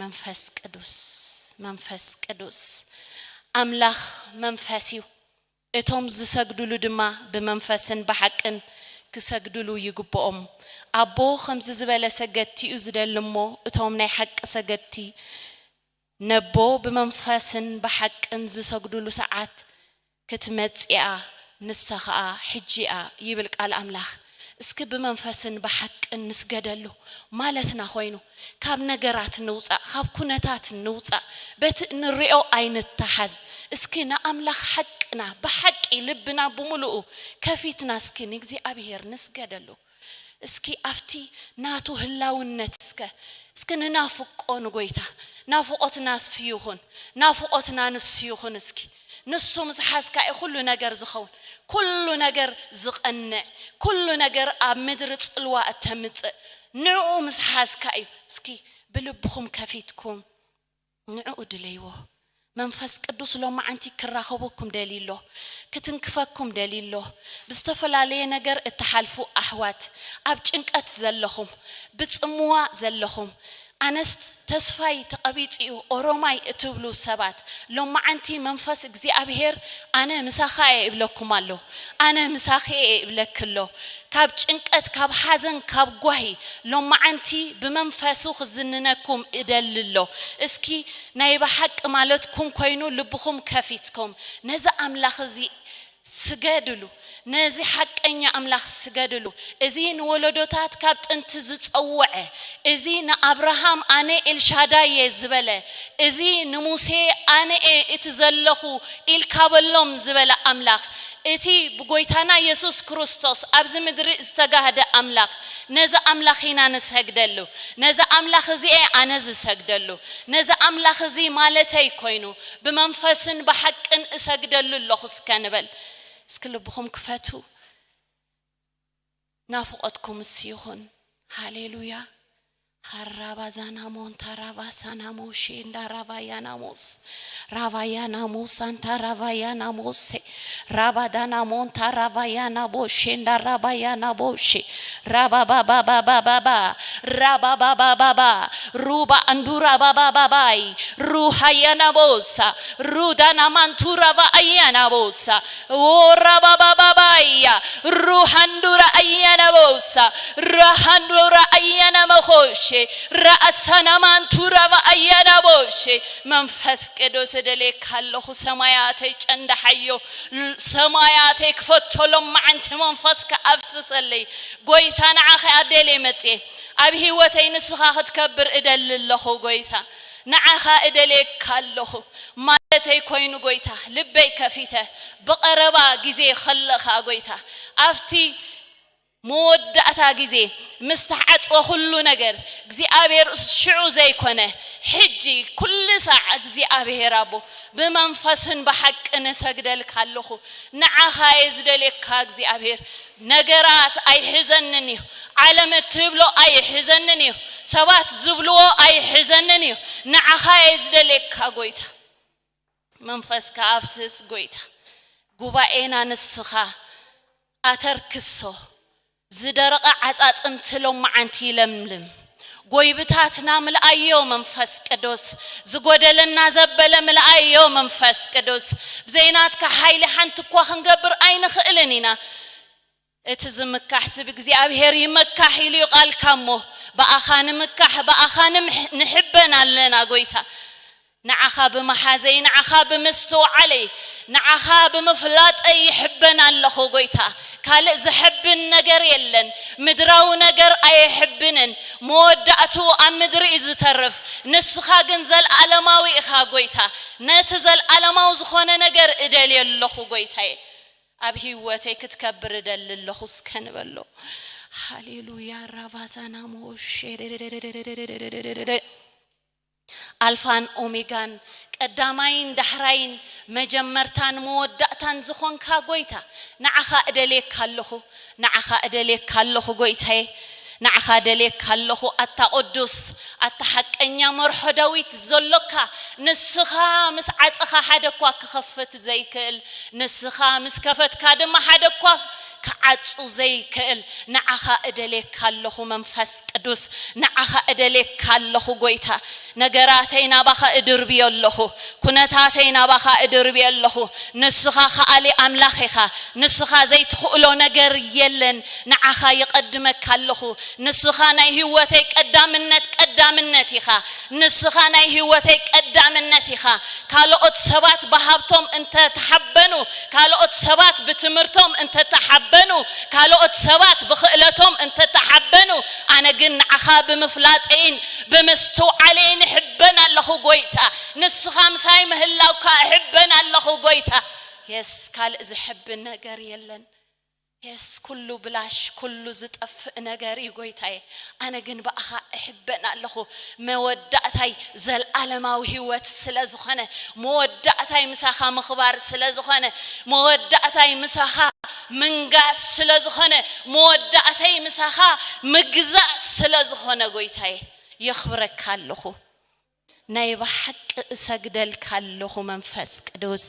መንፈስ ቅዱስ፣ መንፈስ ቅዱስ። ኣምላኽ መንፈስ እዩ። እቶም ዝሰግዱሉ ድማ ብመንፈስን ብሓቅን ክሰግዱሉ ይግብኦም። ኣቦ ከምዚ ዝበለ ሰገድቲ እዩ ዝደሊ እሞ፣ እቶም ናይ ሓቂ ሰገድቲ ነቦ ብመንፈስን ብሓቅን ዝሰግዱሉ ሰዓት ክትመጽእ እያ፣ ንሳ ኸኣ ሕጂ እያ ይብል ቃል ኣምላኽ። እስኪ ብመንፈስን ብሓቅን ንስገደሉ ማለትና ኮይኑ፣ ካብ ነገራት ንውጻእ፣ ካብ ኩነታት ንውጻእ፣ በቲ እንሪኦ ኣይንተሓዝ። እስኪ ንኣምላኽ ሓቅና፣ ብሓቂ ልብና ብምሉኡ ከፊትና እስኪ ንእግዚኣብሔር ንስገደሉ። እስኪ ኣብቲ ናቱ ህላውነት እስከ፣ እስኪ ንናፍቆ ንጎይታ። ናፍቆትና ንሱ ይኹን፣ ናፍቆትና ንሱ ይኹን። እስኪ ንሱ ምስ ሓዝካ እዩ ኩሉ ነገር ዝኸውን፣ ኩሉ ነገር ዝቐንዕ፣ ኩሉ ነገር ኣብ ምድሪ ጽልዋ እተምጽእ። ንዕኡ ምስ ሓዝካ እዩ። እስኪ ብልብኹም ከፊትኩም ንዕኡ ድለይዎ። መንፈስ ቅዱስ ሎማዓንቲ ክራኸበኩም ደልዩ ኣሎ፣ ክትንክፈኩም ደልዩ ኣሎ። ብዝተፈላለየ ነገር እትሓልፉ ኣሕዋት፣ ኣብ ጭንቀት ዘለኹም፣ ብጽምዋ ዘለኹም፣ ኣነስ ተስፋይ ተቐቢጹ እዩ ኦሮማይ እትብሉ ሰባት፣ ሎማዓንቲ መንፈስ እግዚኣብሔር ኣነ ምሳኻ እየ ይብለኩም ኣሎ፣ ኣነ ምሳኺ እየ ይብለኪ ኣሎ። ካብ ጭንቀት፣ ካብ ሓዘን፣ ካብ ጓሂ ሎማዓንቲ ብመንፈሱ ክዝንነኩም እደሊ ኣሎ። እስኪ ናይ ብሓቂ ማለትኩም ኮይኑ ልብኹም ከፊትኩም ነዚ ኣምላኽ እዚ ስገድሉ፣ ነዚ ሓቀኛ ኣምላኽ ስገድሉ። እዚ ንወለዶታት ካብ ጥንቲ ዝጸውዐ፣ እዚ ንኣብርሃም ኣነ ኤልሻዳይ እየ ዝበለ፣ እዚ ንሙሴ ኣነ እየ እቲ ዘለኹ ኢልካ በሎም ዝበለ ኣምላኽ፣ እቲ ብጎይታና የሱስ ክርስቶስ ኣብዚ ምድሪ ዝተጋህደ ኣምላኽ፣ ነዚ ኣምላኽ ኢና ንሰግደሉ። ነዚ ኣምላኽ እዚ እየ ኣነ ዝሰግደሉ። ነዚ ኣምላኽ እዚ ማለተይ ኮይኑ ብመንፈስን ብሓቅን እሰግደሉ ኣለኹ እስከ ንበል። እስኪ ልብኹም ክፈቱ። ናፍቆትኩም ምስ ይኹን። ሃሌሉያ። ሃራባ ዛናሞን ታራባ ሳናሞ ሼንዳ ራባያ ናሞስ። ራባያ ናሞስ ኣንታ ራባያ ናሞሴ። ራባ ዳናሞን ታራባያ ናቦ ሼንዳ ራባያ ናቦ ሼ። ራባ ባባ ባባ ባባ። ራባ ባባ ባባ። ሩባ ኣንዱራ ባባ ባባይ። ሩሃያ ናቦሳ። ሩዳና ማንቱራ ባ ኣያ ናቦሳ። ራባባባባያ ሩሃንዱራ ኣያናቦሳ ራሃንዱራ ኣያናመኾሼ ራኣሳናማንቱራ ኣያናቦሼ መንፈስ ቅዱስ እደሌካ ኣለኹ። ሰማያተይ ጨንዳሓዮ፣ ሰማያተይ ክፈቶ ሎማዓንቲ መንፈስካ ኣፍስሰለይ። ጎይታ ንዓኻ ኣደልየ መጽየ። ኣብ ህይወተይ ንስኻ ክትከብር እደሊ ኣለኹ ጎይታ። ንዓኻ እደልየካ ኣለኹ ማለተይ ኮይኑ ጎይታ፣ ልበይ ከፊተ ብቐረባ ግዜ ከለኻ ጎይታ፣ ኣብቲ መወዳእታ ግዜ ምስ ተዓጽወ ኩሉ ነገር እግዚኣብሔር ሽዑ ዘይኮነ ሕጂ ኩሉ ሳዕ እግዚኣብሔር ኣቦ ብመንፈስን ብሓቅን እሰግደልካ ኣለኹ። ንዓኻ እየ ዝደልየካ እግዚኣብሔር። ነገራት ኣይሕዘንን እዩ። ዓለም እትብሎ ኣይሕዘንን እዩ። ሰባት ዝብልዎ ኣይሕዘንን እዩ። ንዓኻ እየ ዝደልየካ ጎይታ። መንፈስካ ኣፍስስ ጎይታ። ጉባኤና ንስኻ ኣተርክሶ። ዝደረቐ ዓጻጽምቲ ሎማዓንቲ ይለምልም። ጎይብታትና ምልኣዮ መንፈስ ቅዱስ። ዝጎደለና ዘበለ ምልኣዮ መንፈስ ቅዱስ። ብዘይናትካ ሓይሊ ሓንቲ እኳ ክንገብር ኣይንኽእልን ኢና። እቲ ዝምካሕ ስብ እግዚኣብሔር ይመካሕ ኢሉ እዩ ቃልካ እሞ፣ ብኣኻ ንምካሕ፣ ብኣኻ ንምሕ-፣ ንሕበን ኣለና ጎይታ። ንዓኻ ብምሓዘይ፣ ንዓኻ ብምስትውዓለይ፣ ንዓኻ ብምፍላጠይ ይሕበን ኣለኹ ጎይታ። ካልእ ዘሕብን ነገር የለን። ምድራዊ ነገር ኣየሕብንን። መወዳእትኡ ኣብ ምድሪ እዩ ዝተርፍ። ንስኻ ግን ዘልኣለማዊ ኢኻ ጎይታ። ነቲ ዘልኣለማዊ ዝኾነ ነገር እደልየ ኣለኹ ጎይታየ። ኣብ ህይወተይ ክትከብር እደሊ ኣለኹ እስከ ንበሎ። ሃሌሉያ። ራባዛና ሞሼ ኣልፋን ኦሜጋን፣ ቀዳማይን ዳሕራይን፣ መጀመርታን መወዳእታን ዝኾንካ ጎይታ፣ ንዓኻ እደልየካ ኣለኹ። ንዓኻ እደልየካ ኣለኹ ጎይታየ። ንዓኻ እደልየካ ኣለኹ ኣታ ቅዱስ፣ ኣታ ሓቀኛ መርሖ ዳዊት ዘሎካ። ንስኻ ምስ ዓጸኻ ሓደ እኳ ክኸፍት ዘይክእል፣ ንስኻ ምስ ከፈትካ ድማ ሓደ እኳ ክዓጹ ዘይክእል ንዓኻ እደልየካ ኣለኹ መንፈስ ቅዱስ፣ ንዓኻ እደልየካ ኣለኹ ጎይታ። ነገራተይ ናባኻ እድርብዮ ኣለኹ፣ ኩነታተይ ናባኻ እድርብዮ ኣለኹ። ንስኻ ከኣሊ ኣምላኽ ኢኻ፣ ንስኻ ዘይትኽእሎ ነገር የለን። ንዓኻ ይቐድመካ ኣለኹ። ንስኻ ናይ ህይወተይ ቀዳምነት፣ ቀዳምነት ኢኻ። ንስኻ ናይ ህይወተይ ቀዳምነት ኢኻ። ካልኦት ሰባት ብሃብቶም እንተተሓበኑ፣ ካልኦት ሰባት ብትምህርቶም እንተተሓበኑ፣ ካልኦት ሰባት ብኽእለቶም እንተተሓበኑ፣ ኣነ ግን ንዓኻ ብምፍላጠይን ብምስትውዓለይን እሕበን ኣለኹ ጎይታ። ንስኻ ምሳይ ምህላውካ እሕበን ኣለኹ ጎይታ። የስ፣ ካልእ ዝሕብን ነገር የለን። የስ፣ ኩሉ ብላሽ፣ ኩሉ ዝጠፍእ ነገር እዩ ጎይታዬ። ኣነ ግን ብኣኻ እሕበን ኣለኹ። መወዳእታይ ዘልኣለማዊ ህይወት ስለ ዝኾነ፣ መወዳእታይ ምሳኻ ምኽባር ስለ ዝኾነ፣ መወዳእታይ ምሳኻ ምንጋስ ስለ ዝኾነ፣ መወዳእታይ ምሳኻ ምግዛእ ስለ ዝኾነ ጎይታዬ፣ የኽብረካ ኣለኹ። ናይ ብሓቂ እሰግደልካ ኣለኹ መንፈስ ቅዱስ።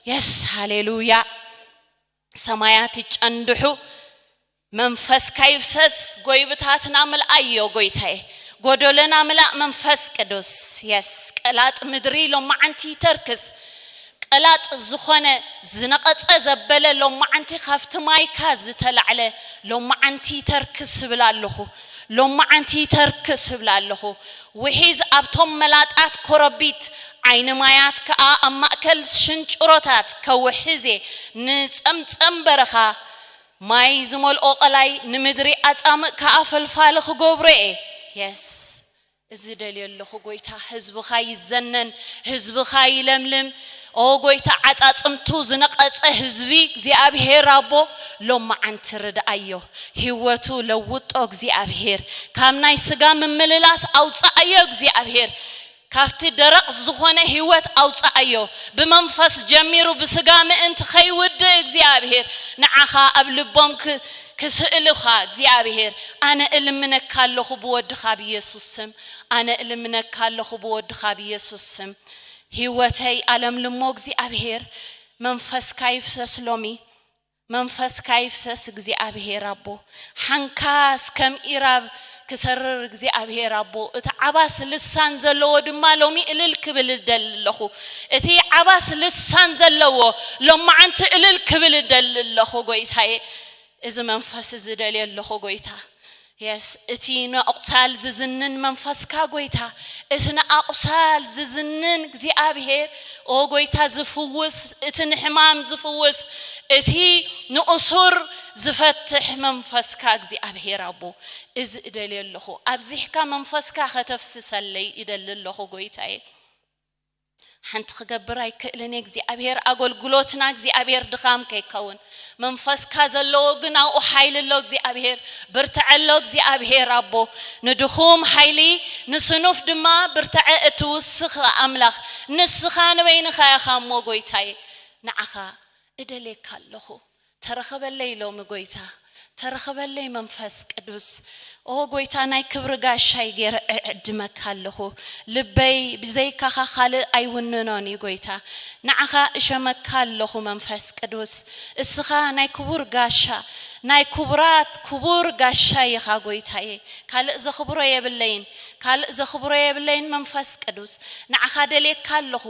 የስ፣ ሃሌሉያ። ሰማያት ይጨንድሑ፣ መንፈስካ ይፍሰስ፣ ጎይብታትና ምልኣዮ ጎይታዬ። ጎደሎና ምላእ መንፈስ ቅዱስ። የስ፣ ቀላጥ ምድሪ ሎማዓንቲ ይተርክስ። ቀላጥ ዝኾነ ዝነቐጸ ዘበለ ሎማዓንቲ ካብቲ ማይካ ዝተላዕለ ሎማዓንቲ ይተርክስ እብል ኣለኹ። ሎማዓንቲ ይተርክስ እብል ኣለኹ። ውሒዝ ኣብቶም መላጣት ኮረቢት፣ ዓይኒ ማያት ከኣ ኣብ ማእከል ሽንጭሮታት ከውሕዝ እየ። ንጸምጸም በረኻ ማይ ዝመልኦ ቀላይ፣ ንምድሪ ኣጻምእ ከኣ ፈልፋሊ ክገብሮ እየ። የስ፣ እዚ ደልየ ኣለኹ ጎይታ። ህዝብኻ ይዘነን፣ ህዝብኻ ይለምልም። ኦ ጎይታ፣ ዓጻጽምቱ ዝነቐጸ ህዝቢ እግዚኣብሄር ኣቦ፣ ሎማዓንቲ ርድኣዮ። ህይወቱ ለውጦ እግዚኣብሄር። ካብ ናይ ስጋ ምምልላስ ኣውጽኣዮ እግዚኣብሄር። ካብቲ ደረቕ ዝኾነ ህይወት ኣውጽኣዮ። ብመንፈስ ጀሚሩ ብስጋ ምእንቲ ከይውድእ እግዚኣብሄር፣ ንዓኻ ኣብ ልቦም ክ-፣ ክስእሉኻ እግዚኣብሄር፣ ኣነ እልምነካ ኣለኹ ብወድኻ ብየሱስ ስም። ኣነ እልምነካ ኣለኹ ብወድኻ ብየሱስ ስም። ህይወተይ ኣለምልሞ እግዚኣብሄር፣ መንፈስካ ይፍሰስ ሎሚ። መንፈስካ ይፍሰስ እግዚኣብሄር ኣቦ። ሓንካስ ከም ኢራብ ክሰርር እግዚኣብሄር ኣቦ። እቲ ዓባስ ልሳን ዘለዎ ድማ ሎሚ እልል ክብል እደሊ ኣለኹ። እቲ ዓባስ ልሳን ዘለዎ ሎማዓንቲ እልል ክብል እደሊ ኣለኹ ጎይታዬ። እዚ መንፈስ እዚ ደልየ ኣለኹ ጎይታ። የስ፣ እቲ ንኣቑሳል ዝዝንን መንፈስካ ጎይታ፣ እቲ ንኣቑሳል ዝዝንን እግዚኣብሄር፣ ኦ ጎይታ ዝፍውስ፣ እቲ ንሕማም ዝፍውስ፣ እቲ ንእሱር ዝፈትሕ መንፈስካ እግዚኣብሄር ኣቦ፣ እዚ እደልየ ኣለኹ። ኣብዚሕካ መንፈስካ ከተፍስሰለይ ይደሊ ኣለኹ ጎይታዬ። ሓንቲ ክገብር ኣይክእልን እየ እግዚኣብሄር። ኣገልግሎትና እግዚኣብሄር ድኻም ከይከውን፣ መንፈስካ ዘለዎ ግን ኣብኡ ሓይሊ ኣሎ እግዚኣብሄር። ብርትዐ ኣሎ እግዚኣብሄር ኣቦ። ንድኹም ሓይሊ፣ ንስኑፍ ድማ ብርትዐ እትውስኽ ኣምላኽ ንስኻ ንበይንኻ ኢኻ እሞ ጎይታዬ፣ ንዓኻ እደልየካ ኣለኹ። ተረኸበለይ ሎሚ ጎይታ፣ ተረኸበለይ መንፈስ ቅዱስ። ኦ ጎይታ፣ ናይ ክብሪ ጋሻይ ገይረ እዕድመካ ኣለኹ። ልበይ ብዘይካኻ ካልእ ኣይውንኖን እዩ ጎይታ። ንዓኻ እሸመካ ኣለኹ መንፈስ ቅዱስ። እስኻ ናይ ክቡር ጋሻ፣ ናይ ክቡራት ክቡር ጋሻ ኢኻ ጎይታዬ። ካልእ ዘኽብሮ የብለይን፣ ካልእ ዘኽብሮ የብለይን መንፈስ ቅዱስ። ንዓኻ ደልየካ ኣለኹ፣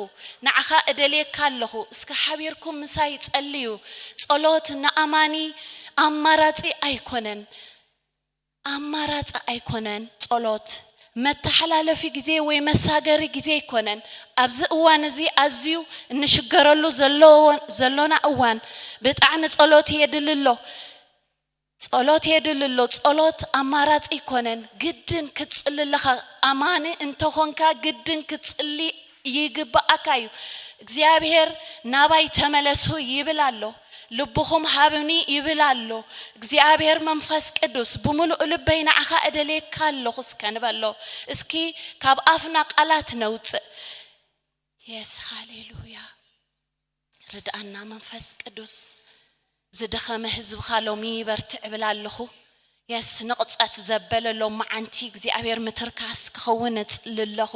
ንዓኻ እደልየካ ኣለኹ። እስከ ሓቢርኩም ምሳይ ጸልዩ። ጸሎት ንኣማኒ ኣማራጺ ኣይኮነን። ኣማራጺ ኣይኮነን ጸሎት። መተሓላለፊ ግዜ ወይ መሳገሪ ግዜ ኣይኮነን። ኣብዚ እዋን እዚ ኣዝዩ እንሽገረሉ ዘለዎ-፣ ዘሎና እዋን ብጣዕሚ ጸሎት የድሊ ኣሎ። ጸሎት የድሊ ኣሎ። ጸሎት ኣማራጺ ኣይኮነን። ግድን ክትጽሊ ኣለኻ። ኣማኒ እንተኾንካ ግድን ክትጽሊ ይግብኣካ እዩ። እግዚኣብሄር ናባይ ተመለሱ ይብል ኣሎ። ልብኹም ሃብኒ ይብል ኣሎ። እግዚኣብሄር መንፈስ ቅዱስ፣ ብምሉእ ልበይ ንዓኻ እደልየካ ኣለኹ እስከ ንበሎ። እስኪ ካብ ኣፍና ቃላት ነውጽእ። የስ፣ ሃሌሉያ። ርድኣና መንፈስ ቅዱስ። ዝደኸመ ህዝብኻ ሎሚ በርትዕ እብል ኣለኹ። የስ፣ ንቕጸት ዘበለ ሎማዓንቲ እግዚኣብሔር ምትርካስ ክኸውን እጽሊ ኣለኹ።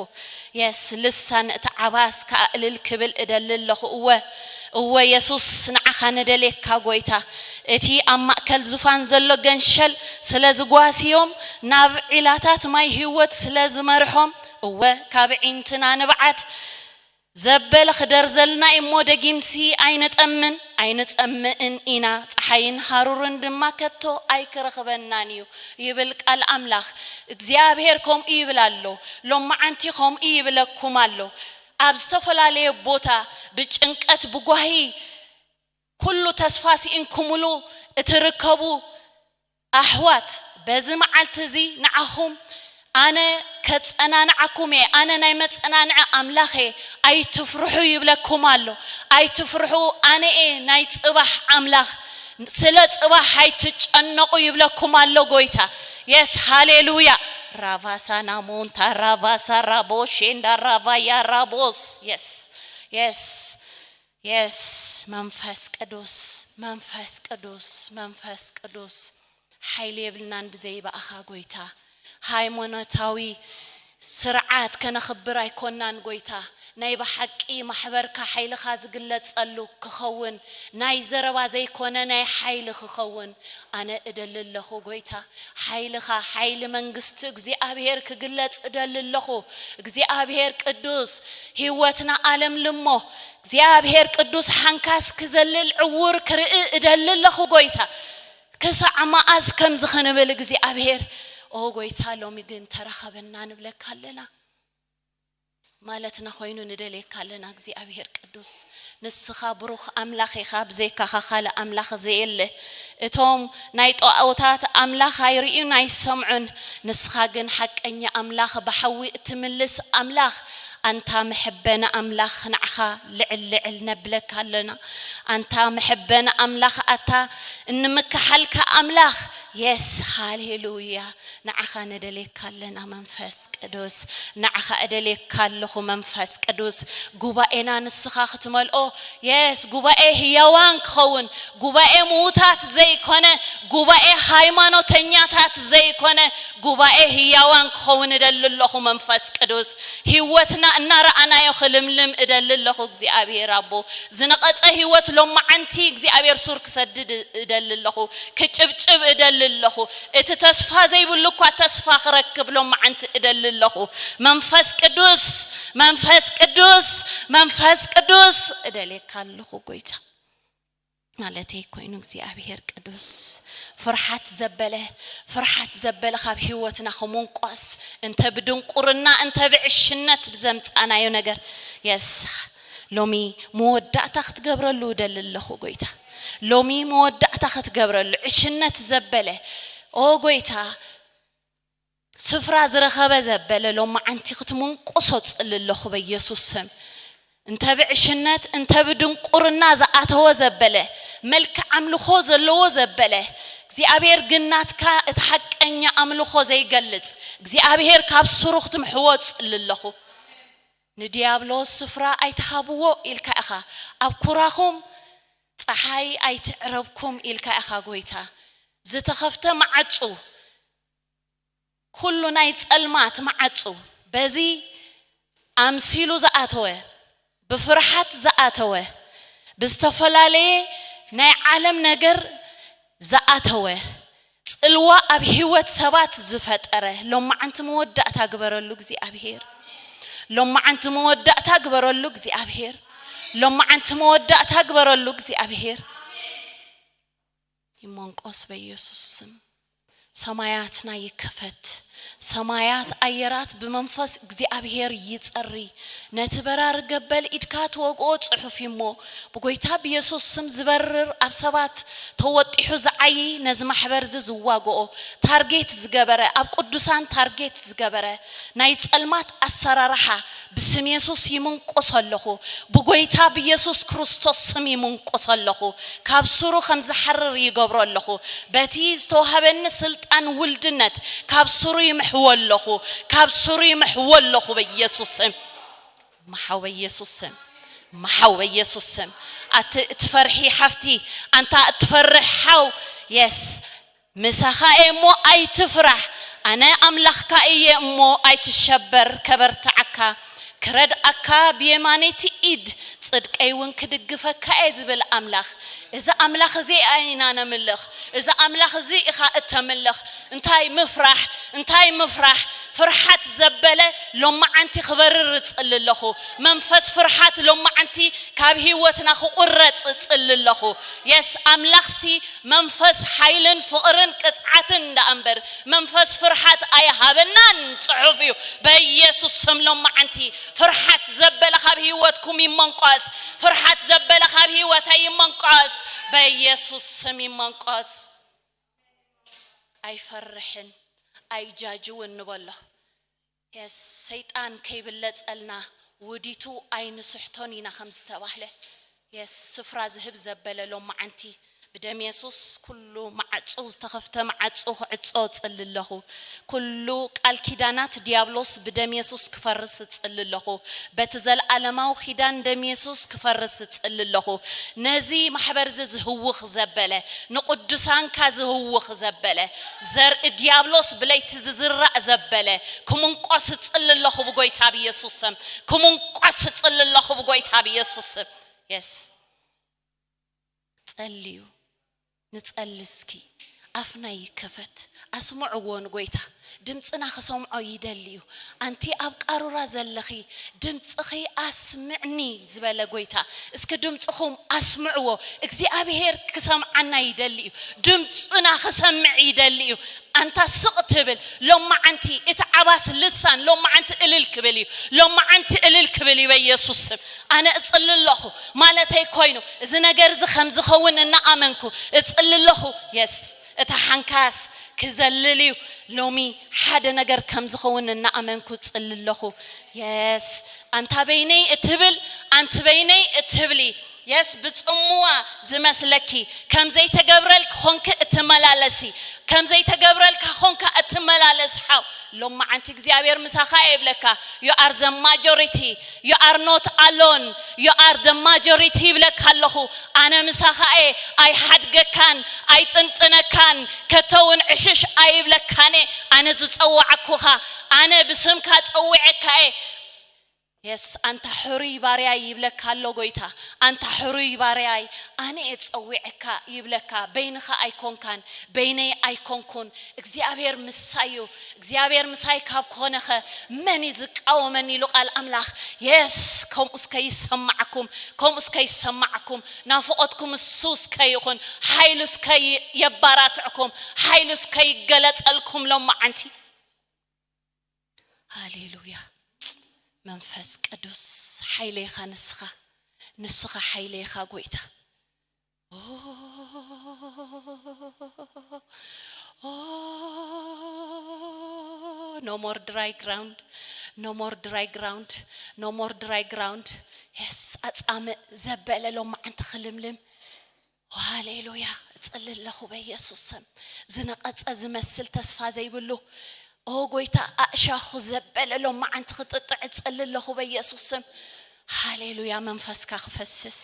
የስ፣ ልሳን እቲ ዓባስ ከኣ እልል ክብል እደሊ ኣለኹ። እወ፣ እወ የሱስ፣ ንዓኻ ንደልየካ ጎይታ። እቲ ኣብ ማእከል ዙፋን ዘሎ ገንሸል ስለ ዝጓስዮም፣ ናብ ዒላታት ማይ ህይወት ስለ ዝመርሖም፣ እወ፣ ካብ ዒንትና ንብዓት ዘበለ ክደርዘልና እሞ፣ ደጊምሲ ኣይንጠምን፣ ኣይንጸምእን ኢና፣ ጸሓይን ሃሩርን ድማ ከቶ ኣይክረኽበናን እዩ፣ ይብል ቃል ኣምላኽ። እግዚኣብሔር ከምኡ ይብል ኣሎ። ሎማዓንቲ ከምኡ ይብለኩም ኣሎ። ኣብ ዝተፈላለየ ቦታ ብጭንቀት፣ ብጓሂ፣ ኩሉ ተስፋ ስኢንኩምሉ እትርከቡ ኣሕዋት፣ በዚ መዓልቲ እዚ ንዓኹም ኣነ ከጸናንዓኩም እየ፣ ኣነ ናይ መጸናንዒ ኣምላኽ እየ፣ ኣይትፍርሑ ይብለኩም ኣሎ። ኣይትፍርሑ፣ ኣነ እየ ናይ ጽባሕ ኣምላኽ፣ ስለ ጽባሕ ኣይትጨነቑ ይብለኩም ኣሎ ጎይታ። የስ፣ ሃሌሉያ። ራቫሳ ናሞንታ ራቫሳ ራቦሼንዳ ራቫያ ራቦስ። የስ፣ የስ፣ የስ። መንፈስ ቅዱስ፣ መንፈስ ቅዱስ፣ መንፈስ ቅዱስ። ሓይሊ የብልናን ብዘይ ብኣኻ ጎይታ። ሃይማኖታዊ ስርዓት ከነኽብር ኣይኮናን ጎይታ። ናይ ብሓቂ ማሕበርካ ሓይልኻ ዝግለጸሉ ክኸውን፣ ናይ ዘረባ ዘይኮነ ናይ ሓይሊ ክኸውን ኣነ እደሊ ኣለኹ ጎይታ። ሓይልኻ፣ ሓይሊ መንግስቲ እግዚኣብሔር ክግለጽ እደሊ ኣለኹ። እግዚኣብሔር ቅዱስ፣ ህይወትና ኣለምልሞ። እግዚኣብሔር ቅዱስ፣ ሓንካስ ክዘልል፣ ዕውር ክርኢ እደሊ ኣለኹ ጎይታ። ክሳዕ መኣዝ ከምዚ ክንብል እግዚኣብሔር? ኦ ጎይታ፣ ሎሚ ግን ተራኸበና ንብለካ ኣለና። ማለትና ኮይኑ ንደልየካ ኣለና እግዚኣብሔር ቅዱስ። ንስኻ ብሩኽ ኣምላኽ ኢኻ፣ ብዘይካኻ ካልእ ኣምላኽ ዘየለ። እቶም ናይ ጣኦታት ኣምላኽ ኣይርእዩን ኣይሰምዑን፣ ንስኻ ግን ሓቀኛ ኣምላኽ፣ ብሓዊ እትምልስ ኣምላኽ። ኣንታ መሐበኒ ኣምላኽ፣ ንዓኻ ልዕል ልዕል ነብለካ ኣለና። ኣንታ መሐበኒ ኣምላኽ፣ ኣታ እንምክሓልካ ኣምላኽ። የስ፣ ሃሌሉያ። ንዓኻ ንደልየካ ኣለና መንፈስ ቅዱስ። ንዓኻ እደልየካ ኣለኹ መንፈስ ቅዱስ። ጉባኤና ንስኻ ክትመልኦ፣ የስ፣ ጉባኤ ህያዋን ክኸውን፣ ጉባኤ ምዉታት ዘይኮነ፣ ጉባኤ ሃይማኖተኛታት ዘይኮነ፣ ጉባኤ ህያዋን ክኸውን እደሊ ኣለኹ መንፈስ ቅዱስ። ህይወትና እናረኣናዮ ክልምልም እደሊ ኣለኹ እግዚኣብሔር ኣቦ። ዝነቐጸ ህይወት ሎማዓንቲ እግዚኣብሔር ሱር ክሰድድ እደሊ ኣለኹ። ክጭብጭብ እደሊ ኣለኹ። እቲ ተስፋ ዘይብሉ እኳ ተስፋ ክረክብ ሎማዓንቲ እደሊ ኣለኹ። መንፈስ ቅዱስ፣ መንፈስ ቅዱስ፣ መንፈስ ቅዱስ እደልየካ ኣለኹ ጎይታ። ማለተይ ኮይኑ እግዚኣብሔር ቅዱስ። ፍርሓት ዘበለ፣ ፍርሓት ዘበለ ካብ ህይወትና ክምንቆስ፣ እንተ ብድንቁርና፣ እንተ ብዕሽነት ብዘምጻናዮ ነገር። የስ፣ ሎሚ መወዳእታ ክትገብረሉ እደሊ ኣለኹ ጎይታ። ሎሚ መወዳእታ ክትገብረሉ፣ ዕሽነት ዘበለ፣ ኦ ጎይታ፣ ስፍራ ዝረኸበ ዘበለ ሎማዓንቲ ክትምንቁሶ ጽሊ ኣለኹ በኢየሱስ ስም። እንተ ብዕሽነት፣ እንተ ብድንቁርና ዝኣተወ ዘበለ፣ መልክዕ ኣምልኾ ዘለዎ ዘበለ፣ እግዚኣብሔር ግን ናትካ እቲ ሓቀኛ ኣምልኾ ዘይገልጽ፣ እግዚኣብሔር ካብ ስሩ ክትምሕዎ ጽሊ ኣለኹ። ንዲያብሎስ ስፍራ ኣይትሃብዎ ኢልካ ኢኻ። ኣብ ኩራኹም ጸሓይ ኣይትዕረብኩም ኢልካ ኢኻ ጎይታ። ዝተኸፍተ መዓጹ፣ ኩሉ ናይ ጸልማት መዓጹ፣ በዚ ኣምሲሉ ዝኣተወ፣ ብፍርሓት ዝኣተወ፣ ብዝተፈላለየ ናይ ዓለም ነገር ዝኣተወ፣ ጽልዋ ኣብ ህይወት ሰባት ዝፈጠረ፣ ሎማዓንቲ መወዳእታ ግበረሉ እግዚኣብሔር። ሎማዓንቲ መወዳእታ ግበረሉ እግዚኣብሔር። ሎማዓንቲ መወዳእታ ግበረሉ እግዚኣብሔር። ይመንቆስ በኢየሱስ ስም። ሰማያትና ይከፈት። ሰማያት ኣየራት ብመንፈስ እግዚኣብሔር ይጸሪ። ነቲ በራሪ ገበል ኢድካ ትወግኦ ጽሑፍ እሞ፣ ብጎይታ ብኢየሱስ ስም ዝበርር፣ ኣብ ሰባት ተወጢሑ ዝዓዪ፣ ነዚ ማሕበር እዚ ዝዋግኦ፣ ታርጌት ዝገበረ፣ ኣብ ቅዱሳን ታርጌት ዝገበረ ናይ ጸልማት ኣሰራርሓ ብስም የሱስ ይምንቆሶ ኣለኹ። ብጎይታ ብየሱስ ክርስቶስ ስም ይምንቆሶ ኣለኹ። ካብ ስሩ ከም ዝሓርር ይገብሮ ኣለኹ። በቲ ዝተዋህበኒ ስልጣን ውልድነት ካብ ስሩ ይምሕዎ ኣለኹ። ካብ ስሩ ይምሕዎ ኣለኹ በየሱስ ስም። መሓው በየሱስ ስም። መሓው በየሱስ ስም። ኣቲ እትፈርሒ ሓፍቲ፣ ኣንታ እትፈርሕ ሓው፣ የስ፣ ምሳኻ እየ እሞ ኣይትፍራሕ። ኣነ ኣምላኽካ እየ እሞ ኣይትሸበር። ከበርትዓካ፣ ክረድኣካ፣ ብየማነይቲ ኪድ፣ ጽድቀይ እውን ክድግፈካ እየ ዝብል ኣምላኽ። እዚ ኣምላኽ እዚ ኢና ነምልኽ። እዚ ኣምላኽ እዚ ኢኻ እተምልኽ። እንታይ ምፍራሕ? እንታይ ምፍራሕ? ፍርሓት ዘበለ ሎማዓንቲ ክበርር እጽሊ ኣለኹ። መንፈስ ፍርሓት ሎማዓንቲ ካብ ህይወትና ክቑረጽ እጽሊ ኣለኹ። የስ፣ ኣምላኽሲ መንፈስ ሓይልን ፍቕርን ቅጽዓትን ደኣ እምበር መንፈስ ፍርሓት ኣይሃበናን ጽሑፍ እዩ። በኢየሱስ ስም ሎማዓንቲ ፍርሓት ዘበለ ካብ ህይወትኩም ይመንቆስ። ፍርሓት ዘበለ ካብ ህይወተይ ይመንቆስ። በኢየሱስ ስም ይመንቆስ። ኣይፈርሕን፣ ኣይጃጅውን ንበሎ። የስ፣ ሰይጣን ከይብለጸልና ውዲቱ ኣይንስሕቶን ኢና ከም ዝተባህለ፣ የስ፣ ስፍራ ዝህብ ዘበለ ሎማዓንቲ ብደም የሱስ ኩሉ ማዕጾ፣ ዝተኸፍተ ማዕጾ ክዕጾ እጽሊ ኣለኹ። ኩሉ ቃል ኪዳናት ዲያብሎስ ብደም የሱስ ክፈርስ እጽሊ ኣለኹ። በቲ ዘለዓለማዊ ኪዳን ደም የሱስ ክፈርስ እጽሊ ኣለኹ። ነዚ ማሕበር እዚ ዝህውኽ ዘበለ፣ ንቅዱሳንካ ዝህውኽ ዘበለ፣ ዘርኢ ዲያብሎስ ብለይቲ ዝዝራእ ዘበለ ክምንቆስ እጽሊ ኣለኹ ብጎይታ ብየሱስ ስም። ክምንቆስ እጽሊ ኣለኹ ብጎይታ ብየሱስ ስም። የስ፣ ጸልዩ። ንጸሊ እስኪ። ኣፍና ይከፈት። ኣስምዕዎ ንጎይታ። ድምፅና ክሰምዖ ይደሊ እዩ። ኣንቲ ኣብ ቃሩራ ዘለኺ ድምፅኺ ኣስምዕኒ ዝበለ ጎይታ። እስኪ ድምፅኹም ኣስምዕዎ። እግዚኣብሔር ክሰምዓና ይደሊ እዩ። ድምፅና ክሰምዕ ይደሊ እዩ። ኣንታ ስቕ ትብል ሎማዓንቲ፣ እቲ ዓባስ ልሳን ሎማዓንቲ እልል ክብል እዩ። ሎማዓንቲ እልል ክብል እዩ በኢየሱስ ስም። ኣነ እጽሊ ኣለኹ ማለተይ ኮይኑ፣ እዚ ነገር እዚ ከም ዝኸውን እናኣመንኩ እጽሊ ኣለኹ። የስ፣ እታ ሓንካስ ክዘልል እዩ። ሎሚ ሓደ ነገር ከም ዝኸውን እናኣመንኩ እጽሊ ኣለኹ። የስ፣ ኣንታ በይነይ እትብል፣ ኣንቲ በይነይ እትብሊ፣ የስ፣ ብጽምዋ ዝመስለኪ፣ ከም ዘይተገብረልኪ ኾንኪ እትመላለሲ፣ ከም ዘይተገብረልካ ኾንካ እትመላለስ ሓው፣ ሎማዓንቲ እግዚኣብሔር ምሳኻ እየ ይብለካ። You are the majority. You are not alone. You are the majority ይብለካ ኣለኹ። ኣነ ምሳኻ እየ፣ ኣይሓድገካን፣ ኣይጥንጥነካን፣ ከቶ እውን ዕሽሽ ኣይብለካን እየ። ኣነ ዝጸዋዕኩኻ፣ ኣነ ብስምካ ጸዊዐካ እየ። የስ፣ ኣንታ ሕሩይ ባርያይ ይብለካ ኣሎ ጎይታ። ኣንታ ሕሩይ ባርያይ፣ ኣነ እየ ጸዊዐካ ይብለካ። በይንኻ ኣይኮንካን፣ በይነይ ኣይኮንኩን። እግዚኣብሔር ምሳይ እዩ። እግዚኣብሔር ምሳይ ካብ ኮነኸ መን እዩ ዝቃወመኒ ኢሉ ቃል ኣምላኽ። የስ፣ ከምኡ እስከ ይሰማዕኩም፣ ከምኡ እስከ ይሰማዕኩም። ናፍቖትኩም እሱ እስከ ይኹን፣ ሓይሉ እስከ ይ-፣ የባራትዕኩም፣ ሓይሉ እስከ ይገለጸልኩም ሎማዓንቲ። ሃሌሉያ። መንፈስ ቅዱስ ሓይለይኻ ንስኻ፣ ንስኻ ሓይለይኻ ጎይታ። ኦ፣ ኦ፣ no more dry ground, no more dry ground, no more dry ground. የስ፣ ኣጻምእ ዘበለ ሎማዓንቲ ክልምልም። ሃሌሉያ። እጽሊ ኣለኹ በኢየሱስ ስም። ዝነቐጸ ዝመስል ተስፋ ዘይብሉ፣ ኦ ጎይታ፣ ኣእሻኹ ዘበለ ሎማዓንቲ ክጥጥዕ እጽሊ ኣለኹ በኢየሱስ ስም። ሃሌሉያ። መንፈስካ ክፈስስ፣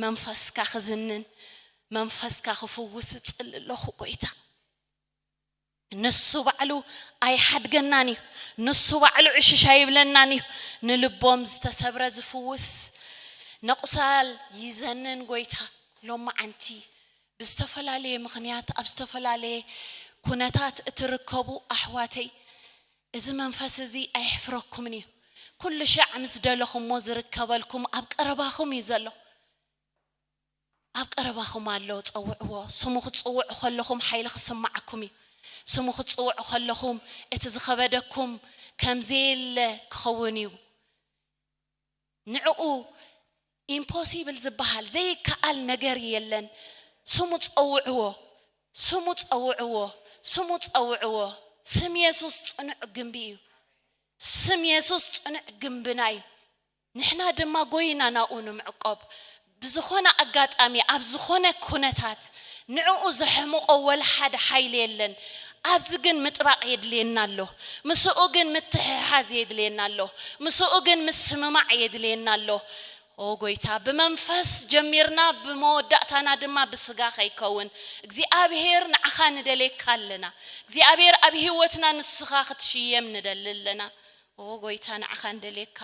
መንፈስካ ክዝንን፣ መንፈስካ ክፍውስ እጽሊ ኣለኹ ጎይታ። ንሱ ባዕሉ ኣይሓድገናን እዩ። ንሱ ባዕሉ ዕሽሽ ኣይብለናን እዩ። ንልቦም ዝተሰብረ ዝፍውስ፣ ነቑሳል ይዘንን ጎይታ። ሎማዓንቲ ብዝተፈላለየ ምኽንያት ኣብ ዝተፈላለየ ኩነታት እትርከቡ ኣሕዋተይ፣ እዚ መንፈስ እዚ ኣየሕፍረኩምን እዩ። ኩሉ ሻዕ ምስ ደለኹሞ ዝርከበልኩም ኣብ ቀረባኹም እዩ ዘሎ። ኣብ ቀረባኹም ኣሎ፣ ጸውዕዎ። ስሙ ክትጽውዑ ከለኹም ሓይሊ ክስማዓኩም እዩ። ስሙ ክትጽውዑ ከለኹም እቲ ዝኸበደኩም ከም ዘየለ ክኸውን እዩ። ንዕኡ ኢምፖሲብል ዝበሃል ዘይከኣል ነገር የለን። ስሙ ጸውዕዎ፣ ስሙ ጸውዕዎ፣ ስሙ ጸውዕዎ። ስም የሱስ ጽኑዕ ግንቢ እዩ። ስም የሱስ ጽኑዕ ግንብና እዩ። ንሕና ድማ ጎይና ናብኡ ንምዕቆብ። ብዝኾነ ኣጋጣሚ፣ ኣብ ዝኾነ ኩነታት ንዕኡ ዘሕምቖ ወላ ሓደ ሓይሊ የለን። ኣብዚ ግን ምጥባቕ የድልየና ኣሎ። ምስኡ ግን ምትሕሓዝ የድልየና ኣሎ። ምስኡ ግን ምስምማዕ የድልየና ኣሎ። ኦ ጎይታ፣ ብመንፈስ ጀሚርና ብመወዳእታና ድማ ብስጋ ከይከውን እግዚኣብሔር ንዓኻ ንደልየካ ኣለና። እግዚኣብሔር ኣብ ህይወትና ንስኻ ክትሽየም ንደሊ ኣለና። ኦ ጎይታ፣ ንዓኻ ንደልየካ።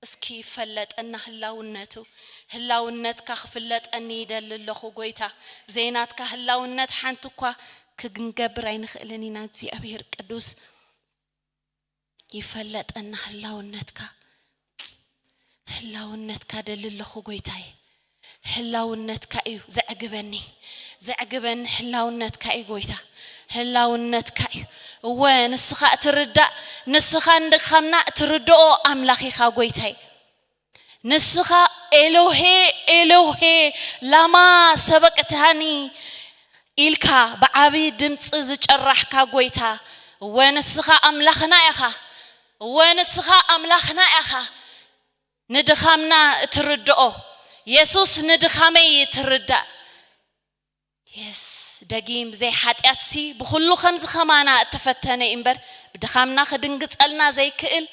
እስኪ ይፈለጠና ህላውነቱ። ህላውነትካ ክፍለጠኒ ይደሊ ኣለኹ ጎይታ። ብዘይናትካ ህላውነት ሓንቲ እኳ ክንገብር ኣይንኽእልን ኢና። እግዚኣብሔር ቅዱስ፣ ይፈለጠና ህላውነትካ። ህላውነትካ ደሊ ኣለኹ ጎይታይ። ህላውነትካ እዩ ዘዕግበኒ። ዘዕግበኒ ህላውነትካ እዩ ጎይታ። ህላውነትካ እዩ። እወ፣ ንስኻ እትርዳእ፣ ንስኻ ንድኻምና እትርድኦ ኣምላኽ ኢኻ ጎይታይ። ንስኻ ኤሎሄ፣ ኤሎሄ፣ ላማ ሰበቅታኒ ኢልካ ብዓቢ ድምፂ ዝጨራሕካ ጎይታ። እወ፣ ንስኻ ኣምላኽና ኢኻ። እወ፣ ንስኻ ኣምላኽና ኢኻ። ንድኻምና እትርድኦ የሱስ፣ ንድኻመይ እትርዳእ። የስ፣ ደጊም ብዘይ ሓጢኣትሲ ብኹሉ ከምዚ ከማና እተፈተነ እዩ እምበር፣ ብድኻምና ክድንግጸልና ዘይክእል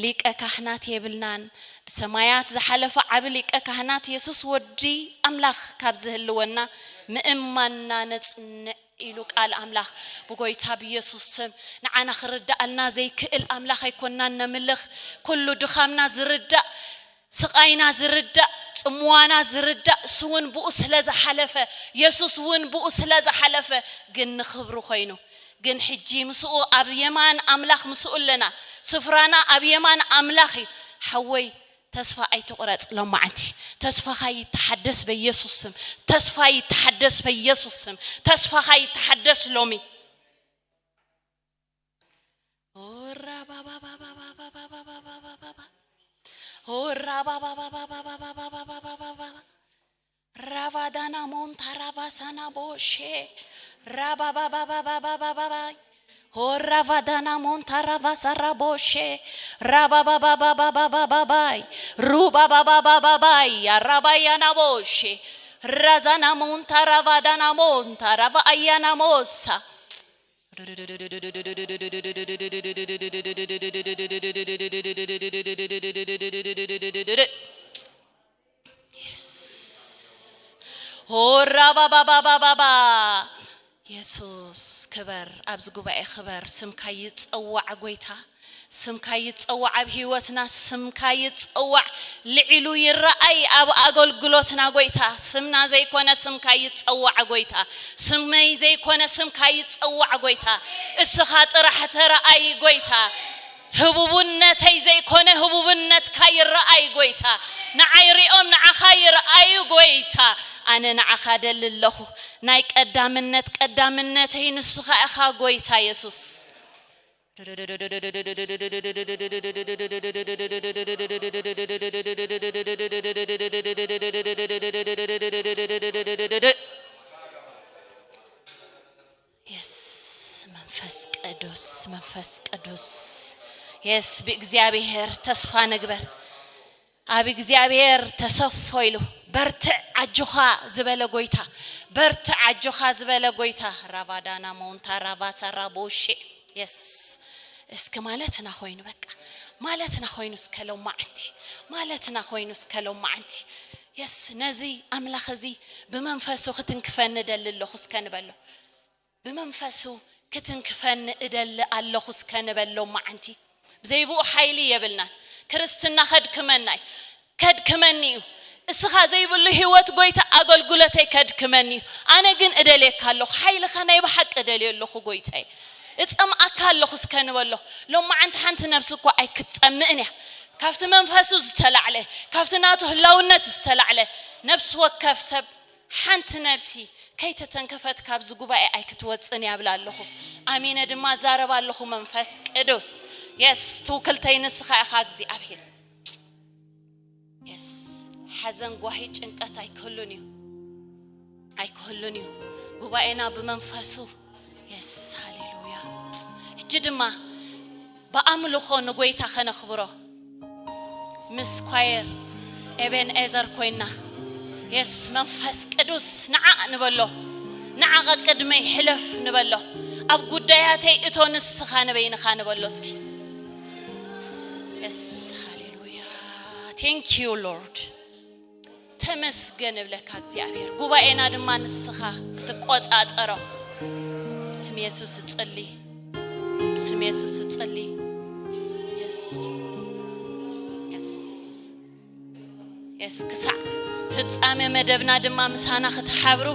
ሊቀ ካህናት የብልናን። ብሰማያት ዝሓለፈ ዓቢ ሊቀ ካህናት የሱስ ወዲ ኣምላኽ ካብ ዝህልወና ምእማንና ነጽንዕ ኢሉ ቃል ኣምላኽ። ብጎይታ ብየሱስ ስም ንዓና ክርዳኣልና ዘይክእል ኣምላኽ ኣይኮንናን ነምልኽ። ኩሉ ድኻምና ዝርዳእ፣ ስቓይና ዝርዳእ፣ ጽምዋና ዝርዳእ፣ እሱ እውን ብኡ ስለ ዝሓለፈ፣ የሱስ እውን ብኡ ስለ ዝሓለፈ፣ ግን ንኽብሩ ኮይኑ፣ ግን ሕጂ ምስኡ ኣብ የማን ኣምላኽ ምስኡ ኣለና። ስፍራና ኣብ የማን ኣምላኽ እዩ። ሓወይ፣ ተስፋ ኣይትቑረጽ ሎማዓንቲ። ተስፋኻ ይተሓደስ በየሱስ ስም። ተስፋ ይተሓደስ በየሱስ ስም። ተስፋኻ ይተሓደስ ሎሚ። ኦራ ባባባባባባባባባባባባ። ኦራ ባባባባባባባባባባባባ። ራቫዳና ሞንታ ራቫሳና ቦሼ። ራባባባባባባባባይ። ኦራ ቫዳና ሞንታ ራቫሳራ ቦሼ። ራባባባባባባባይ። ሩባባባባባባይ። ኣራባያና ቦሼ። ራዛና ሞንታ ራቫዳና ሞንታ ራቫ ኣያና ሞሳ። ሆራ ባባባባባባ። የሱስ ክበር፣ ኣብዚ ጉባኤ ክበር። ስምካ ይጸዋዕ ጎይታ፣ ስምካ ይጸዋዕ ኣብ ህይወትና፣ ስምካ ይጸዋዕ ልዒሉ ይረኣይ ኣብ ኣገልግሎትና ጎይታ። ስምና ዘይኮነ ስምካ ይጸዋዕ ጎይታ፣ ስመይ ዘይኮነ ስምካ ይጸዋዕ ጎይታ። እስኻ ጥራሕ ተረኣይ ጎይታ። ህቡብነተይ ዘይኮነ ህቡብነትካ ይረኣይ ጎይታ። ንዓይ ሪኦም ንዓኻ ይረኣዩ ጎይታ። ኣነ ንዓኻ ደሊ ኣለኹ። ናይ ቀዳምነት ቀዳምነተይ ንስኻ ኢኻ ጎይታ የሱስ። የስ መንፈስ ቅዱስ መንፈስ ቅዱስ። የስ ብእግዚኣብሔር ተስፋ ንግበር። ኣብ እግዚኣብሔር ተሰፎ ኢሉ በርትዕ ኣጆኻ ዝበለ ጎይታ። በርትዕ ኣጆኻ ዝበለ ጎይታ። ራቫዳና ሞንታ ራቫ ሳራ ቦሼ። የስ እስኪ ማለትና ኮይኑ በቃ ማለትና ኮይኑ እስከ ሎማዓንቲ ማለትና ኮይኑ እስከ ሎማዓንቲ። የስ ነዚ ኣምላኽ እዚ ብመንፈሱ ክትንክፈኒ ደሊ ኣለኹ እስከ ንበሎ። ብመንፈሱ ክትንክፈኒ እደሊ ኣለኹ እስከ ንበል ሎማዓንቲ። ብዘይብኡ ሓይሊ የብልናን። ክርስትና ከድክመና እዩ። ከድክመኒ እዩ። እስኻ ዘይብሉ ህይወት ጎይታ ኣገልግሎተይ ከድክመኒ እዩ። ኣነ ግን እደልየካ ኣለኹ። ሓይልኻ ናይ ብሓቂ እደልዮ ኣለኹ ጎይታይ። እጸምኣካ ኣለኹ እስከ ንበሎ። ሎማዓንቲ ሓንቲ ነብሲ እኳ ኣይክትጸምእን እያ። ካብቲ መንፈሱ ዝተላዕለ፣ ካብቲ ናቱ ህላውነት ዝተላዕለ ነብሲ ወከፍ ሰብ ሓንቲ ነብሲ ከይተተንከፈት ካብዚ ጉባኤ ኣይክትወጽን እያ እብል ኣለኹ። ኣሚነ ድማ እዛረብ ኣለኹ መንፈስ ቅዱስ። የስ ትውክልተይ ንስኻ ኢኻ እግዚኣብሔር። የስ ሓዘን ጓሂ ጭንቀት ኣይክህሉን እዩ። ኣይክህሉን እዩ። ጉባኤና ብመንፈሱ የስ ሃሌሉያ። ሕጂ ድማ ብኣምልኾ ንጎይታ ከነኽብሮ ምስ ኳየር ኤቤን ኤዘር ኮይና የስ መንፈስ ቅዱስ ንዓ ንበሎ። ንዓ ቀቅድመይ ሕለፍ ንበሎ። ኣብ ጉዳያተይ እቶ ንስኻ ንበይንኻ ንበሎ እስኪ። የስ ሃሌሉያ። Thank you Lord። ተመስገን እብለካ እግዚኣብሔር። ጉባኤና ድማ ንስኻ ክትቆጻጸሮ። ስም የሱስ እጽሊ። ስም የሱስ እጽሊ። የስ የስ የስ ክሳዕ ፍጻሜ መደብና ድማ ምሳና ክትሓብሩ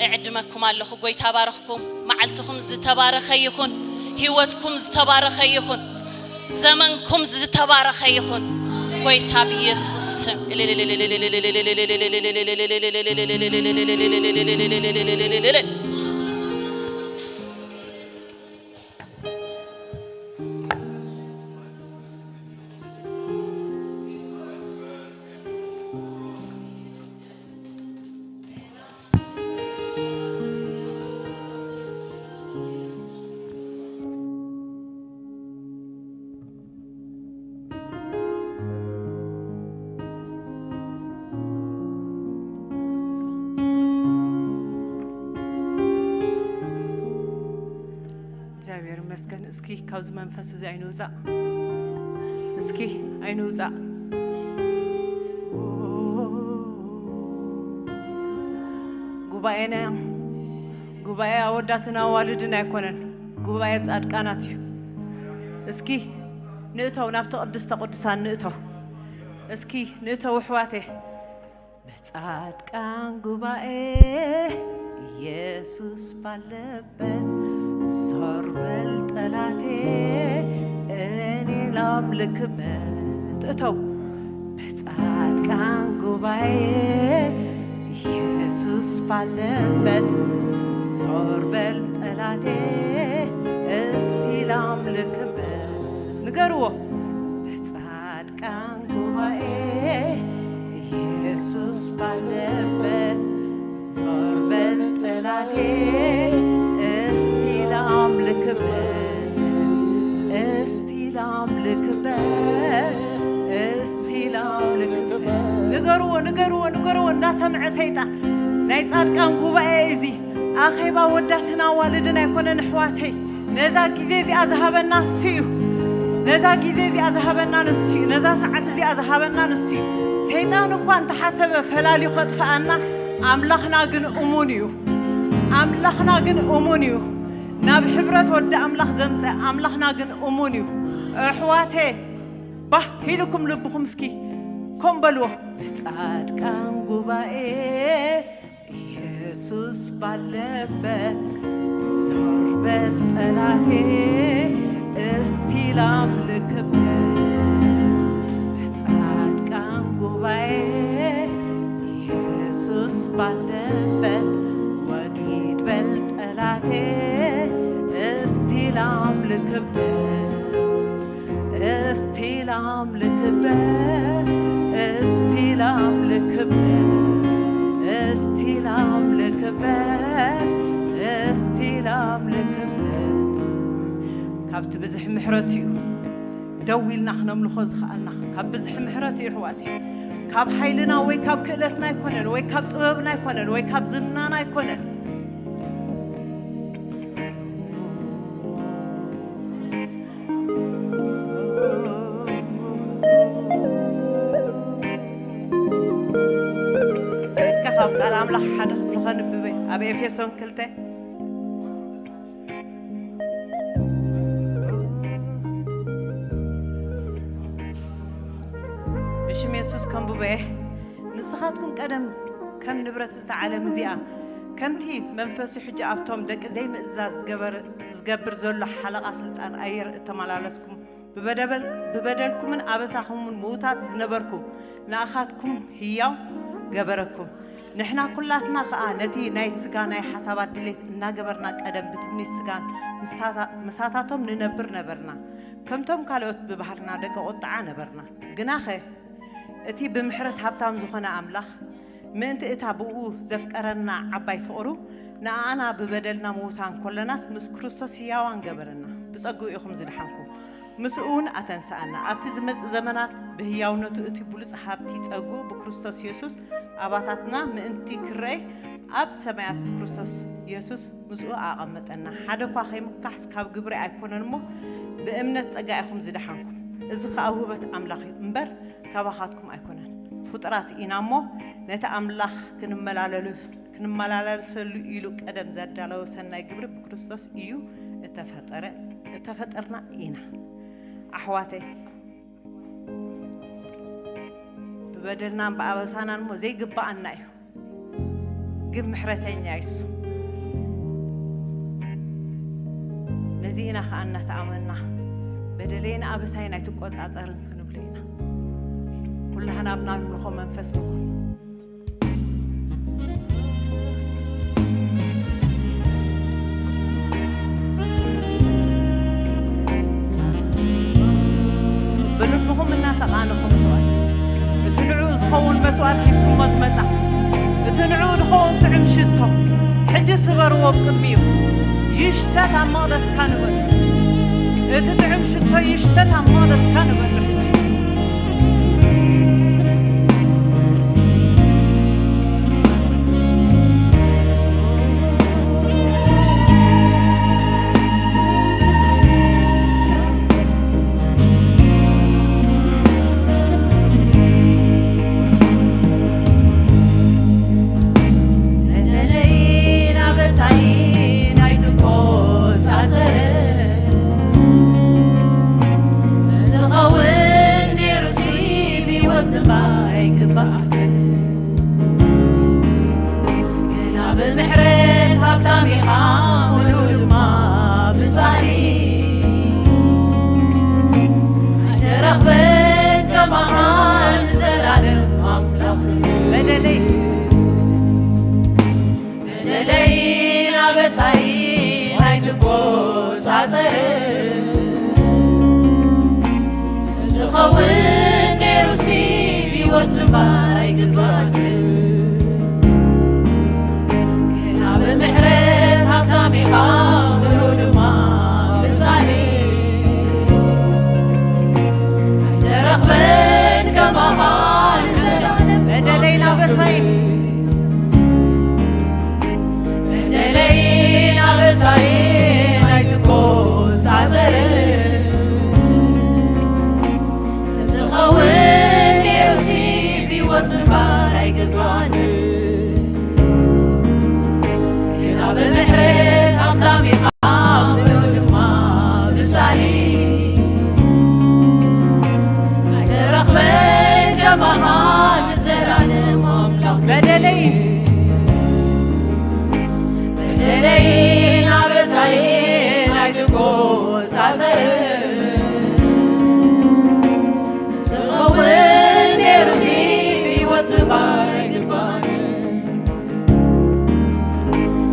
እዕድመኩም ኣለኹ። ጎይታ ባረኽኩም። መዓልትኹም ዝተባረኸ ይኹን። ህይወትኩም ዝተባረኸ ይኹን። ዘመንኩም ዝተባረኸ ይኹን። ጎይታ ብኢየሱስ ስም። እግዚኣብሔር ይመስገን። እስኪ ካብዚ መንፈስ እዚ ኣይንውፃእ። እስኪ ኣይንውፃእ። ጉባኤና ጉባኤ ኣወዳትን ኣዋልድን ኣይኮነን፣ ጉባኤ ጻድቃናት እዩ። እስኪ ንእተው፣ ናብቲ ቅድስተ ቅዱሳን ንእተው። እስኪ ንእተው ኣሕዋቴ። በጻድቃን ጉባኤ ኢየሱስ ባለበት፣ ዞር በል ጠላቴ እኔ ላምልክበት። እተው። በጻድቃን ጉባኤ ኢየሱስ ባለበት፣ ዞር በል ጠላቴ እስቲ ላምልክበት። ንገርዎ። በጻድቃን ጉባኤ ኢየሱስ ባለበት፣ ዞር በል ጠላቴ እስቲ ላምልክበት፣ እስቲ ላምልክበት፣ እስቲ ላምልክበት። ንገርዎ፣ ንገርዎ፣ ንገርዎ። እንዳሰምዐ ሰይጣን ናይ ጻድቃን ጉባኤ እዚ ኣኼባ ወዳትን ኣዋልድን ኣይኮነን ኣሕዋተይ። ነዛ ግዜ እዚኣ ዝሃበና ንሱ እዩ። ነዛ ግዜ እዚኣ ዝሃበና ንሱ እዩ። ነዛ ሰዓት እዚኣ ዝሃበና ንሱ እዩ። ሰይጣን እኳ እንተሓሰበ ፈላልዩ ከጥፍኣና፣ ኣምላኽና ግን እሙን እዩ። ኣምላኽና ግን እሙን እዩ። ናብ ሕብረት ወዲ ኣምላኽ ዘምፀ ኣምላኽና ግን እሙን እዩ። ኣሕዋቴ፣ ባህ ኢልኩም ልብኹም እስኪ ኮም በልዎ። ብጻድቃን ጉባኤ ኢየሱስ ባለበት፣ ዞር በል ጠላቴ እስቲ ላምልክበት። ብጻድቃን ጉባኤ ኢየሱስ ባለበት፣ ወጊድ በል ጠላቴ እስቲ ላምልክበት። እስቲ ላምልክበት፣ እስቲ ላምልክበት፣ እስቲ ላምልክበት፣ እስቲ ላምልክበት። ካብቲ ብዝሒ ምሕረት እዩ ደው ኢልና ክነምልኾ ዝኸኣልና፣ ካብ ብዝሒ ምሕረት እዩ ኣሕዋተይ። ካብ ሓይልና ወይ ካብ ክእለትና ኣይኮነን፣ ወይ ካብ ጥበብና ኣይኮነን፣ ወይ ካብ ዝናና ኣይኮነን። እስከ ካብ ቃል ኣምላኽ ሓደ ክፍሊ ኸንብበ፣ ኣብ ኤፌሶን ክልተ። ብሽም የሱስ ከንብበ እየ። ንስኻትኩም ቀደም ከም ንብረት እዛ ዓለም እዚኣ፣ ከምቲ መንፈሱ ሕጂ ኣብቶም ደቂ ዘይምእዛዝ ዝገበር-፣ ዝገብር ዘሎ ሓለቓ ስልጣን ኣየር እተመላለስኩም፣ ብበደበል-፣ ብበደልኩምን ኣበሳኹምን ምዉታት ዝነበርኩም ንኣኻትኩም ህያው ገበረኩም። ንሕና ኩላትና ኸኣ ነቲ ናይ ስጋ ናይ ሓሳባት ድሌት እናገበርና ቀደም ብትምኒት ስጋን ምስታታ-፣ ምሳታቶም ንነብር ነበርና። ከምቶም ካልኦት ብባህርና ደቂ ቁጥዓ ነበርና። ግናኸ እቲ ብምሕረት ሃብታም ዝኾነ ኣምላኽ፣ ምእንቲ እታ ብእኡ ዘፍቀረና ዓባይ ፍቕሩ፣ ንኣኣና ብበደልና ምዉታን ከለናስ ምስ ክርስቶስ ህያዋን ገበረና። ብጸግኡ ኢኹም ዝደሓንኩም። ምስኡ እውን ኣተንስኣና። ኣብቲ ዝመጽእ ዘመናት ብህያውነቱ እቲ ብሉጽ ሃብቲ ጸግኡ ብክርስቶስ የሱስ ኣባታትና ምእንቲ ክረኣይ ኣብ ሰማያት ብክርስቶስ የሱስ ምስኡ ኣቐመጠና። ሓደ እኳ ከይምካሕስ ካብ ግብሪ ኣይኮነን እሞ፣ ብእምነት ጸጋ ኢኹም ዝደሓንኩም። እዚ ኸኣ ውህበት ኣምላኽ እዩ እምበር፣ ካባኻትኩም ኣይኮነን። ፍጡራት ኢና እሞ፣ ነቲ ኣምላኽ ክንመላለስ-፣ ክንመላለሰሉ ኢሉ ቀደም ዘዳለወ ሰናይ ግብሪ ብክርስቶስ እዩ እተፈጠረ፣ እተፈጠርና ኢና። ኣሕዋተይ፣ በደልናን ብኣበሳናን እሞ ዘይግብኣና እዩ፣ ግን ምሕረተኛ እዩ እሱ። ነዚ ኢና ኸኣ እናተኣመንና፣ በደለይን ኣበሳይን ኣይትቆጻጸርን ክንብሎ ኢና። ኩላህና ኣብ ናምልኾ መንፈስ ንኹን። ብልብኹም እናተቓነኹም ኣሕዋት፣ እቲ ንዕኡ ዝኸውን መስዋእቲ ሒዝኩሞ ዝመጻ፣ እቲ ንዕኡ ዝኸውን ጥዑም ሽቶ፣ ሕጂ ስበርዎ ብቅድሚኡ። ይሽተት ኣብ መቕደስካ ንበል። እቲ ጥዑም ሽቶ ይሽተት ኣብ መቕደስካ ንበል። በደለይን ኣበሳይን ኣይትቆጻጸርን። ዝኸውን ነይሩሲ ብህይወት ምንባር ኣይግባእን። ግና ብምሕረት ሃብታም ኢኻ፣ ምሉእ ድማ ብጻህሪ። ኣይተረኽበን ከማኻ ንዘላለም ኣምላኽ። በደለይ በደለይን ኣበሳይን ኣይትቆጻጸርን። ዝኸውን ነይሩሲ ብህይወት ምንባር ኣይግባእን። ግና ብምሕረት ሃብታም ኢኻ፣ ምሉእ ድማ ብጻህሪ። ኣይተረኽበን ከማኻ ንዘላለም። በደለይን ኣበሳይን በደለይን ኣበሳይን ኣይትቆጻጸርን። ተዝኸውን ነይሩሲ ብህይወት ምንባር ኣይግባእን። ግና ብምሕረት ሃብታም ኢኻ፣ ምሉእ ድማ ብጻህሪ። ኣይተረኽበን ከማኻ ንዘላለም ኣምላኽ። በደለይ በደለይን ኣበሳይን ኣይትቆጻጸርን። ዝኸውን ነይሩሲ ብህይወት ምንባር ኣይግባእን።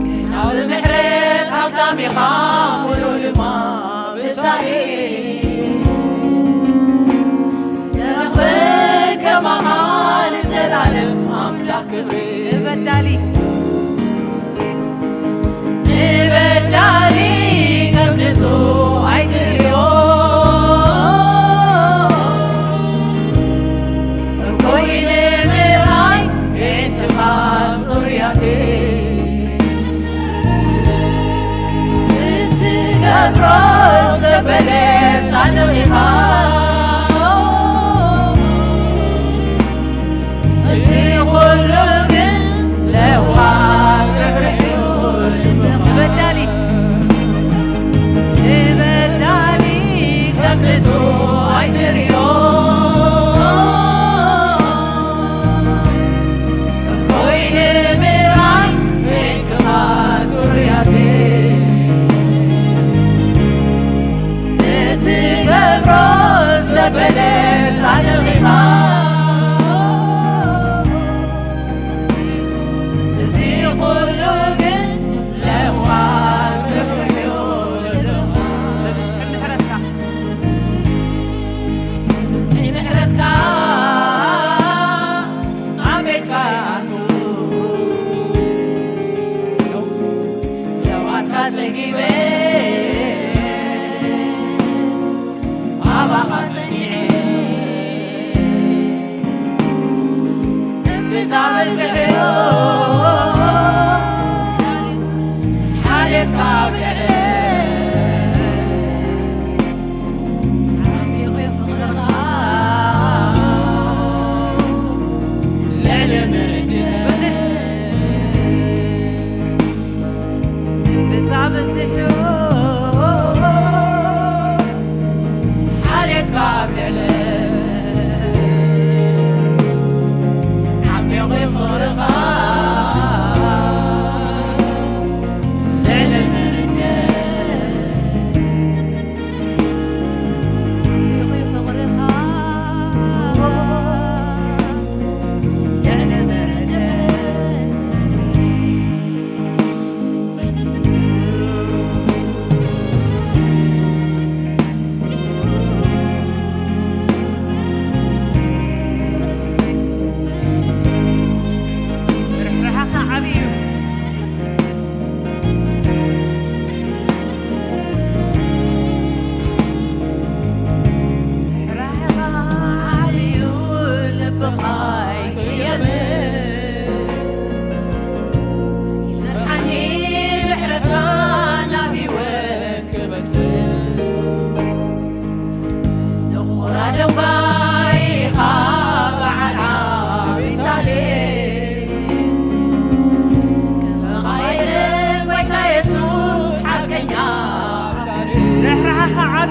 ግና ብምሕረት ሃብታም ኢኻ፣ ምሉእ ድማ ብጻህሪ። ተረኽበን ከማኻ ንዘላለም ኣምላኽ ክብሪ። ንበዳሊ ንበዳሊ ከም ንጹህ ኣይትርእዮ። እኩይ ንምርኣይ የዒንትኻ ጽሩያት። እትገብሮ ዘበለ ጻድቕ ኢኻ። እዚ ኩሉ ግን ለዋህ ርሕሩሕ እዩ ልብኻ። ንበዳሊ ንበዳሊ ከም ንጹህ ኣይትርእዮ። እፎይ ንምርኣይ ምእንትኻ ጽሩያት። እትገብሮ ዘበለ ጻድቕ ኢኻ። እዚ ኩሉ ግን ለዋህ ርሕሩሕ እዩ ልብኻ። ብብዝሒ ምሕረትካ፣ ብብዝሒ ምሕረትካ ኣብ ቤትካ ይኣቱ። ለዋህትካ ጸጊበ ኣባኻ ጸኒዐ። እምብዛ በዚሕዮ ሓልዮትካ ኣብ ልዕለይ። ዓሚቕ እዩ ፍቕርኻ ልዕሊ ምርድእ። እምብዛ በዚሕዮ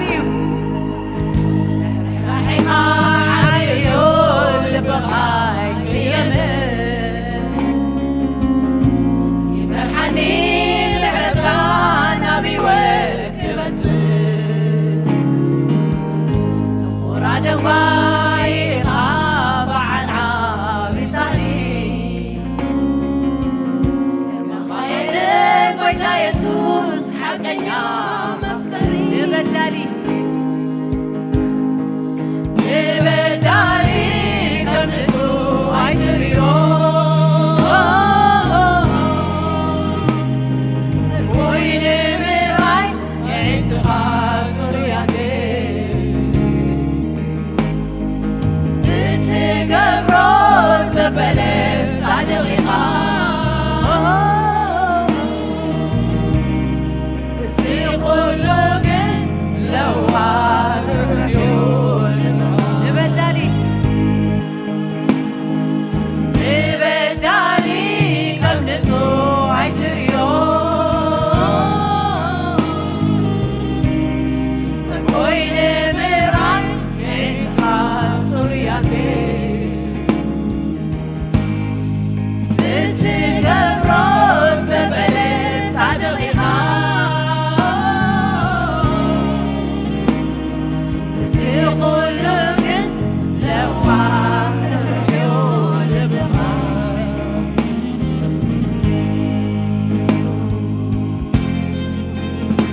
እዩ። ርሕራሕኻ ዓብዩ ልብኻ ኣይቅየምን። ይመርሓኒ ምሕረትካ ናብ ህይወት ክበጽሕ። ንኹራ ደንጓይኻ በዓል ዓቢ ሳህሊ። ከማኻ የለን ጎይታ የሱስ ሓቀኛ መፍቀሪ። ንበዳሊ ንበዳሊ ከም ንጹህ ኣይትርእዮ። ወይ ንምርኣይ የዒንትኻ ጽሩያት እትገብሮ ዘበለ ጻድቕ ኢኻ። እዚ ኩሉ ግን ለዋህ ርሑቕ እዩ። ንበዳሊ ንበዳሊ ከም ንጹህ ኣይትርእዮ። ኮይነ ምርኣይ የዒንትኻ ጽሩያት እትገብሮ ዘበለ ጻድቕ ኢኻ። እዚ ኩሉ ግን ለዋህ ርሑቕ ልብኻ።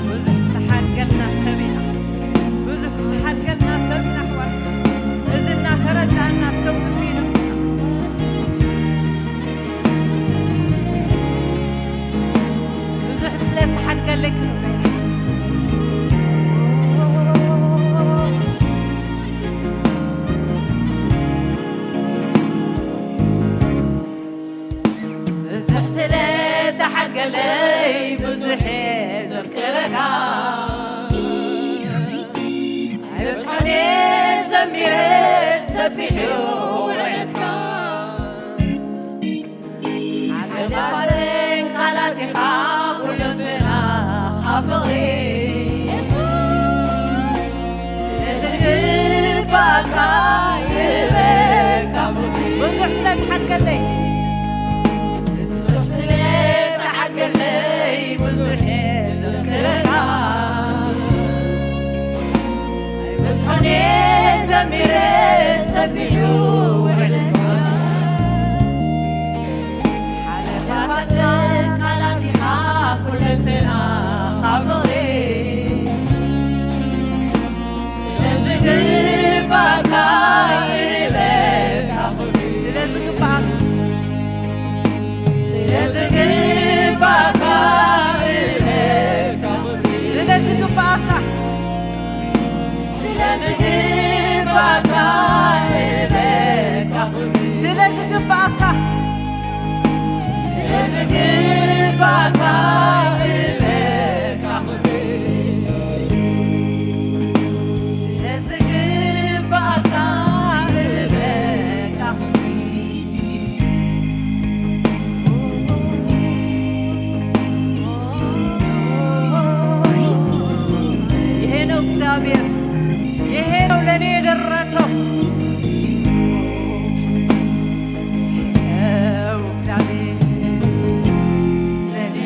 ብዙሕ ዝተሓድገልና ሰብ ኢና። ብዙሕ ዝተሓድገልና ሰብ ኢና ኣሕዋት። እዚ እናተረዳእና እስከ ክንርኢ ንምጻእ። ብዙሕ ስለ እተሓድገለይ ክንርኢ። ብዙሕ ስለ እተሓድገለይ ብዙሕ እየ ዘፍቅረካ። ኣይበጽሖን እየ ዘሚረ ሰፊሕ እዩ ውዕለትካ። ሓለፋትን ቃላት ኢኻ ኩለንተናኻ ፍቕሪ። ስለ ዝግባእካ ይህበካ ፍቕሪ። ብዙሕ ስለ ዝሓድገለይ። ብዙሕ ስለ ዝሓድገለይ ብዙሕ እየ ዘፍቅረካ። ኣይበጽሖን እየ ዘሚረ ሰፊሕ እዩ ውዕለትካ። ሓለፋትን ቃላት ኢኻ ኩለንተናኻ ፍቕሪ። ስለ ዝግባእካ ይህበካ ክብሪ። ስለ ዝግባእካ። ስለ ዝግባእካ ይህበካ ክብሪ። ስለ ዝግባእካ። ስለ ዝግባእካ ይህበካ ክብሪ። ስለ ዝግባእካ። ስለ ዝግባእካ ይህበካ ክብሪ። ስለ ዝግባእካ ይህበካ ክብሪ። ይሄ ነው እግዚአብሔር፣ ይሄ ነው ለእኔ የደረሰው። ይኸው እግዚአብሔር ለእኔ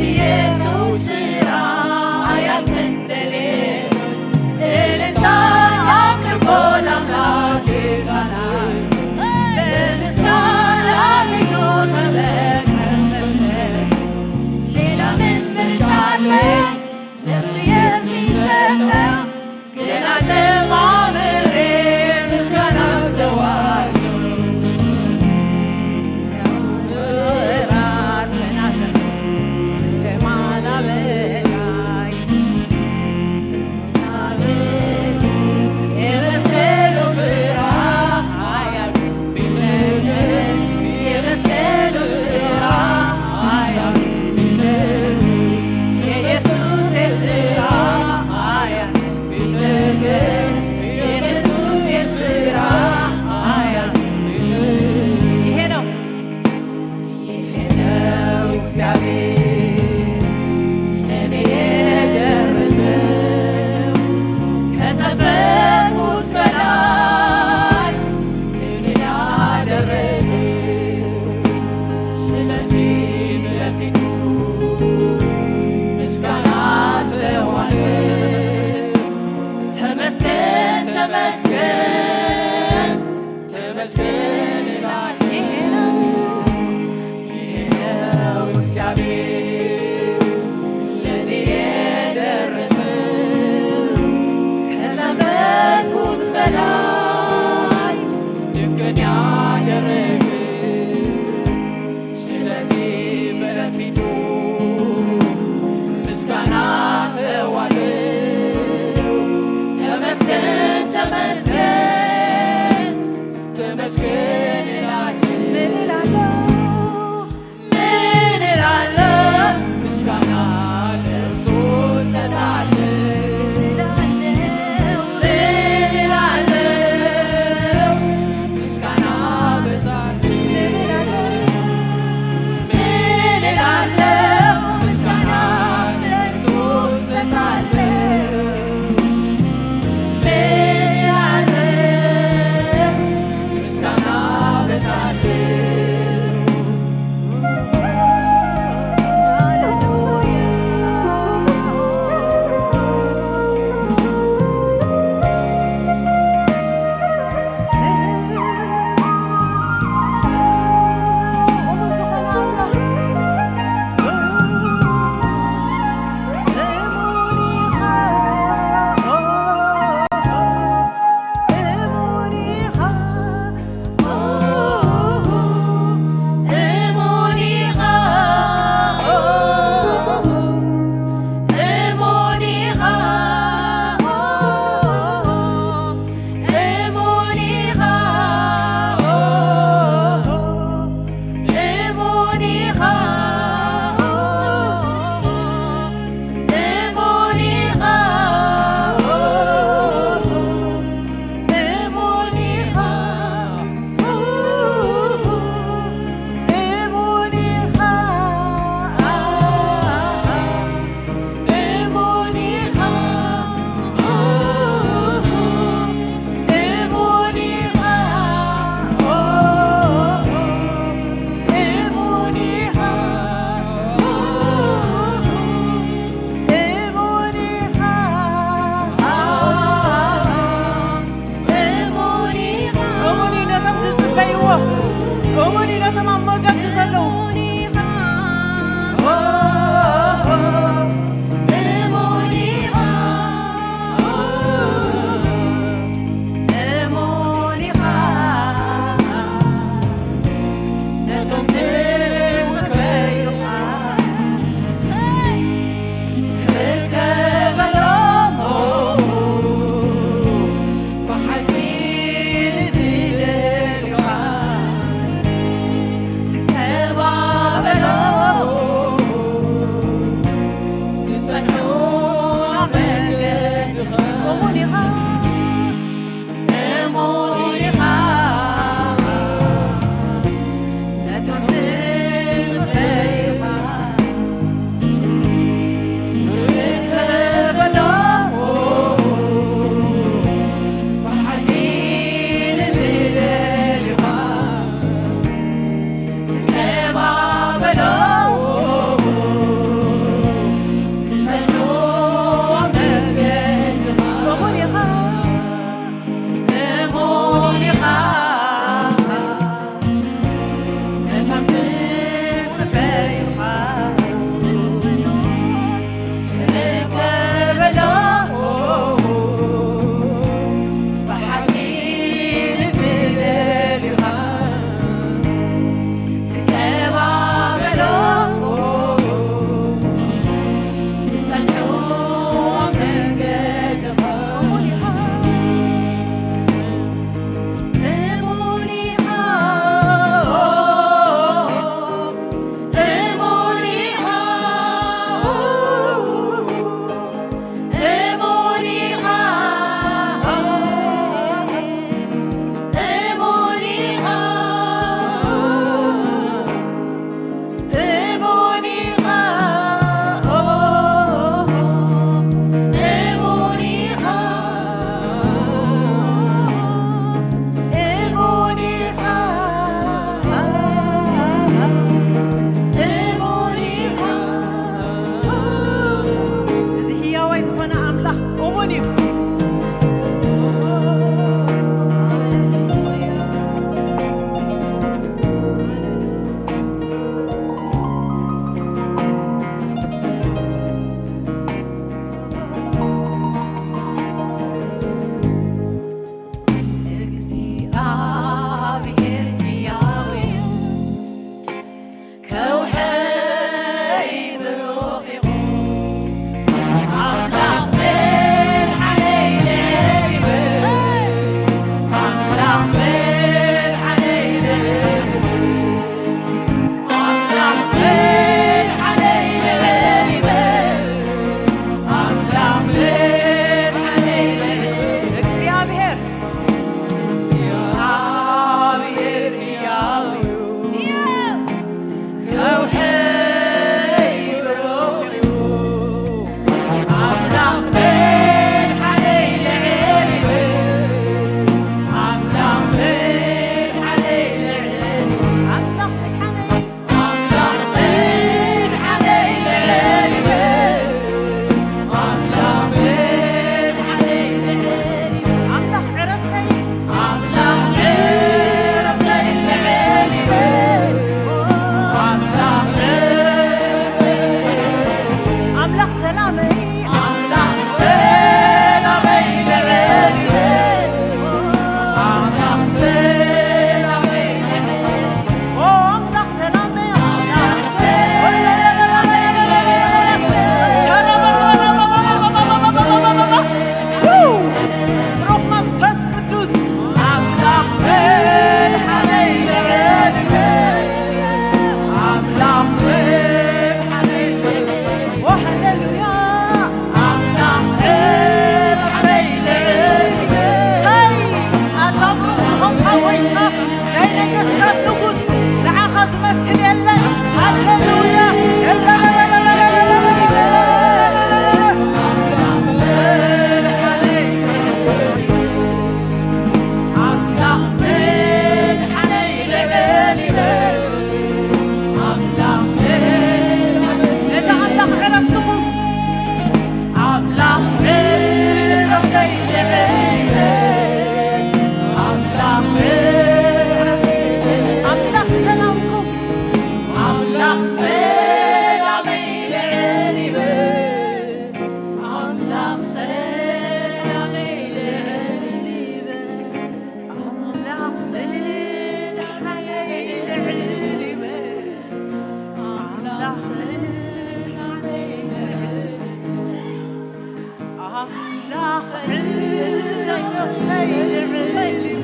ኢየሱስ ስራ ኣያል ክንደሌ እልልታ ኣምልኮ ላምላክ ይዛና በምስጋና ፊቱ መበል መመሰል ሌላ ምን ምርጫ አለ? ነፍስ የሚሰጠው ገና ጀማምሬ ምስጋና ሰዋለሁ።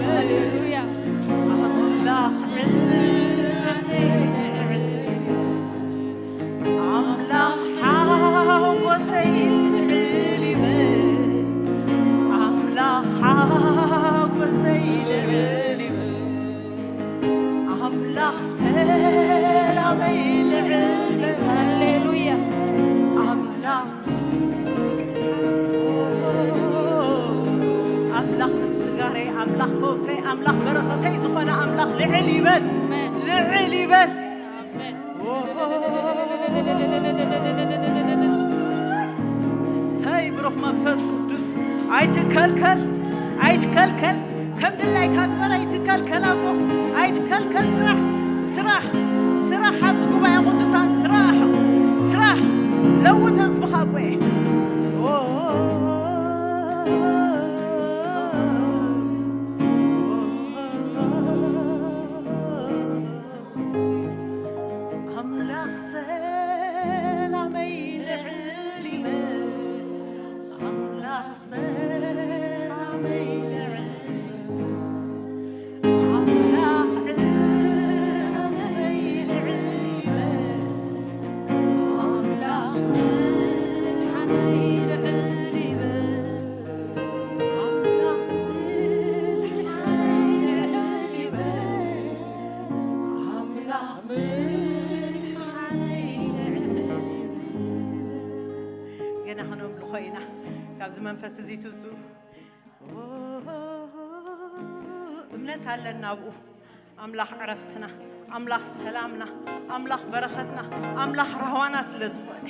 ሃሌሉያ። ኣምላኽ ኣምላኽ ሓጎሰይ ልዕል ይበል። ኣምላኽ ሓጎሰይ ልዕል ይበል። ኣምላኽ ሰላመይ ልዕል ይበል። ሃሌሉያ። ኣምላኽ ኣምላኽ ምስጋረይ፣ ኣምላኽ ፈውሰይ፣ ኣምላኽ በረኸተይ ዝኾነ ኣምላኽ ልዕል ይበል። ኣሜን። ልዕል ይበል። ኣሜን። ሰይ ብሩኽ መንፈስ ቅዱስ ኣይትከልከል፣ ኣይትከልከል። ከም ድላይካ ግበር፣ ኣይትከልከል ኣቦ፣ ኣይትከልከል። ስራሕ፣ ስራሕ፣ ስራሕ ኣብዚ ጉባኤ ቅዱሳን ስራሕ፣ ስራሕ። ለውጥ ህዝብኻ ኣቦየ። ኣምላኽ ሰላመይ ልዕል ይበል። ኣምላኽ ሰላመይ ልዕል ይበል። ኣምላኽ ሰላመይ ልዕል ይበል። ኣምላኽ ሰላመይ ልዕል ይበል። ኣምላኽ ሰላመይ ልዕል ይበል። ኣምላኽ ምድሓነይ ልዕል ይበል። ገና ከነምልኾ ኢና። ካብዚ መንፈስ እዚ ትውፅኡ። እምነት ኣለና ኣብኡ። ኣምላኽ ዕረፍትና፣ ኣምላኽ ሰላምና፣ ኣምላኽ በረኸትና፣ ኣምላኽ ራህዋና ስለ ዝኾነ።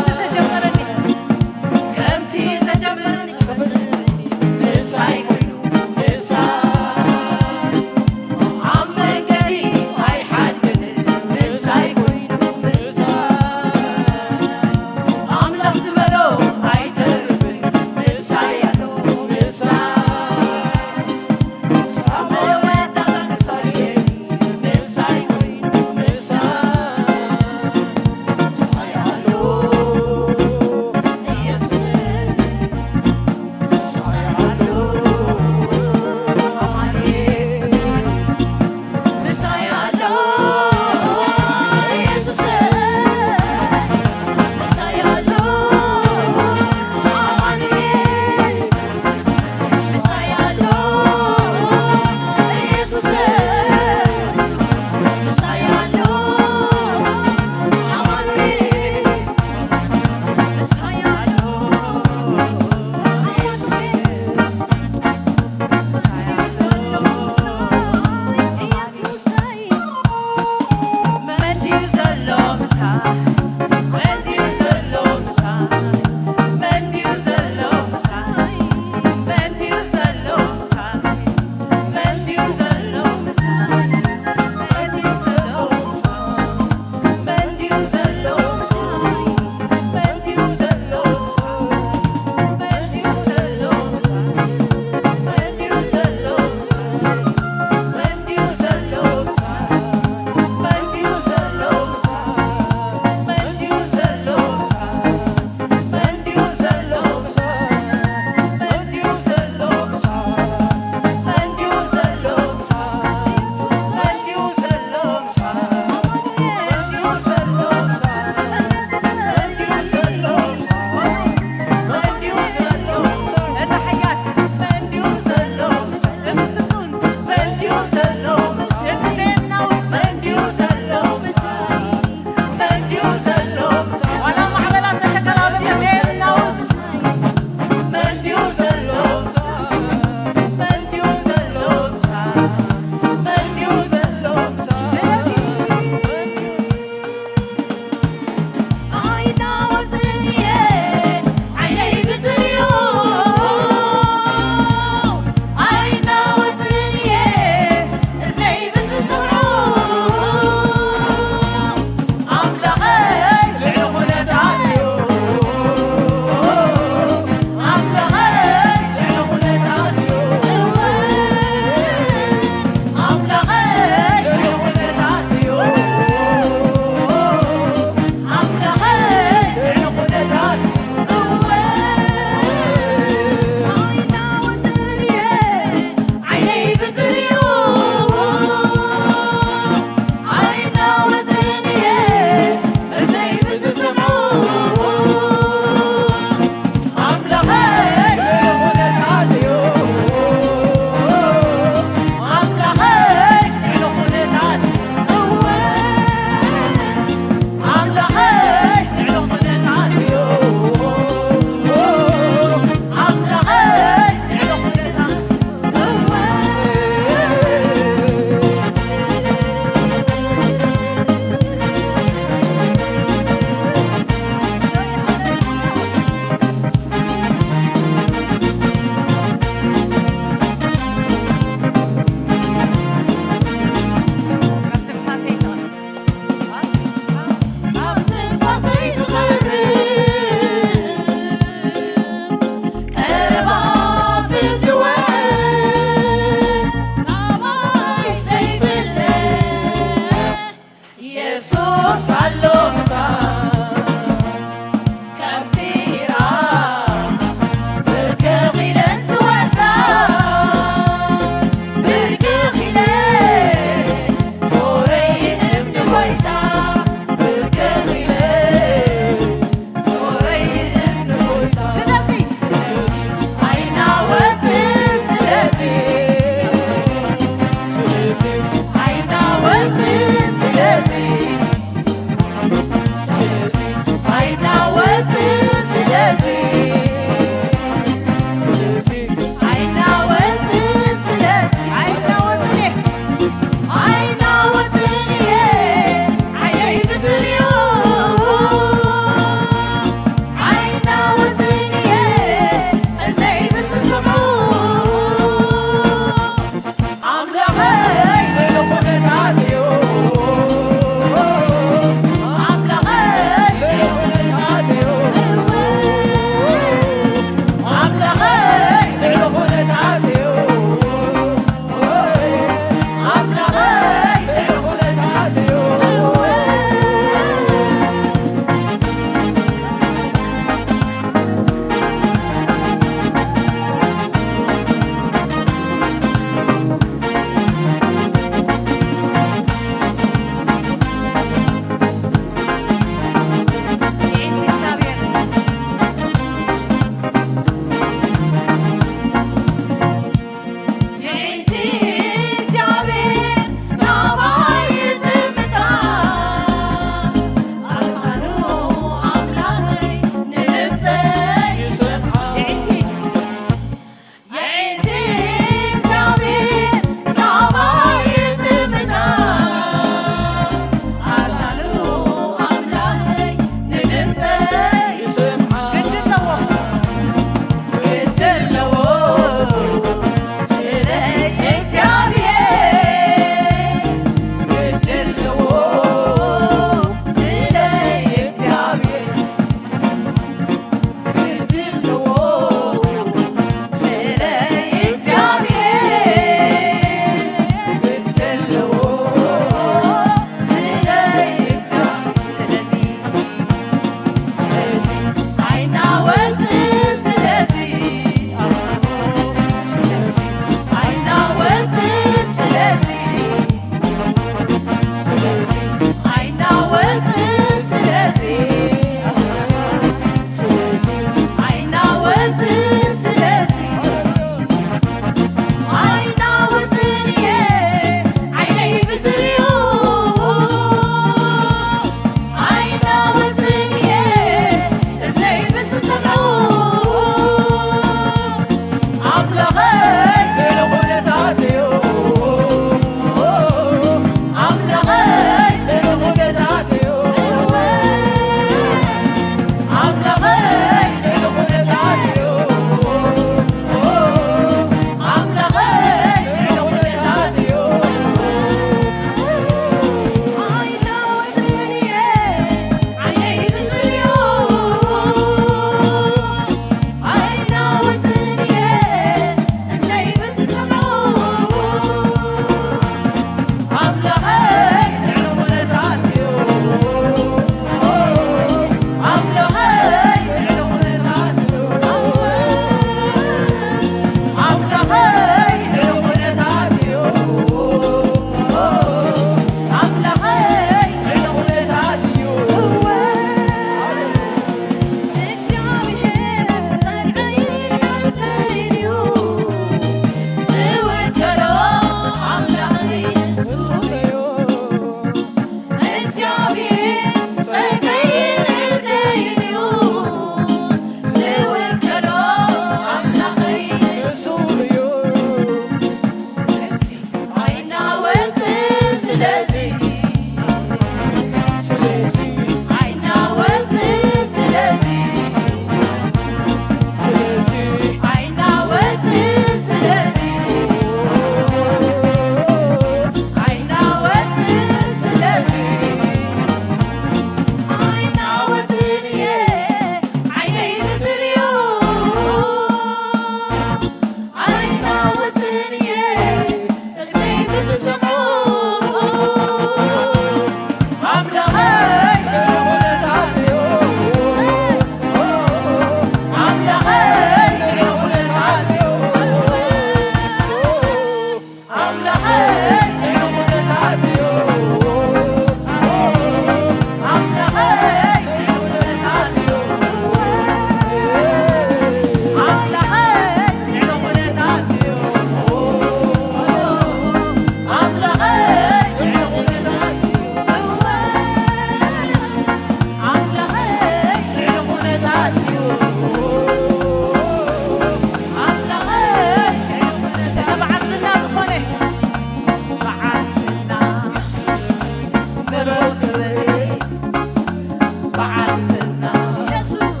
በዓል ዝና የሱስ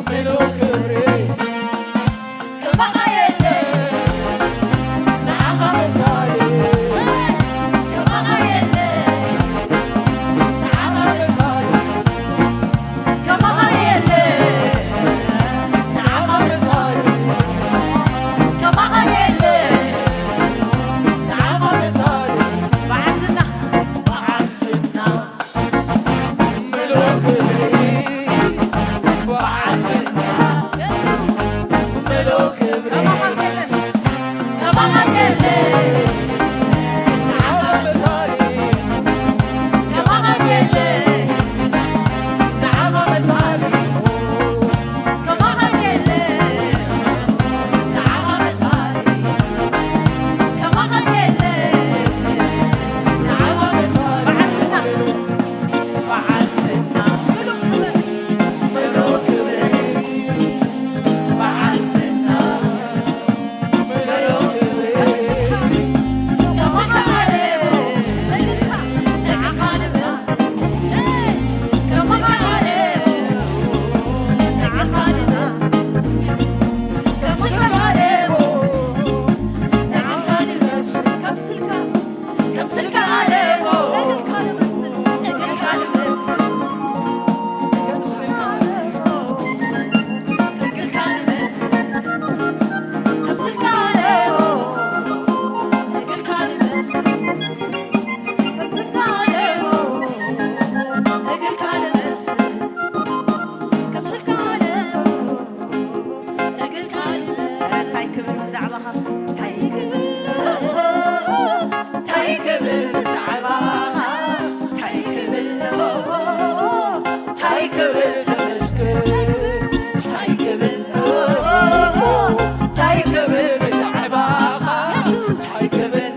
ምሉእ ክብሪ ከማኻ የለ ንዓኻ መሳሊ ከማኻ የለ ንዓኻ መሳሊ ከማኻ የለ ንዓኻ መሳሊ ከማኻ የለ ንዓኻ መሳሊ በዓል ዝና በዓል ዝና እንታይ ክብል ብዛዕባኻ? እንታይ ክብል? እንታይ ክብል ብዛዕባኻ? እንታይ ክብል? እንታይ ክብል ተመስገን? እንታይ ክብል? እንታይ ክብል ብዛዕባኻ? እንታይ ክብል?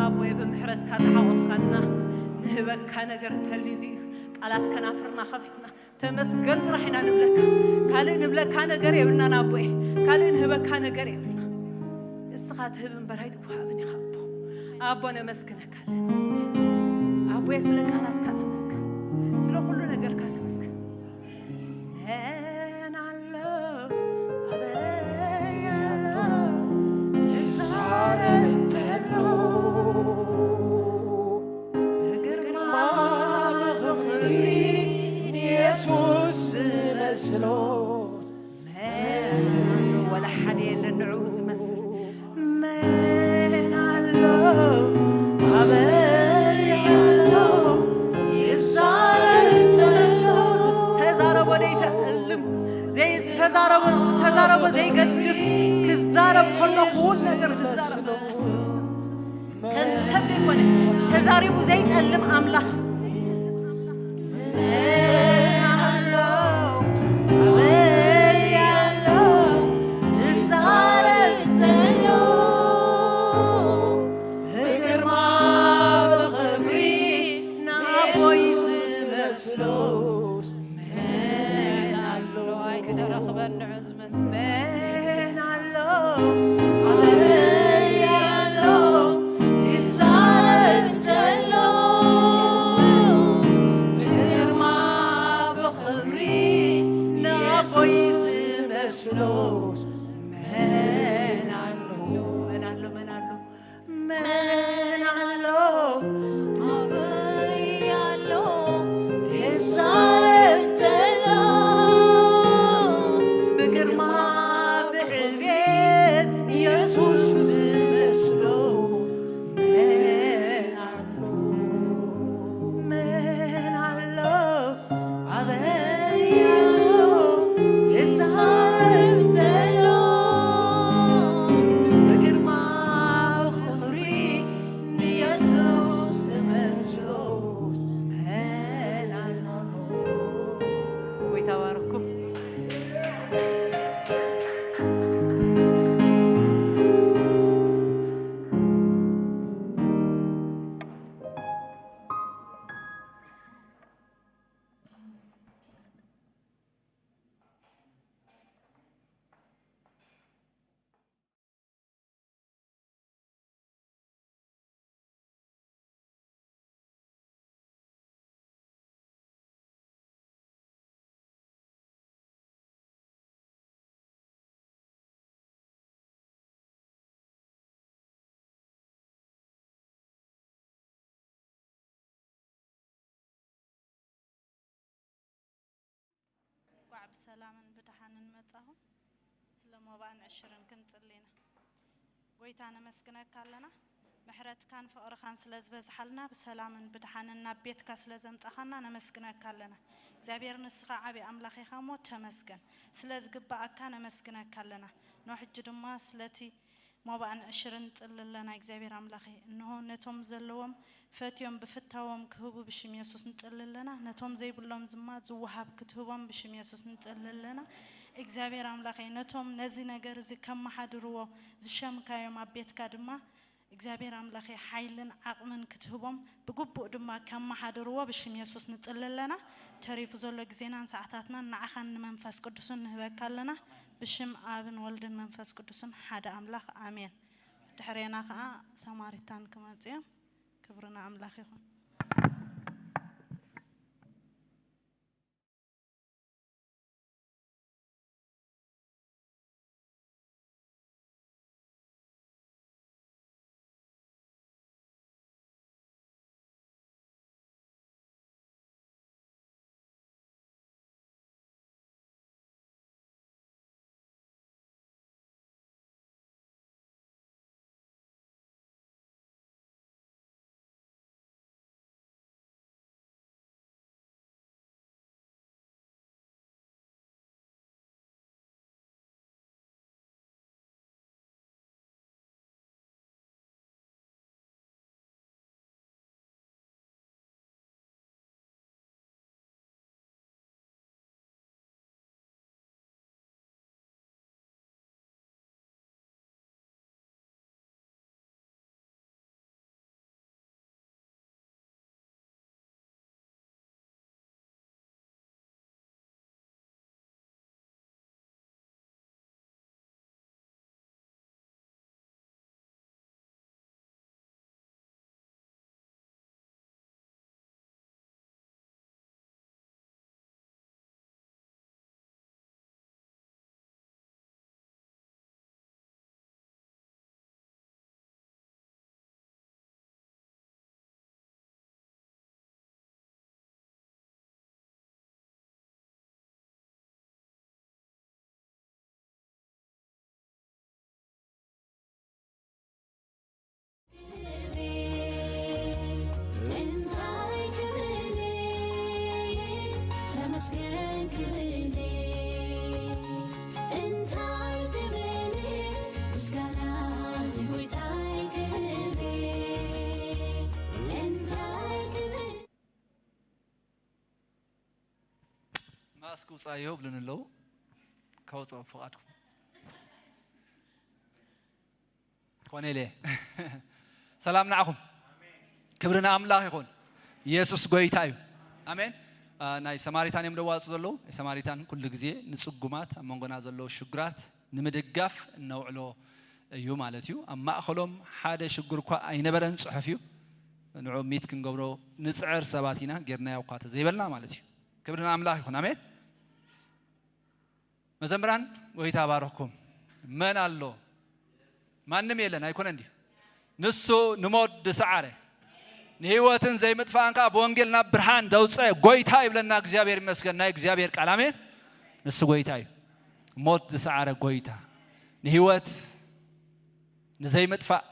ኣቦይ ብምሕረትካ ዝሓቆፍካና ንህበካ ነገር እንተልዩ እዩ። ቃላት ከናፍርና ከፊትና ተመስገን ጥራሕ ኢና ንብለካ። ካልእ ንብለካ ነገር የብልናን ኣቦይ፣ ካልእ ንህበካ ነገር የብልና። እስኻ ትህብ እምበር ኣይትወሃብን ኢኻ ኣቦ። ኣቦ ነመስግነካ ኣለና ኣቦየ፣ ስለ ቃላትካ ተመስገን፣ ስለ ኩሉ ነገርካ ተመስገን። መን ኣሎ ኣበይ ኣሎ ይዛረብ እንተሎ ብግርማ ብኽብሪ ንየሱስ ዝመስሎ መን ወላ ሓደ የለን ንዕኡ ዝመስል። መን ኣሎ ኣበይ ኣሎ ይዛ ዘይገድፍ ክዛረብ ከሎ ክውን ነገር ክዛረብ ከም ሰብ ዘይኮነ ተዛሪቡ ዘይጠልም ኣምላኽ እንኳዕ ብሰላምን ብደሓንን መጻኹም። ስለ ሞባእን ዕሽርን ክንጽሊ ኢና። ጎይታ ነመስግነካ ኣለና። ምሕረትካን ፍቕርኻን ስለ ዝበዝሓልና ብሰላምን ብደሓንን ናብ ቤትካ ስለ ዘምጻኻና ነመስግነካ ኣለና። እግዚኣብሔር ንስኻ ዓቢ ኣምላኽ ኢኻ እሞ ተመስገን። ስለ ዝግባኣካ ነመስግነካ ኣለና። ኖ ሕጂ ድማ ስለቲ ሞባእን ዕሽርን ንጽሊ ኣለና እግዚኣብሔር ኣምላኸይ። እንሆ ነቶም ዘለዎም ፈትዮም ብፍታዎም ክህቡ ብሽም የሱስ ንጽሊ ኣለና። ነቶም ዘይብሎም ድማ ዝወሃብ ክትህቦም ብሽም የሱስ ንጽሊ ኣለና እግዚኣብሔር ኣምላኸይ። ነቶም ነዚ ነገር እዚ ከመሓድርዎ ዝሸምካዮም ኣብ ቤትካ ድማ እግዚኣብሔር ኣምላኸይ ሓይልን ዓቕምን ክትህቦም ብግቡእ ድማ ከመሓድርዎ ብሽም የሱስ ንጽሊ ኣለና። ተሪፉ ዘሎ ግዜናን ሰዓታትናን ንዓኻን ንመንፈስ ቅዱስን ንህበካ ኣለና። ብሽም ኣብን ወልድን መንፈስ ቅዱስን ሓደ ኣምላኽ ኣሜን። ድሕሬና ኸዓ ሰማሪታን ክመጹ እዮም። ክብሪ ንኣምላኽ ይኹን። ማስክ ውፃዮ ይብሉን ኣለዉ። ከውፅኦም ፍቓድኩም። ኮነ ኢለ። ሰላም ንዓኹም። ክብሪ ንኣምላኽ ይኹን። ኢየሱስ ጎይታ እዩ። ኣሜን። አ፣ ናይ ሰማሪታን እዮም ደዋፁ ዘለዉ። ናይ ሰማሪታን ኩሉ ግዜ ንጽጉማት፣ ኣብ መንጎና ዘለዉ ሽግራት ንምድጋፍ እነውዕሎ እዩ ማለት እዩ። ኣብ ማእኸሎም ሓደ ሽግር እኳ ኣይነበረን፣ ጽሑፍ እዩ። ንዑ ሚት ክንገብሮ ንጽዕር ሰባት ኢና፣ ጌርናዮ እኳ ተዘይበልና ማለት እዩ። ክብሪ ንኣምላኽ ይኹን። ኣሜን። መዘምራን፣ ጎይታ ባረኽኩም። መን ኣሎ? ማንም የለን፣ ኣይኮነን ድዩ? ንሱ ንሞት ዝሰዓረ፣ ንህይወትን ዘይምጥፋእን ከኣ ብወንጌል ናብ ብርሃን ዘውፀ ጎይታ ይብለና። እግዚኣብሔር ይመስገን። ናይ እግዚኣብሔር ቃል፣ ኣሜን። ንሱ ጎይታ እዩ። ሞት ዝሰዓረ ጎይታ፣ ንህይወት፣ ንዘይምጥፋእ፣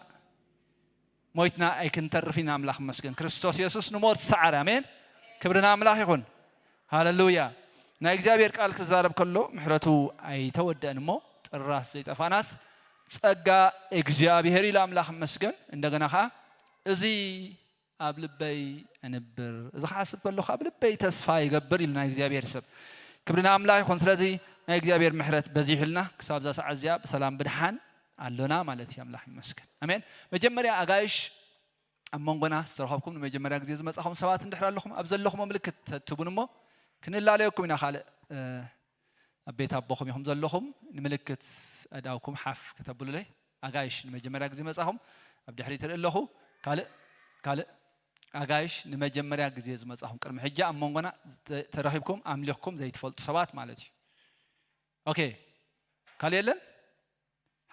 ሞይትና ኣይክንተርፍ ኢና። ኣምላኽ ይመስገን። ክርስቶስ የሱስ ንሞት ሰዓረ። ኣሜን። ክብሪ ንኣምላኽ ይኹን። ሃሌሉያ። ናይ እግዚኣብሔር ቃል ክዛረብ ከሎ፣ ምሕረቱ ኣይተወደአን እሞ፣ ጥራስ ዘይጠፋናስ፣ ጸጋ እግዚኣብሔር ኢሉ። ኣምላኽ ይመስገን። እንደገና ኸኣ፣ እዚ ኣብ ልበይ እንብር፣ እዚ ክሓስብ ከለኹ ኣብ ልበይ ተስፋ ይገብር ኢሉ ናይ እግዚኣብሔር ሰብ። ክብሪ ንኣምላኽ ይኹን። ስለዚ ናይ እግዚኣብሔር ምሕረት በዚሑልና፣ ክሳብ እዛ ሰዓት እዚኣ ብሰላም ብድሓን ኣሎና ማለት እዩ። ኣምላኽ ይመስገን። ኣሜን። መጀመርያ ኣጋይሽ ኣብ መንጎና ዝተረኸብኩም ንመጀመርያ ግዜ ዝመጻኹም ሰባት እንድሕር ኣለኹም፣ ኣብ ዘለኹሞ ምልክት ተትቡን እሞ ክንላለየኩም ኢና። ካልእ፣ እ፣ ኣብ ቤት ኣቦኹም ኢኹም ዘለኹም፣ ንምልክት ኣእዳውኩም ሓፍ ከተብሉለይ። ኣጋይሽ ንመጀመርያ ግዜ መጻኹም፣ ኣብ ድሕሪት እርኢ ኣለኹ። ካልእ፣ ካልእ ኣጋይሽ ንመጀመርያ ግዜ ዝመጻኹም፣ ቅድሚ ሕጂ ኣብ መንጎና ዝተ-፣ ተረኺብኩም ኣምሊኽኩም ዘይትፈልጡ ሰባት ማለት እዩ። ኦኬ፣ ካልእ የለን?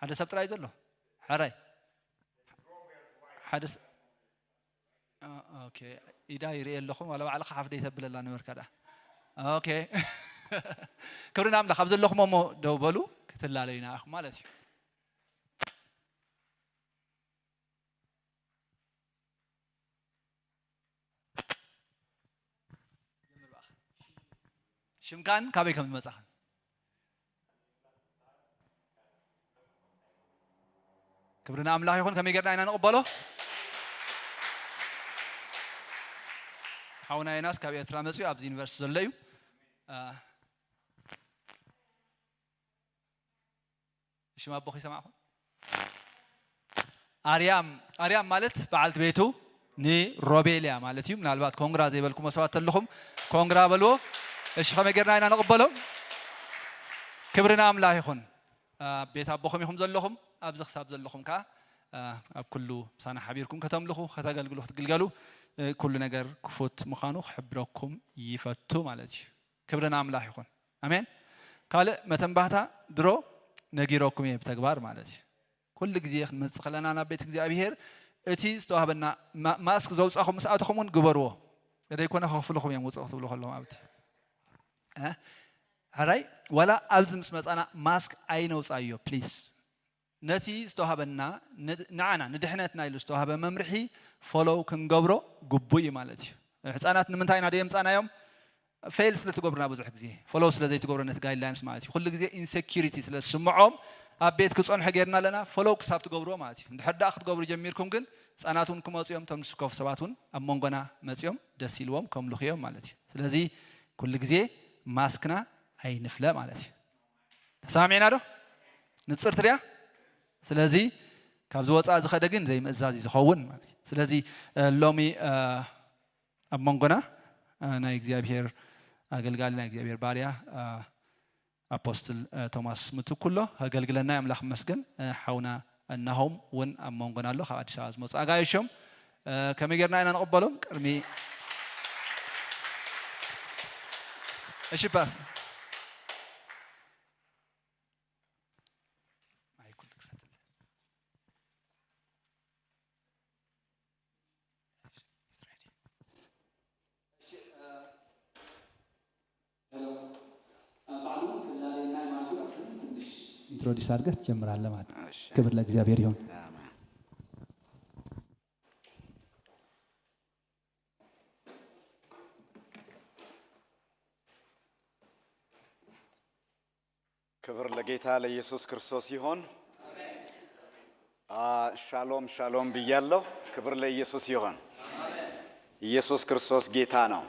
ሓደ ሰብ ጥራይ ዘሎ? ሕራይ። ሓደ ስ-፣ ኦ-፣ ኦኬ። ኢዳ ይርኢ ኣለኹ፣ ዋላ ባዕልኻ ሓፍ ደይ ተብለላ ነበርካ ደኣ። ኦኬ። ክብሪ ንኣምላኽ። ኣብ ዘለኹም እሞ ደው በሉ፣ ክትላለዩና ኢኹም ማለት እዩ። ሽምካን ካበይ ከም ዝመጻኻ? ክብሪ ንኣምላኽ ይኹን። ከመይ ጌርና ኢና ንቕበሎ? ሓውና ዮናስ ካብ ኤርትራ መጺኡ ኣብዚ ዩኒቨርሲቲ ዘሎ እዩ። አ፣ ሽም ኣቦኺ ሰማዕኹም? ኣርያም፣ ኣርያም ማለት በዓልቲ ቤቱ ንሮቤል እያ ማለት እዩ። ምናልባት ኮንግራ ዘይበልኩሞ ሰባት ተለኹም ኮንግራ በልዎ። እሺ፣ ከመይ ጌርና ኢና ንቕበሎም? ክብሪ ንኣምላኽ ይኹን። ኣብ ቤት ኣቦኹም ኢኹም ዘለኹም፣ ኣብዚ ክሳብ ዘለኹም ከኣ፣ ኣብ ኩሉ ምሳና ሓቢርኩም ከተምልኹ፣ ከተገልግሉ፣ ክትግልገሉ፣ ኩሉ ነገር ክፉት ምዃኑ ክሕብረኩም ይፈቱ ማለት እዩ። ክብሪ ንኣምላኽ ይኹን። ኣሜን። ካልእ መተንባህታ ድሮ ነጊረኩም እየ ብተግባር ማለት እዩ። ኩሉ ግዜ ክንመጽእ ከለና ናብ ቤት እግዚኣብሔር እቲ ዝተዋህበና ማ-፣ ማስክ ዘውጻኹም ምስ ኣተኹም እውን ግበርዎ። ዘይኮነ ከኽፍልኹም እዮም ውጽእ ክትብሉ ከለኹም ኣብቲ። እ? ሕራይ፣ ዋላ ኣብዚ ምስ መጻና ማስክ ኣይነውጻዮ ፕሊስ። ነቲ ዝተዋህበና፣ ን-፣ ንዓና፣ ንድሕነትና ኢሉ ዝተዋህበ መምርሒ ፎሎው ክንገብሮ ግቡእ እዩ ማለት እዩ። ህጻናት ንምንታይ ኢና ደየምጻናዮም? ፌል ስለ ትገብሩና ብዙሕ ግዜ፣ ፎሎው ስለ ዘይትገብሩ ነቲ ጋይድላይንስ ማለት እዩ። ኩሉ ግዜ ኢንሴኪሪቲ ስለ ዝስምዖም ኣብ ቤት ክጸንሑ ጌርና ኣለና፣ ፎሎው ክሳብ ትገብርዎ ማለት እዩ። እንድሕር ደኣ ክትገብሩ ጀሚርኩም ግን ህጻናት እውን ክመጹ እዮም፣ እቶም ዝስከፉ ሰባት እውን ኣብ መንጎና መጺኦም ደስ ኢልዎም ከምልኹ እዮም ማለት እዩ። ስለዚ ኩሉ ግዜ ማስክና ኣይንፍለ ማለት እዩ። ተሰማሚዕና ዶ? ንጽርቲ ድያ? ስለዚ ካብዚ ወጻኢ ዝኸደ ግን ዘይምእዛዝ እዩ ዝኸውን ማለት እዩ። ስለዚ፣ እ፣ ሎሚ፣ እ፣ ኣብ መንጎና፣ እ፣ ናይ እግዚኣብሔር ኣገልጋሊ፣ ናይ እግዚኣብሔር ባርያ፣ እ፣ ኣፖስትል፣ እ፣ ቶማስ ምትኩ ኣሎ። ከገልግለና እዩ፣ ኣምላኽ ይመስገን። እ፣ ሓውና ናሆም እውን ኣብ መንጎና ኣሎ፣ ካብ ኣዲስ ኣበባ ዝመጹ ኣጋይሾም። እ፣ ከመይ ጌርና ኢና ንቕበሎም? ቅድሚ፣ እሺ፣ ፓስ። ማይኩ ክፈትልህ። እሺ፣ እ፣ ሄሎ። እ፣ ባዕሉ ክላለየና እዩ ማለት እዩ። ትንሽ ኢንትሮዲስ አድርገህ ትጀምራለህ ማለት ነው። እሺ። ክብር ለእግዚአብሔር ይሁን። አሜን። ክብር ለጌታ ለኢየሱስ ክርስቶስ ይሆን። አ፣ ሻሎም ሻሎም ብያለሁ። ክብር ለኢየሱስ ይሆን። ኢየሱስ ክርስቶስ ጌታ ነው።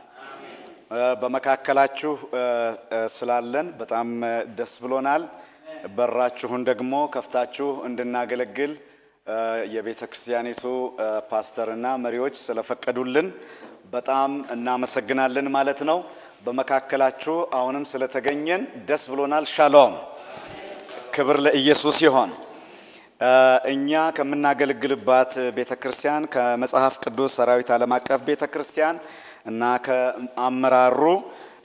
እ፣ በመካከላችሁ፣ እ፣ እ፣ ስላለን በጣም፣ እ፣ ደስ ብሎናል። በራችሁን ደግሞ ከፍታችሁ እንድናገለግል፣ እ፣ የቤተ ክርስቲያኒቱ፣ እ፣ ፓስተርና መሪዎች ስለፈቀዱልን በጣም እናመሰግናለን ማለት ነው። በመካከላችሁ አሁንም ስለተገኘን ደስ ብሎናል። ሻሎም፣ ክብር ለኢየሱስ ይሆን። እ፣ እኛ ከምናገለግልባት ቤተ ክርስቲያን፣ ከመጽሐፍ ቅዱስ ሰራዊት ዓለም አቀፍ ቤተ ክርስቲያን እና ከአመራሩ፣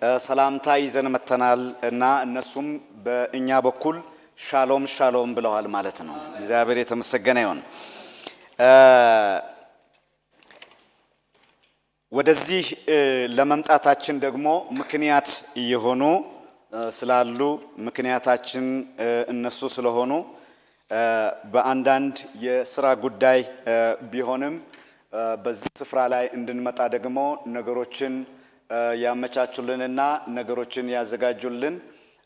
እ፣ ሰላምታ ይዘን መተናል እና እነሱም በእኛ በኩል ሻሎም ሻሎም ብለዋል ማለት ነው። እግዚአብሔር የተመሰገነ ይሁን። እ፣ ወደዚህ፣ እ፣ ለመምጣታችን ደግሞ ምክንያት እየሆኑ፣ እ፣ ስላሉ ምክንያታችን፣ እ፣ እነሱ ስለሆኑ፣ እ፣ በአንዳንድ የስራ ጉዳይ፣ እ፣ ቢሆንም፣ እ፣ በዚህ ስፍራ ላይ እንድንመጣ ደግሞ ነገሮችን፣ እ፣ ያመቻቹልንና ነገሮችን ያዘጋጁልን፣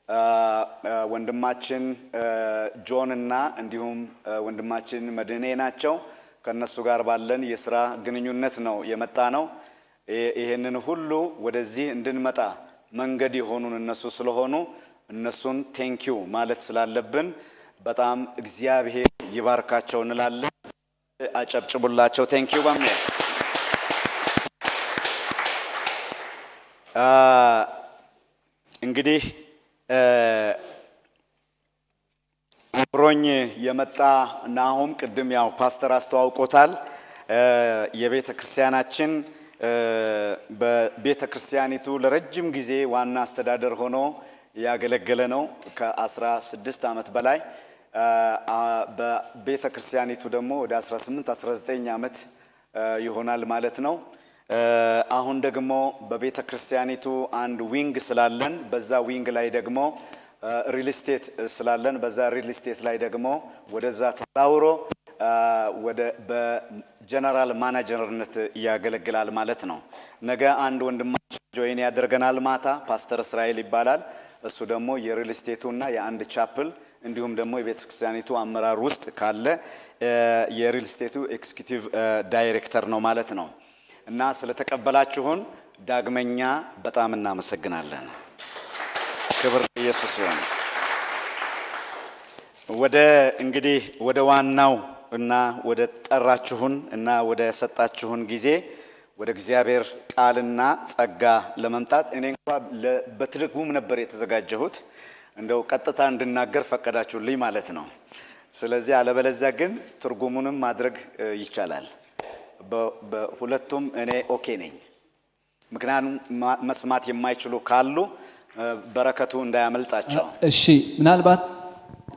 እ፣ እ፣ ወንድማችን፣ እ፣ ጆን እና እንዲሁም፣ እ፣ ወንድማችን መድህኔ ናቸው። ከእነሱ ጋር ባለን የስራ ግንኙነት ነው የመጣ ነው። ይ-፣ ይሄንን ሁሉ ወደዚህ እንድንመጣ መንገድ የሆኑን እነሱ ስለሆኑ እነሱን ቴንኪው ማለት ስላለብን በጣም እግዚአብሔር ይባርካቸው እንላለን። አጨብጭቡላቸው። ቴንኪው በሚል፣ አ፣ እንግዲህ፣ እ፣ አብሮኝ የመጣ ናሆም ቅድም ያው ፓስተር አስተዋውቆታል። እ፣ የቤተ ክርስቲያናችን፣ እ፣ በቤተ ክርስቲያኒቱ ለረጅም ጊዜ ዋና አስተዳደር ሆኖ ያገለገለ ነው። ከ18 ዓመት በላይ፣ እ፣ አ፣ በቤተ ክርስቲያኒቱ ደግሞ ወደ 18፣ 19 ዓመት፣ እ፣ ይሆናል ማለት ነው። እ፣ አሁን ደግሞ በቤተ ክርስቲያኒቱ አንድ ዊንግ ስላለን፣ በዛ ዊንግ ላይ ደግሞ፣ እ፣ ሪል ስቴት ስላለን፣ በዛ ሪል ስቴት ላይ ደግሞ ወደዛ ተዛውሮ፣ እ፣ ወደ፣ በጀነራል ማናጀርነት ያገለግላል ማለት ነው። ነገ አንድ ወንድማችን ጆይን ያደርገናል ማታ፣ ፓስተር እስራኤል ይባላል። እሱ ደግሞ የሪል ስቴቱ እና የአንድ ቻፕል እንዲሁም ደግሞ የቤተ ክርስቲያኒቱ አመራር ውስጥ ካለ፣ እ፣ የሪል ስቴቱ ኤክስኪዩቲቭ፣ እ፣ ዳይሬክተር ነው ማለት ነው። እና ስለተቀበላችሁን ዳግመኛ በጣም እናመሰግናለን። ክብር ለኢየሱስ ይሁን። ወደ፣ እንግዲህ ወደ ዋናው እና ወደ ጠራችሁን እና ወደ ሰጣችሁን ጊዜ ወደ እግዚአብሔር ቃልና ጸጋ ለመምጣት እኔ እንኳ ለ-፣ በትርጉም ነበር የተዘጋጀሁት። እንደው ቀጥታ እንድናገር ፈቀዳችሁልኝ ማለት ነው። ስለዚህ አለበለዚያ ግን ትርጉሙንም ማድረግ፣ እ፣ ይቻላል። በ-፣ በሁለቱም እኔ ኦኬ ነኝ። ምክንያቱም ማ-፣ መስማት የማይችሉ ካሉ፣ እ፣ በረከቱ እንዳያመልጣቸው። እሺ፣ ምናልባት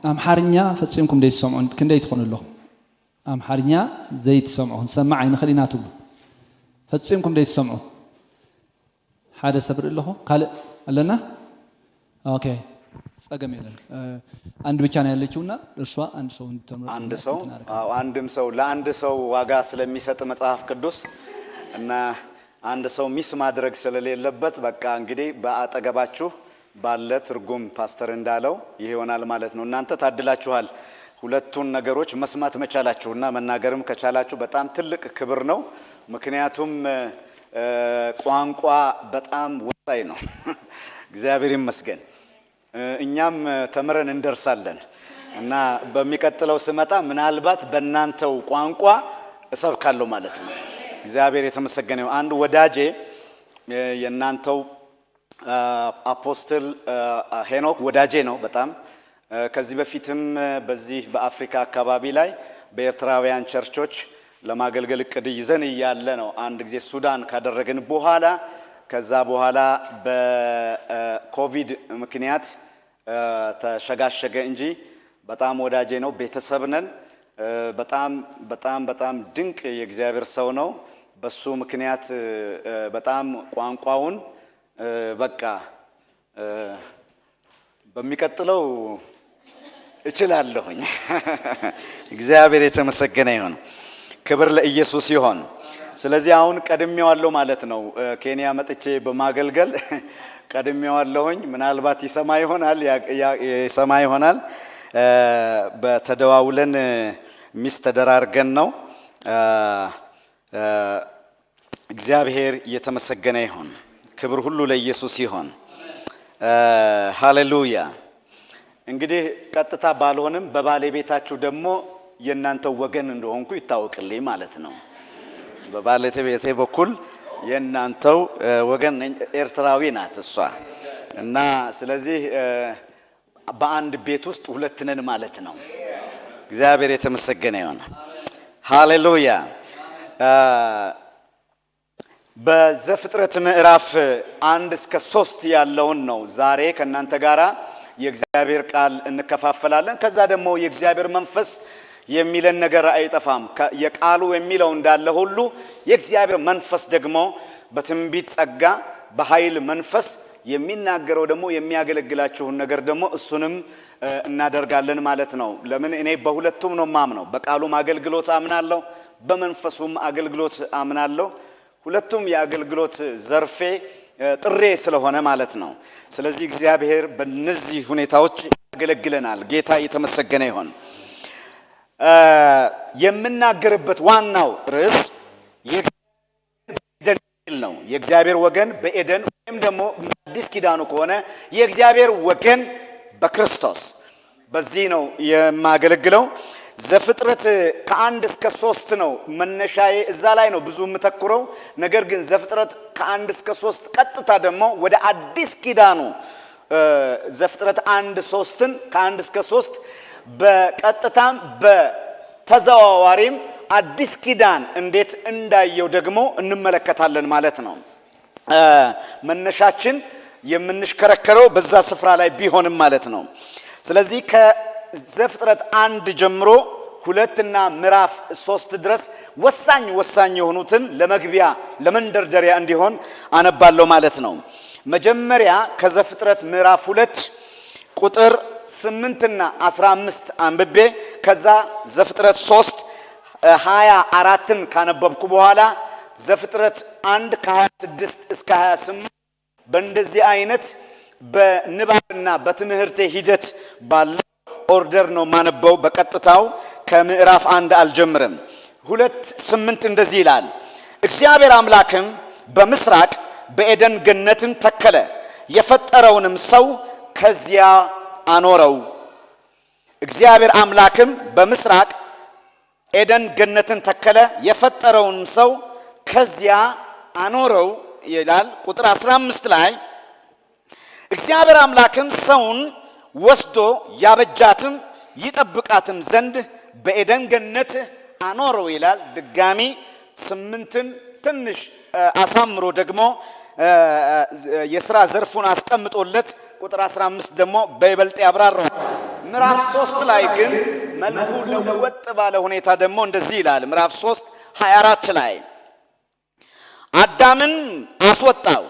ኣምሓርኛ ፈጺምኩም ዘይትሰምዑ ክንደይ ትኾኑ ኣለኹም? ኣምሓርኛ ዘይትሰምዑ፣ ክንሰምዕ ኣይንኽእል ኢና ትብሉ፣ ፈጺምኩም ዘይትሰምዑ ሓደ ሰብ ርኢ ኣለኹ። ካልእ ኣለና? ኦኬ፣ ጸገም የለን። እ፣ አንድ ብቻ ነው ያለችውና እርሷ አንድ ሰው እንድትመርጥ አንድ ሰው፣ እናደርጋለን። አዎ፣ አንድም ሰው፣ ለአንድ ሰው ዋጋ ስለሚሰጥ መጽሐፍ ቅዱስ እና አንድ ሰው ሚስ ማድረግ ስለሌለበት በቃ እንግዲህ በአጠገባችሁ ባለ ትርጉም ፓስተር እንዳለው ይሄ ይሆናል ማለት ነው። እናንተ ታድላችኋል። ሁለቱን ነገሮች መስማት መቻላችሁና መናገርም ከቻላችሁ በጣም ትልቅ ክብር ነው። ምክንያቱም፣ እ፣ ቋንቋ በጣም ወሳኝ ነው። እግዚአብሔር ይመስገን። እ፣ እኛም ተምረን እንደርሳለን እና በሚቀጥለው ስመጣ ምናልባት በእናንተው ቋንቋ እሰብካለሁ ማለት ነው። እግዚአብሔር የተመሰገነ ይሁን። አንድ ወዳጄ፣ እ፣ የእናንተው፣ እ፣ አፖስትል፣ እ፣ ሄኖክ ወዳጄ ነው በጣም። እ፣ ከዚህ በፊትም፣ እ፣ በዚህ በአፍሪካ አካባቢ ላይ በኤርትራውያን ቸርቾች ለማገልገል እቅድ ይዘን እያለ ነው አንድ ጊዜ ሱዳን ካደረግን በኋላ፣ ከዛ በኋላ በ፣ እ፣ ኮቪድ ምክንያት፣ እ፣ ተሸጋሸገ እንጂ በጣም ወዳጄ ነው፣ ቤተሰብ ነን። እ፣ በጣም፣ በጣም፣ በጣም ድንቅ የእግዚአብሔር ሰው ነው። በሱ ምክንያት፣ እ፣ በጣም ቋንቋውን፣ እ፣ በቃ፣ እ፣ በሚቀጥለው እችላለሁኝ። እግዚአብሔር የተመሰገነ ይሁን። ክብር ለኢየሱስ ይሆን። ስለዚህ አሁን ቀድሜዋለሁ ማለት ነው። እ፣ ኬንያ መጥቼ በማገልገል ቀድሜዋለሁኝ። ምናልባት ይሰማ ይሆናል፣ ያ-፣ ያ-፣ ይሰማ ይሆናል። እ፣ በተደዋውለን፣ እ፣ ሚስ ተደራርገን ነው። እ፣ እ፣ እግዚአብሔር የተመሰገነ ይሁን። ክብር ሁሉ ለኢየሱስ ይሆን። ሃሌሉያ። እንግዲህ ቀጥታ ባልሆንም በባለቤታችሁ ደግሞ የእናንተው ወገን እንደሆንኩ ይታወቅልኝ ማለት ነው። በባለቤቴ በኩል የእናንተው ወገን ነኝ። ኤርትራዊ ናት እሷ እና ስለዚህ በአንድ ቤት ውስጥ ሁለት ነን ማለት ነው። እግዚአብሔር የተመሰገነ ይሆን። ሃሌሉያ። በዘፍጥረት ምዕራፍ አንድ እስከ ሶስት ያለውን ነው ዛሬ ከእናንተ ጋራ የእግዚአብሔር ቃል እንከፋፈላለን። ከዛ ደግሞ የእግዚአብሔር መንፈስ የሚለን ነገር አይጠፋም። የቃሉ የሚለው እንዳለ ሁሉ የእግዚአብሔር መንፈስ ደግሞ በትንቢት ጸጋ በኃይል መንፈስ የሚናገረው ደግሞ የሚያገለግላችሁን ነገር ደግሞ እሱንም እናደርጋለን ማለት ነው። ለምን እኔ በሁለቱም ነው ማምነው። በቃሉም አገልግሎት አምናለሁ፣ በመንፈሱም አገልግሎት አምናለሁ። ሁለቱም የአገልግሎት ዘርፌ ጥሬ ስለሆነ ማለት ነው። ስለዚህ እግዚአብሔር በእነዚህ ሁኔታዎች ያገለግለናል። ጌታ የተመሰገነ ይሆን። የምናገርበት ዋናው ርዕስ የኤደን ነው። የእግዚአብሔር ወገን በኤደን ወይም ደግሞ አዲስ ኪዳኑ ከሆነ የእግዚአብሔር ወገን በክርስቶስ። በዚህ ነው የማገለግለው። ዘፍጥረት ከአንድ እስከ ሶስት ነው መነሻዬ። እዛ ላይ ነው ብዙ የምተኩረው። ነገር ግን ዘፍጥረት ከአንድ እስከ ሶስት ቀጥታ ደግሞ ወደ አዲስ ኪዳኑ ዘፍጥረት አንድ ሶስትን ከአንድ እስከ ሶስት በቀጥታም በተዘዋዋሪም አዲስ ኪዳን እንዴት እንዳየው ደግሞ እንመለከታለን ማለት ነው። መነሻችን የምንሽከረከረው በዛ ስፍራ ላይ ቢሆንም ማለት ነው። ስለዚህ ከዘፍጥረት አንድ ጀምሮ ሁለትና ምዕራፍ ሶስት ድረስ ወሳኝ ወሳኝ የሆኑትን ለመግቢያ ለመንደርደሪያ እንዲሆን አነባለሁ ማለት ነው። መጀመሪያ ከዘፍጥረት ምዕራፍ ሁለት ቁጥር ስምንትና አስራ አምስት አንብቤ ከዛ ዘፍጥረት ሶስት ሃያ አራትን ካነበብኩ በኋላ ዘፍጥረት አንድ ከሃያ ስድስት እስከ ሃያ ስምንት በእንደዚህ አይነት በንባብና በትምህርቴ ሂደት ባለው ኦርደር ነው ማነበው። በቀጥታው ከምዕራፍ አንድ አልጀምርም። ሁለት ስምንት እንደዚህ ይላል፣ እግዚአብሔር አምላክም በምስራቅ በኤደን ገነትን ተከለ፣ የፈጠረውንም ሰው ከዚያ አኖረው። እግዚአብሔር አምላክም በምስራቅ ኤደን ገነትን ተከለ፣ የፈጠረውንም ሰው ከዚያ አኖረው ይላል። ቁጥር አስራ አምስት ላይ እግዚአብሔር አምላክም ሰውን ወስዶ ያበጃትም ይጠብቃትም ዘንድ በኤደን ገነት አኖረው ይላል። ድጋሚ ስምንትን ትንሽ አሳምሮ ደግሞ የስራ ዘርፉን አስቀምጦለት ቁጥር አስራ አምስት ደግሞ በይበልጥ ያብራራዋል። ምዕራፍ ሶስት ላይ ግን መልኩ ለወጥ ባለ ሁኔታ ደግሞ እንደዚህ ይላል። ምዕራፍ ሶስት ሃያ አራት ላይ አዳምን አስወጣው።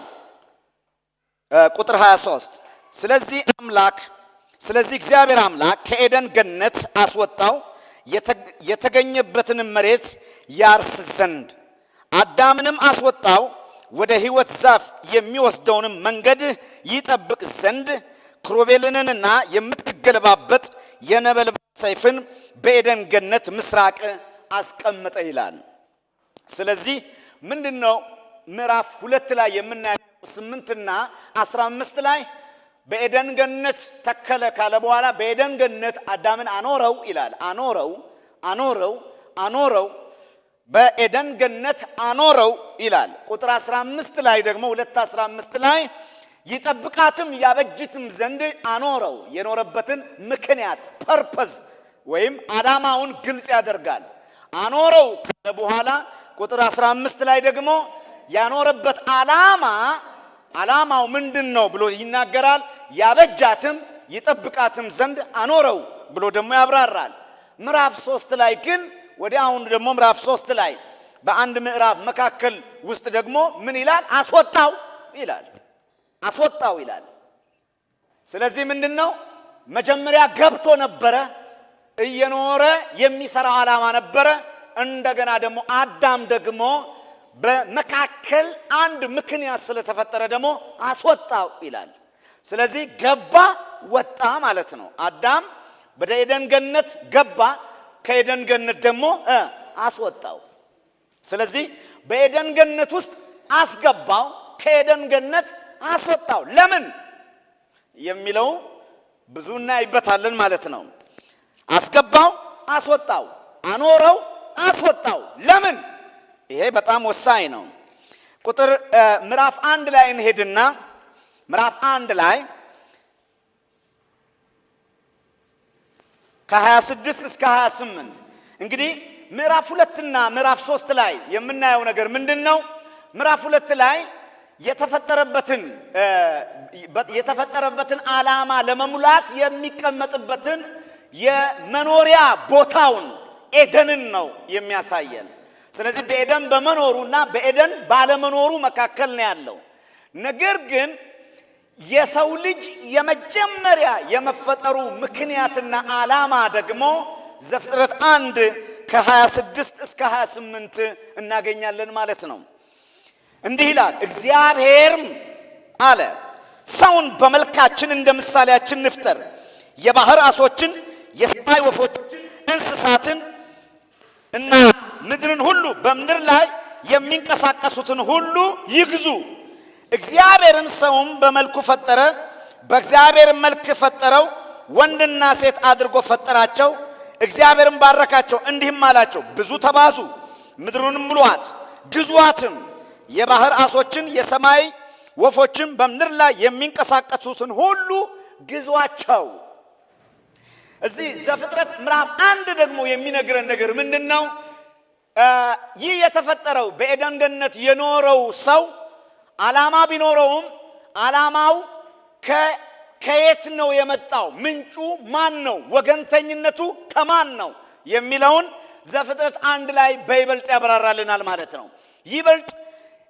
ቁጥር ሃያ ሶስት ስለዚህ አምላክ ስለዚህ እግዚአብሔር አምላክ ከኤደን ገነት አስወጣው፣ የተገኘበትንም መሬት ያርስ ዘንድ። አዳምንም አስወጣው፣ ወደ ሕይወት ዛፍ የሚወስደውንም መንገድ ይጠብቅ ዘንድ ክሩቤልንና የምትገለባበጥ የነበልባል ሰይፍን በኤደን ገነት ምስራቅ አስቀመጠ ይላል። ስለዚህ ምንድን ነው ምዕራፍ ሁለት ላይ የምናየው ስምንትና አስራ አምስት ላይ በኤደን ገነት ተከለ ካለ በኋላ በኤደን ገነት አዳምን አኖረው ይላል። አኖረው፣ አኖረው፣ አኖረው፣ በኤደን ገነት አኖረው ይላል። ቁጥር አስራ አምስት ላይ ደግሞ ሁለት አስራ አምስት ላይ ይጠብቃትም ያበጅትም ዘንድ አኖረው። የኖረበትን ምክንያት ፐርፐዝ ወይም ዓላማውን ግልጽ ያደርጋል። አኖረው ካለ በኋላ ቁጥር አስራ አምስት ላይ ደግሞ ያኖረበት ዓላማ ዓላማው ምንድን ነው ብሎ ይናገራል። ያበጃትም ይጠብቃትም ዘንድ አኖረው ብሎ ደግሞ ያብራራል። ምዕራፍ ሶስት ላይ ግን ወዲያውኑ ደግሞ ምዕራፍ ሶስት ላይ በአንድ ምዕራፍ መካከል ውስጥ ደግሞ ምን ይላል? አስወጣው ይላል። አስወጣው ይላል። ስለዚህ ምንድን ነው መጀመሪያ ገብቶ ነበረ፣ እየኖረ የሚሰራው ዓላማ ነበረ። እንደገና ደግሞ አዳም ደግሞ በመካከል አንድ ምክንያት ስለተፈጠረ ደግሞ አስወጣው ይላል። ስለዚህ ገባ ወጣ ማለት ነው። አዳም ወደ ኤደን ገነት ገባ፣ ከኤደን ገነት ደግሞ እ አስወጣው። ስለዚህ በኤደን ገነት ውስጥ አስገባው፣ ከኤደን ገነት አስወጣው። ለምን የሚለው ብዙ እናይበታለን ማለት ነው። አስገባው፣ አስወጣው፣ አኖረው፣ አስወጣው። ለምን? ይሄ በጣም ወሳኝ ነው። ቁጥር እ፣ ምዕራፍ አንድ ላይ እንሄድና ምዕራፍ አንድ ላይ ከ26 እስከ ሃያ ስምንት። እንግዲህ ምዕራፍ ሁለትና ምዕራፍ ሶስት ላይ የምናየው ነገር ምንድን ነው? ምዕራፍ ሁለት ላይ የተፈጠረበትን እ፣ በ- የተፈጠረበትን ዓላማ ለመሙላት የሚቀመጥበትን የመኖሪያ ቦታውን ኤደንን ነው የሚያሳየን። ስለዚህ በኤደን በመኖሩና በኤደን ባለመኖሩ መካከል ነው ያለው። ነገር ግን የሰው ልጅ የመጀመሪያ የመፈጠሩ ምክንያትና ዓላማ ደግሞ ዘፍጥረት አንድ ከ26 እስከ ሃያ ስምንት እናገኛለን ማለት ነው። እንዲህ ይላል፣ እግዚአብሔርም አለ፣ ሰውን በመልካችን እንደ ምሳሌያችን ንፍጠር፣ የባህር ዓሦችን፣ የሰማይ ወፎችን፣ እንስሳትን እና ምድርን ሁሉ፣ በምድር ላይ የሚንቀሳቀሱትን ሁሉ ይግዙ። እግዚአብሔርም ሰውን በመልኩ ፈጠረ፣ በእግዚአብሔር መልክ ፈጠረው፣ ወንድና ሴት አድርጎ ፈጠራቸው። እግዚአብሔርም ባረካቸው፣ እንዲህም አላቸው፣ ብዙ ተባዙ፣ ምድሩንም ሙሉአት፣ ግዙአትም። የባህር ዓሦችን፣ የሰማይ ወፎችን፣ በምድር ላይ የሚንቀሳቀሱትን ሁሉ ግዙአቸው። እዚህ ዘፍጥረት ምዕራፍ አንድ ደግሞ የሚነግረን ነገር ምንድን ነው? እ፣ ይህ የተፈጠረው በኤደን ገነት የኖረው ሰው ዓላማ ቢኖረውም ዓላማው ከ- ከየት ነው የመጣው? ምንጩ ማን ነው? ወገንተኝነቱ ከማን ነው የሚለውን ዘፍጥረት አንድ ላይ በይበልጥ ያብራራልናል ማለት ነው። ይበልጥ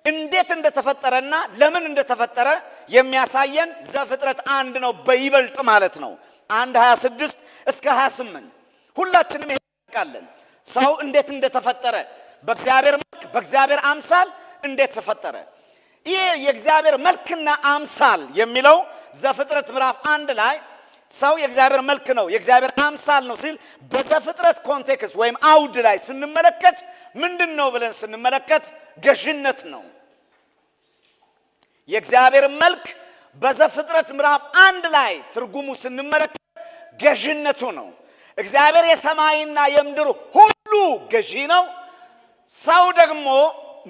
እንዴት እንደተፈጠረና ለምን እንደተፈጠረ የሚያሳየን ዘፍጥረት አንድ ነው በይበልጥ ማለት ነው። አንድ ሃያ ስድስት እስከ ሃያ ስምንት። ሁላችንም ይሄን እናውቃለን። ሰው እንዴት እንደተፈጠረ፣ በእግዚአብሔር መልክ በእግዚአብሔር አምሳል እንዴት ተፈጠረ። ይህ የእግዚአብሔር መልክና አምሳል የሚለው ዘፍጥረት ምዕራፍ አንድ ላይ ሰው የእግዚአብሔር መልክ ነው፣ የእግዚአብሔር አምሳል ነው ሲል በዘፍጥረት ኮንቴክስት ወይም አውድ ላይ ስንመለከት ምንድን ነው ብለን ስንመለከት ገዥነት ነው። የእግዚአብሔር መልክ በዘፍጥረት ምዕራፍ አንድ ላይ ትርጉሙ ስንመለከት ገዥነቱ ነው። እግዚአብሔር የሰማይና የምድር ሁሉ ገዢ ነው። ሰው ደግሞ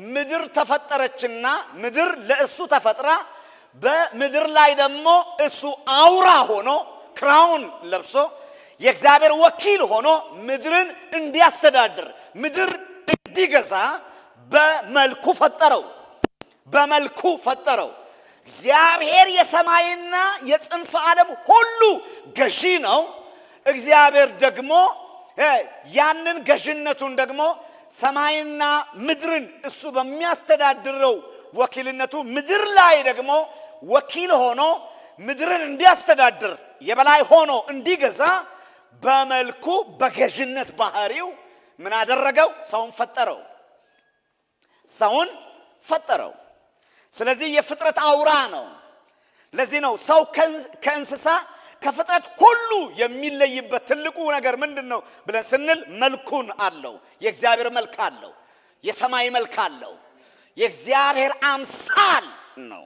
ምድር ተፈጠረችና ምድር ለእሱ ተፈጥራ በምድር ላይ ደግሞ እሱ አውራ ሆኖ ክራውን ለብሶ የእግዚአብሔር ወኪል ሆኖ ምድርን እንዲያስተዳድር ምድር እንዲገዛ በመልኩ ፈጠረው። በመልኩ ፈጠረው። እግዚአብሔር የሰማይና የጽንፈ ዓለም ሁሉ ገዢ ነው። እግዚአብሔር ደግሞ እ፣ ያንን ገዥነቱን ደግሞ ሰማይና ምድርን እሱ በሚያስተዳድረው ወኪልነቱ ምድር ላይ ደግሞ ወኪል ሆኖ ምድርን እንዲያስተዳድር የበላይ ሆኖ እንዲገዛ በመልኩ በገዥነት ባህሪው ምን አደረገው? ሰውን ፈጠረው። ሰውን ፈጠረው። ስለዚህ የፍጥረት አውራ ነው። ለዚህ ነው ሰው ከእን- ከእንስሳ ከፍጥረት ሁሉ የሚለይበት ትልቁ ነገር ምንድን ነው ብለን ስንል መልኩን አለው። የእግዚአብሔር መልክ አለው። የሰማይ መልክ አለው። የእግዚአብሔር አምሳል ነው።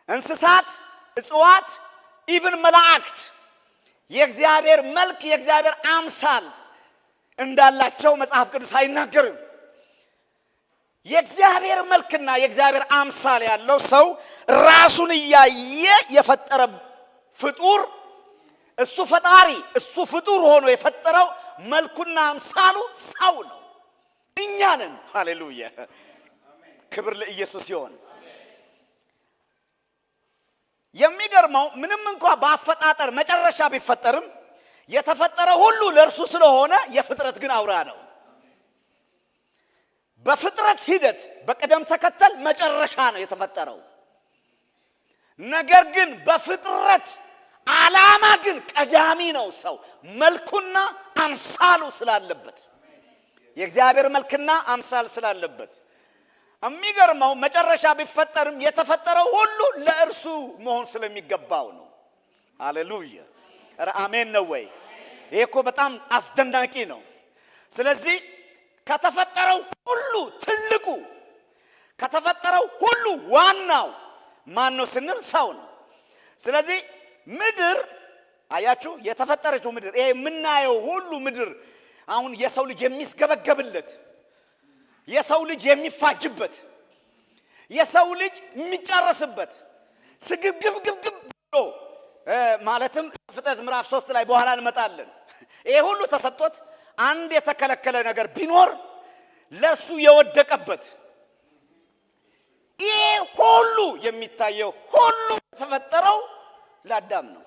እንስሳት፣ እጽዋት፣ ኢቭን መላእክት የእግዚአብሔር መልክ የእግዚአብሔር አምሳል እንዳላቸው መጽሐፍ ቅዱስ አይናገርም። የእግዚአብሔር መልክና የእግዚአብሔር አምሳል ያለው ሰው ራሱን እያየ የፈጠረ ፍጡር እሱ ፈጣሪ እሱ ፍጡር ሆኖ የፈጠረው መልኩና አምሳሉ ሰው ነው፣ እኛ ነን። ሃሌሉያ! ክብር ለኢየሱስ ይሆን። የሚገርመው ምንም እንኳ በአፈጣጠር መጨረሻ ቢፈጠርም የተፈጠረ ሁሉ ለእርሱ ስለሆነ የፍጥረት ግን አውራ ነው። በፍጥረት ሂደት በቅደም ተከተል መጨረሻ ነው የተፈጠረው። ነገር ግን በፍጥረት ዓላማ ግን ቀዳሚ ነው ሰው መልኩና አምሳሉ ስላለበት፣ የእግዚአብሔር መልክና አምሳል ስላለበት። የሚገርመው መጨረሻ ቢፈጠርም የተፈጠረው ሁሉ ለእርሱ መሆን ስለሚገባው ነው። ሃሌሉያ! ኧረ አሜን ነው ወይ? ይሄ እኮ በጣም አስደናቂ ነው። ስለዚህ ከተፈጠረው ሁሉ ትልቁ ከተፈጠረው ሁሉ ዋናው ማን ነው ስንል ሰው ነው። ስለዚህ ምድር አያችሁ፣ የተፈጠረችው ምድር፣ ይሄ የምናየው ሁሉ ምድር አሁን የሰው ልጅ የሚስገበገብለት፣ የሰው ልጅ የሚፋጅበት፣ የሰው ልጅ የሚጨረስበት፣ ስግብግብግብግብ ብሎ እ፣ ማለትም ፍጥረት ምዕራፍ ሶስት ላይ በኋላ እንመጣለን። ይሄ ሁሉ ተሰጥቶት አንድ የተከለከለ ነገር ቢኖር ለሱ የወደቀበት፣ ይሄ ሁሉ የሚታየው ሁሉ የተፈጠረው ለአዳም ነው።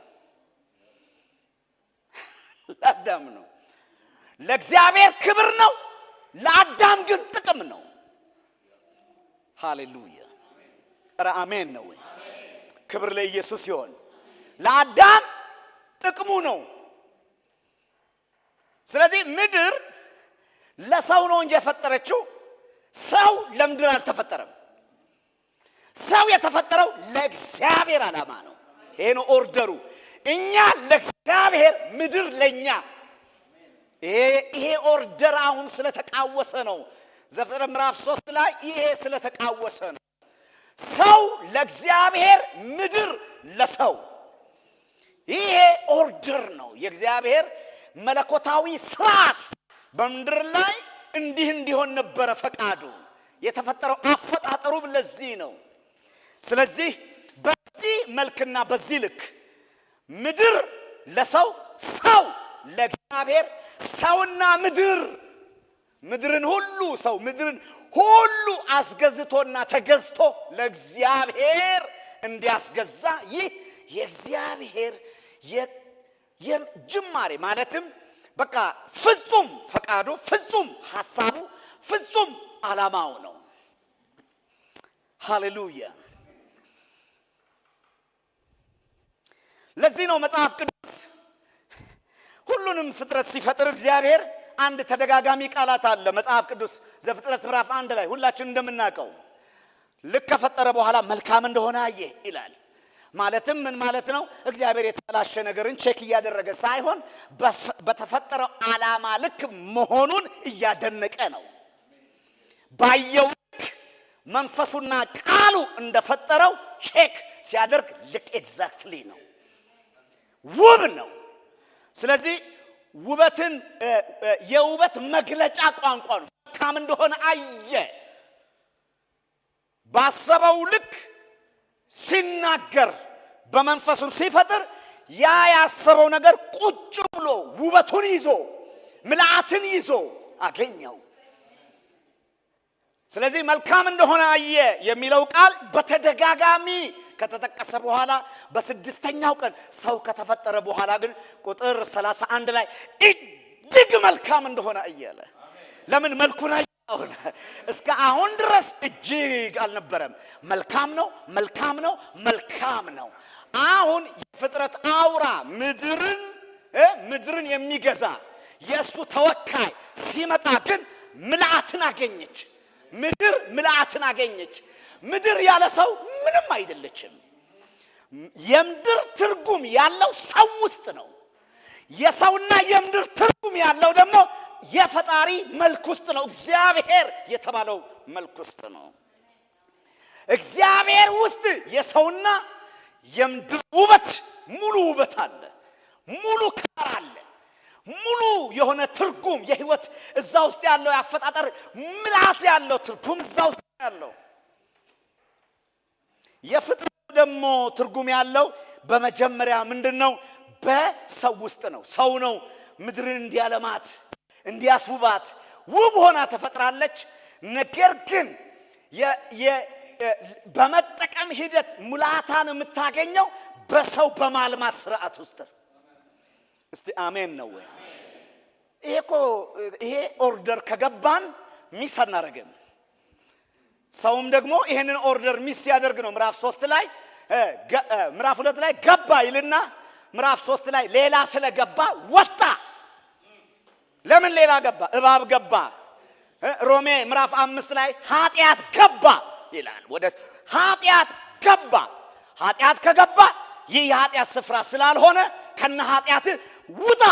ለአዳም ነው። ለእግዚአብሔር ክብር ነው፣ ለአዳም ግን ጥቅም ነው። ሃሌሉያ! ኧረ አሜን ነው ወይ? ክብር ለኢየሱስ ይሆን። ለአዳም ጥቅሙ ነው። ስለዚህ ምድር ለሰው ነው እንጂ የፈጠረችው፣ ሰው ለምድር አልተፈጠረም። ሰው የተፈጠረው ለእግዚአብሔር ዓላማ ነው። ይሄ ነው ኦርደሩ። እኛ ለእግዚአብሔር፣ ምድር ለእኛ። ይሄ ይሄ ኦርደር አሁን ስለተቃወሰ ነው። ዘፍጥረት ምዕራፍ ሶስት ላይ ይሄ ስለተቃወሰ ነው። ሰው ለእግዚአብሔር፣ ምድር ለሰው። ይሄ ኦርደር ነው። የእግዚአብሔር መለኮታዊ ስርዓት በምድር ላይ እንዲህ እንዲሆን ነበረ ፈቃዱ። የተፈጠረው አፈጣጠሩ ለዚህ ነው። ስለዚህ በዚህ መልክና በዚህ ልክ ምድር ለሰው፣ ሰው ለእግዚአብሔር፣ ሰውና ምድር፣ ምድርን ሁሉ፣ ሰው ምድርን ሁሉ አስገዝቶና ተገዝቶ ለእግዚአብሔር እንዲያስገዛ፣ ይህ የእግዚአብሔር የ- የጅማሬ፣ ማለትም በቃ ፍጹም ፈቃዱ፣ ፍጹም ሐሳቡ፣ ፍጹም ዓላማው ነው። ሃሌሉያ! ለዚህ ነው መጽሐፍ ቅዱስ ሁሉንም ፍጥረት ሲፈጥር እግዚአብሔር፣ አንድ ተደጋጋሚ ቃላት አለ መጽሐፍ ቅዱስ ዘፍጥረት ምዕራፍ አንድ ላይ ሁላችን እንደምናውቀው፣ ልክ ከፈጠረ በኋላ መልካም እንደሆነ አየ ይላል። ማለትም ምን ማለት ነው? እግዚአብሔር የተበላሸ ነገርን ቼክ እያደረገ ሳይሆን በፈ- በተፈጠረው ዓላማ ልክ መሆኑን እያደነቀ ነው። ባየው ልክ፣ መንፈሱና ቃሉ እንደፈጠረው ቼክ ሲያደርግ ልክ ኤግዛክትሊ ነው፣ ውብ ነው። ስለዚህ ውበትን እ፣ እ፣ የውበት መግለጫ ቋንቋ ነው። መልካም እንደሆነ አየ። ባሰበው ልክ ሲናገር፣ በመንፈሱም ሲፈጥር፣ ያ ያሰበው ነገር ቁጭ ብሎ ውበቱን ይዞ፣ ምልአትን ይዞ አገኘው። ስለዚህ መልካም እንደሆነ አየ የሚለው ቃል በተደጋጋሚ ከተጠቀሰ በኋላ፣ በስድስተኛው ቀን ሰው ከተፈጠረ በኋላ ግን ቁጥር ሠላሳ አንድ ላይ እጅግ መልካም እንደሆነ አየ አለ። ለምን? መልኩን አየ። አሁን እስከ አሁን ድረስ እጅግ አልነበረም። መልካም ነው፣ መልካም ነው፣ መልካም ነው። አሁን የፍጥረት አውራ ምድርን እ ምድርን የሚገዛ የእሱ ተወካይ ሲመጣ ግን ምልአትን አገኘች። ምድር ምልአትን አገኘች። ምድር ያለ ሰው ምንም አይደለችም። የምድር ትርጉም ያለው ሰው ውስጥ ነው። የሰውና የምድር ትርጉም ያለው ደግሞ የፈጣሪ መልክ ውስጥ ነው። እግዚአብሔር የተባለው መልክ ውስጥ ነው። እግዚአብሔር ውስጥ የሰውና የምድር ውበት፣ ሙሉ ውበት አለ፣ ሙሉ ከለር አለ፣ ሙሉ የሆነ ትርጉም፣ የህይወት እዛ ውስጥ ያለው የአፈጣጠር ምልአት ያለው ትርጉም እዛ ውስጥ ያለው። የፍጥረት ደግሞ ትርጉም ያለው በመጀመሪያ ምንድን ነው? በሰው ውስጥ ነው። ሰው ነው ምድርን እንዲያለማት፣ እንዲያስውባት። ውብ ሆና ተፈጥራለች። ነገር ግን የ- የ- የ- በመጠቀም ሂደት ሙላታን የምታገኘው በሰው በማልማት ስርዓት ውስጥ ነው። እስቲ አሜን ነው ወይ? ይሄ እኮ፣ ይሄ ኦርደር ከገባን ሚስ አናረግም። ሰውም ደግሞ ይሄንን ኦርደር ሚስ ሲያደርግ ነው ምዕራፍ ሶስት ላይ እ፣ ገ- እ፣ ምዕራፍ ሁለት ላይ ገባ ይልና ምዕራፍ ሶስት ላይ ሌላ ስለገባ ወጣ። ለምን ሌላ ገባ? እባብ ገባ። እ፣ ሮሜ ምዕራፍ አምስት ላይ ኃጢአት ገባ ይላል። ወደ ኃጢአት ገባ። ኃጢአት ከገባ ይህ የኃጢአት ስፍራ ስላልሆነ ከነ ኃጢአት ውጣ።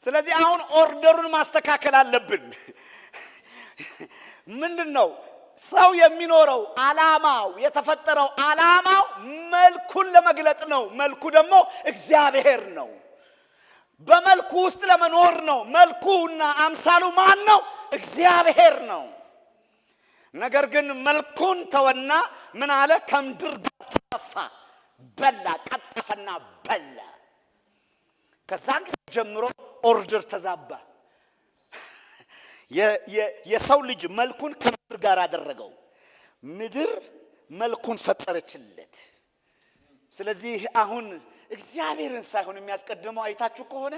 ስለዚህ አሁን ኦርደሩን ማስተካከል አለብን። ምንድን ነው ሰው የሚኖረው? አላማው፣ የተፈጠረው አላማው መልኩን ለመግለጥ ነው። መልኩ ደግሞ እግዚአብሔር ነው። በመልኩ ውስጥ ለመኖር ነው። መልኩና አምሳሉ ማን ነው? እግዚአብሔር ነው። ነገር ግን መልኩን ተወና ምን አለ? ከምድር ጋር ተፋ፣ በላ፣ ቀጠፈና በላ። ከዛን ጊዜ ጀምሮ ኦርደር ተዛባ። የሰው ልጅ መልኩን ከምድር ጋር አደረገው። ምድር መልኩን ፈጠረችለት። ስለዚህ አሁን እግዚአብሔርን ሳይሆን የሚያስቀድመው፣ አይታችሁ ከሆነ፣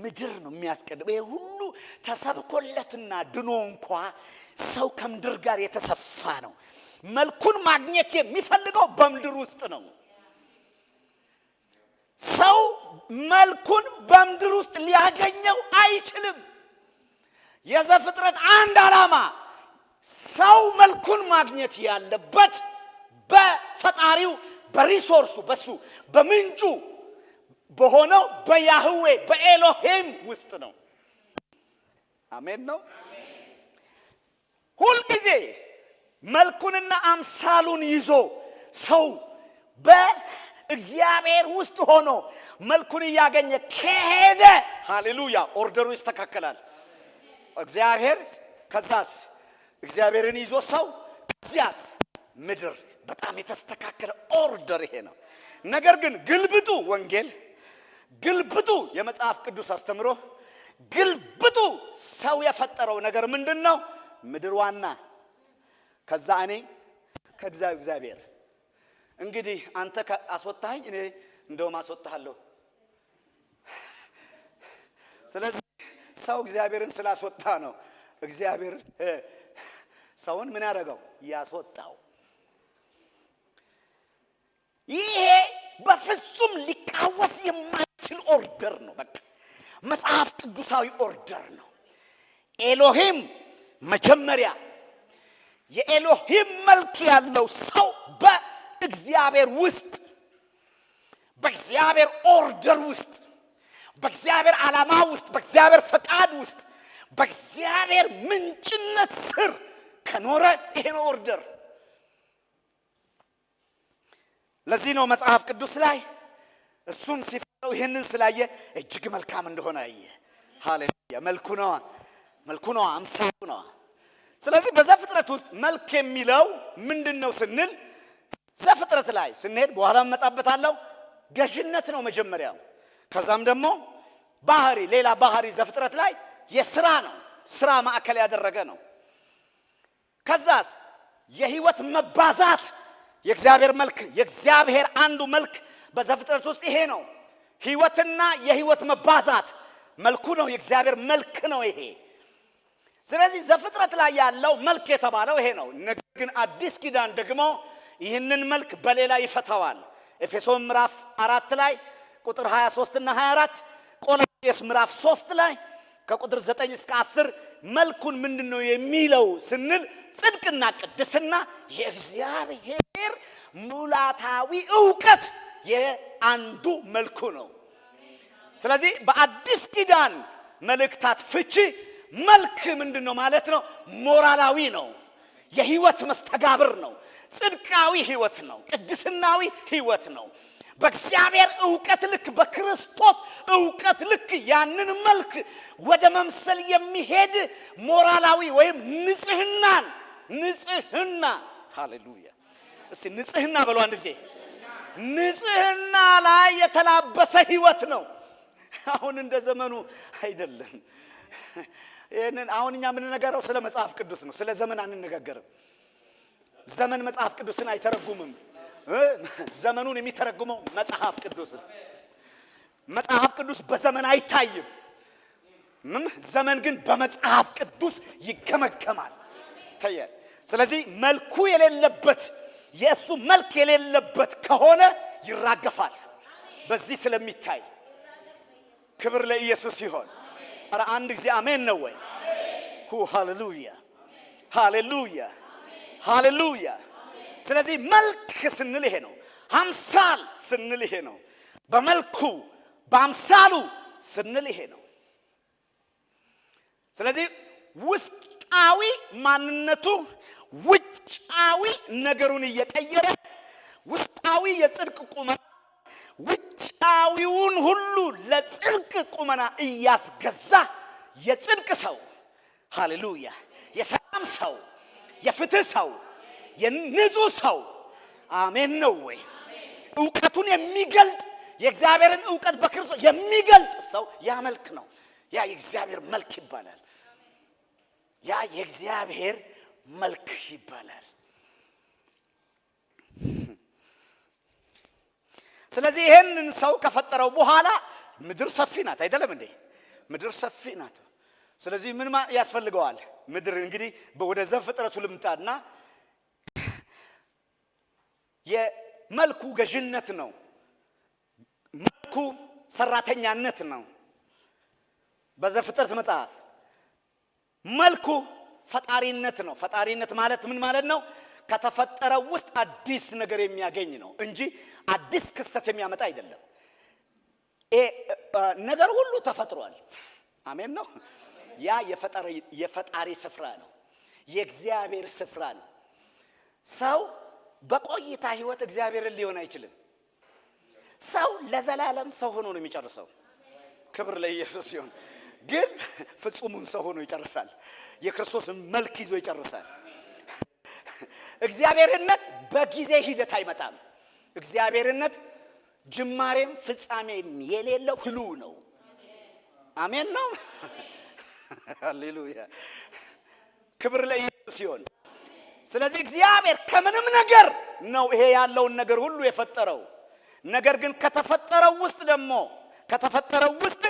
ምድር ነው የሚያስቀድመው። ይሄ ሁሉ ተሰብኮለትና ድኖ እንኳ ሰው ከምድር ጋር የተሰፋ ነው። መልኩን ማግኘት የሚፈልገው በምድር ውስጥ ነው። ሰው መልኩን በምድር ውስጥ ሊያገኘው አይችልም። የዘፍጥረት አንድ ዓላማ ሰው መልኩን ማግኘት ያለበት በፈጣሪው፣ በሪሶርሱ፣ በሱ፣ በምንጩ፣ በሆነው በያህዌ፣ በኤሎሄም ውስጥ ነው። አሜን ነው። ሁልጊዜ መልኩንና አምሳሉን ይዞ ሰው በእግዚአብሔር ውስጥ ሆኖ መልኩን እያገኘ ከሄደ፣ ሃሌሉያ፣ ኦርደሩ ይስተካከላል። እግዚአብሔር ከዛስ እግዚአብሔርን ይዞ ሰው፣ ከዚያስ ምድር። በጣም የተስተካከለ ኦርደር ይሄ ነው። ነገር ግን ግልብጡ ወንጌል፣ ግልብጡ የመጽሐፍ ቅዱስ አስተምሮ፣ ግልብጡ ሰው የፈጠረው ነገር ምንድን ነው? ምድር ዋና፣ ከዛ እኔ፣ ከዛ እግዚአብሔር። እንግዲህ አንተ አስወጣኸኝ፣ እኔ እንደውም አስወጣሃለሁ። ስለዚህ ሰው እግዚአብሔርን ስላስወጣ ነው እግዚአብሔር ሰውን ምን ያደረገው? ያስወጣው። ይሄ በፍጹም ሊቃወስ የማይችል ኦርደር ነው። በቃ መጽሐፍ ቅዱሳዊ ኦርደር ነው። ኤሎሂም መጀመሪያ፣ የኤሎሂም መልክ ያለው ሰው በእግዚአብሔር ውስጥ፣ በእግዚአብሔር ኦርደር ውስጥ፣ በእግዚአብሔር ዓላማ ውስጥ፣ በእግዚአብሔር ፈቃድ ውስጥ፣ በእግዚአብሔር ምንጭነት ስር ከኖረ፣ ይሄ ነው ኦርደር። ለዚህ ነው መጽሐፍ ቅዱስ ላይ እሱን ሲፈጥረው ይህንን ስላየ እጅግ መልካም እንደሆነ አየ። ሃሌሉያ! መልኩ ነዋ፣ መልኩ ነዋ፣ አምሳሉ ነዋ። ስለዚህ በዘፍጥረት ውስጥ መልክ የሚለው ምንድን ነው ስንል፣ ዘፍጥረት ላይ ስንሄድ በኋላ እመጣበታለሁ። ገዥነት ነው መጀመሪያው። ከዛም ደግሞ ባህሪ፣ ሌላ ባህሪ ዘፍጥረት ላይ የስራ ነው። ስራ ማዕከል ያደረገ ነው። ከዛስ የህይወት መባዛት። የእግዚአብሔር መልክ፣ የእግዚአብሔር አንዱ መልክ በዘፍጥረት ውስጥ ይሄ ነው። ህይወትና የህይወት መባዛት መልኩ ነው። የእግዚአብሔር መልክ ነው ይሄ። ስለዚህ ዘፍጥረት ላይ ያለው መልክ የተባለው ይሄ ነው። ነገር ግን አዲስ ኪዳን ደግሞ ይህንን መልክ በሌላ ይፈታዋል። ኤፌሶን ምዕራፍ አራት ላይ ቁጥር ሃያ ሦስት እና ሃያ አራት፣ ቆላስይስ ምዕራፍ ሦስት ላይ ከቁጥር ዘጠኝ እስከ አስር መልኩን ምንድን ነው የሚለው ስንል፣ ጽድቅና ቅድስና የእግዚአብሔር ሙላታዊ እውቀት የአንዱ መልኩ ነው። ስለዚህ በአዲስ ኪዳን መልእክታት ፍቺ መልክ ምንድን ነው ማለት ነው? ሞራላዊ ነው። የህይወት መስተጋብር ነው። ጽድቃዊ ህይወት ነው። ቅድስናዊ ህይወት ነው። በእግዚአብሔር እውቀት ልክ፣ በክርስቶስ እውቀት ልክ ያንን መልክ ወደ መምሰል የሚሄድ ሞራላዊ ወይም ንጽህናን፣ ንጽህና፣ ሃሌሉያ። እስቲ ንጽህና በሉ አንድ ጊዜ። ንጽህና ላይ የተላበሰ ህይወት ነው። አሁን እንደ ዘመኑ አይደለም። ይህንን አሁን እኛ የምንነጋገረው ስለ መጽሐፍ ቅዱስ ነው። ስለ ዘመን አንነጋገርም። ዘመን መጽሐፍ ቅዱስን አይተረጉምም። እ? ዘመኑን የሚተረጉመው መጽሐፍ ቅዱስ ነው። መጽሐፍ ቅዱስ በዘመን አይታይም። ምም? ዘመን ግን በመጽሐፍ ቅዱስ ይገመገማል። ተየ። ስለዚህ መልኩ የሌለበት፣ የእሱ መልክ የሌለበት ከሆነ ይራገፋል። በዚህ ስለሚታይ ክብር ለኢየሱስ ይሆን። ኧረ አንድ ጊዜ አሜን ነው ወይ? ሁ ሃሌሉያ፣ ሃሌሉያ፣ ሃሌሉያ። ስለዚህ መልክ ስንል ይሄ ነው። አምሳል ስንል ይሄ ነው። በመልኩ በአምሳሉ ስንል ይሄ ነው። ስለዚህ ውስጣዊ ማንነቱ ውጫዊ ነገሩን እየቀየረ፣ ውስጣዊ የጽድቅ ቁመና ውጫዊውን ሁሉ ለጽድቅ ቁመና እያስገዛ የጽድቅ ሰው፣ ሃሌሉያ፣ የሰላም ሰው፣ የፍትህ ሰው፣ የንጹህ ሰው። አሜን ነው ወይ? እውቀቱን የሚገልጥ፣ የእግዚአብሔርን እውቀት በክርስቶስ የሚገልጥ ሰው ያ መልክ ነው። ያ የእግዚአብሔር መልክ ይባላል። ያ የእግዚአብሔር መልክ ይባላል። ስለዚህ ይሄንን ሰው ከፈጠረው በኋላ ምድር ሰፊ ናት፣ አይደለም እንዴ? ምድር ሰፊ ናት። ስለዚህ ምን ማ-፣ ያስፈልገዋል? ምድር እንግዲህ በ-፣ ወደ ዘፍጥረቱ ልምጣና የመልኩ ገዥነት ነው። መልኩ ሰራተኛነት ነው። በዘፍጥረት መጽሐፍ መልኩ ፈጣሪነት ነው። ፈጣሪነት ማለት ምን ማለት ነው? ከተፈጠረው ውስጥ አዲስ ነገር የሚያገኝ ነው እንጂ አዲስ ክስተት የሚያመጣ አይደለም። ኤ-፣ እ፣ ነገር ሁሉ ተፈጥሯል። አሜን ነው። ያ የፈጣሪ፣ የፈጣሪ ስፍራ ነው። የእግዚአብሔር ስፍራ ነው። ሰው በቆይታ ህይወት እግዚአብሔርን ሊሆን አይችልም። ሰው ለዘላለም ሰው ሆኖ ነው የሚጨርሰው። ክብር ለኢየሱስ ይሁን። ግን ፍጹሙን ሰው ሆኖ ይጨርሳል። የክርስቶስን መልክ ይዞ ይጨርሳል። እግዚአብሔርነት በጊዜ ሂደት አይመጣም። እግዚአብሔርነት ጅማሬም ፍጻሜም የሌለው ህልው ነው። አሜን ነው። ሃሌሉያ። ክብር ለኢየሱስ ይሁን። ስለዚህ እግዚአብሔር ከምንም ነገር ነው ይሄ ያለውን ነገር ሁሉ የፈጠረው። ነገር ግን ከተፈጠረው ውስጥ ደግሞ፣ ከተፈጠረው ውስጥ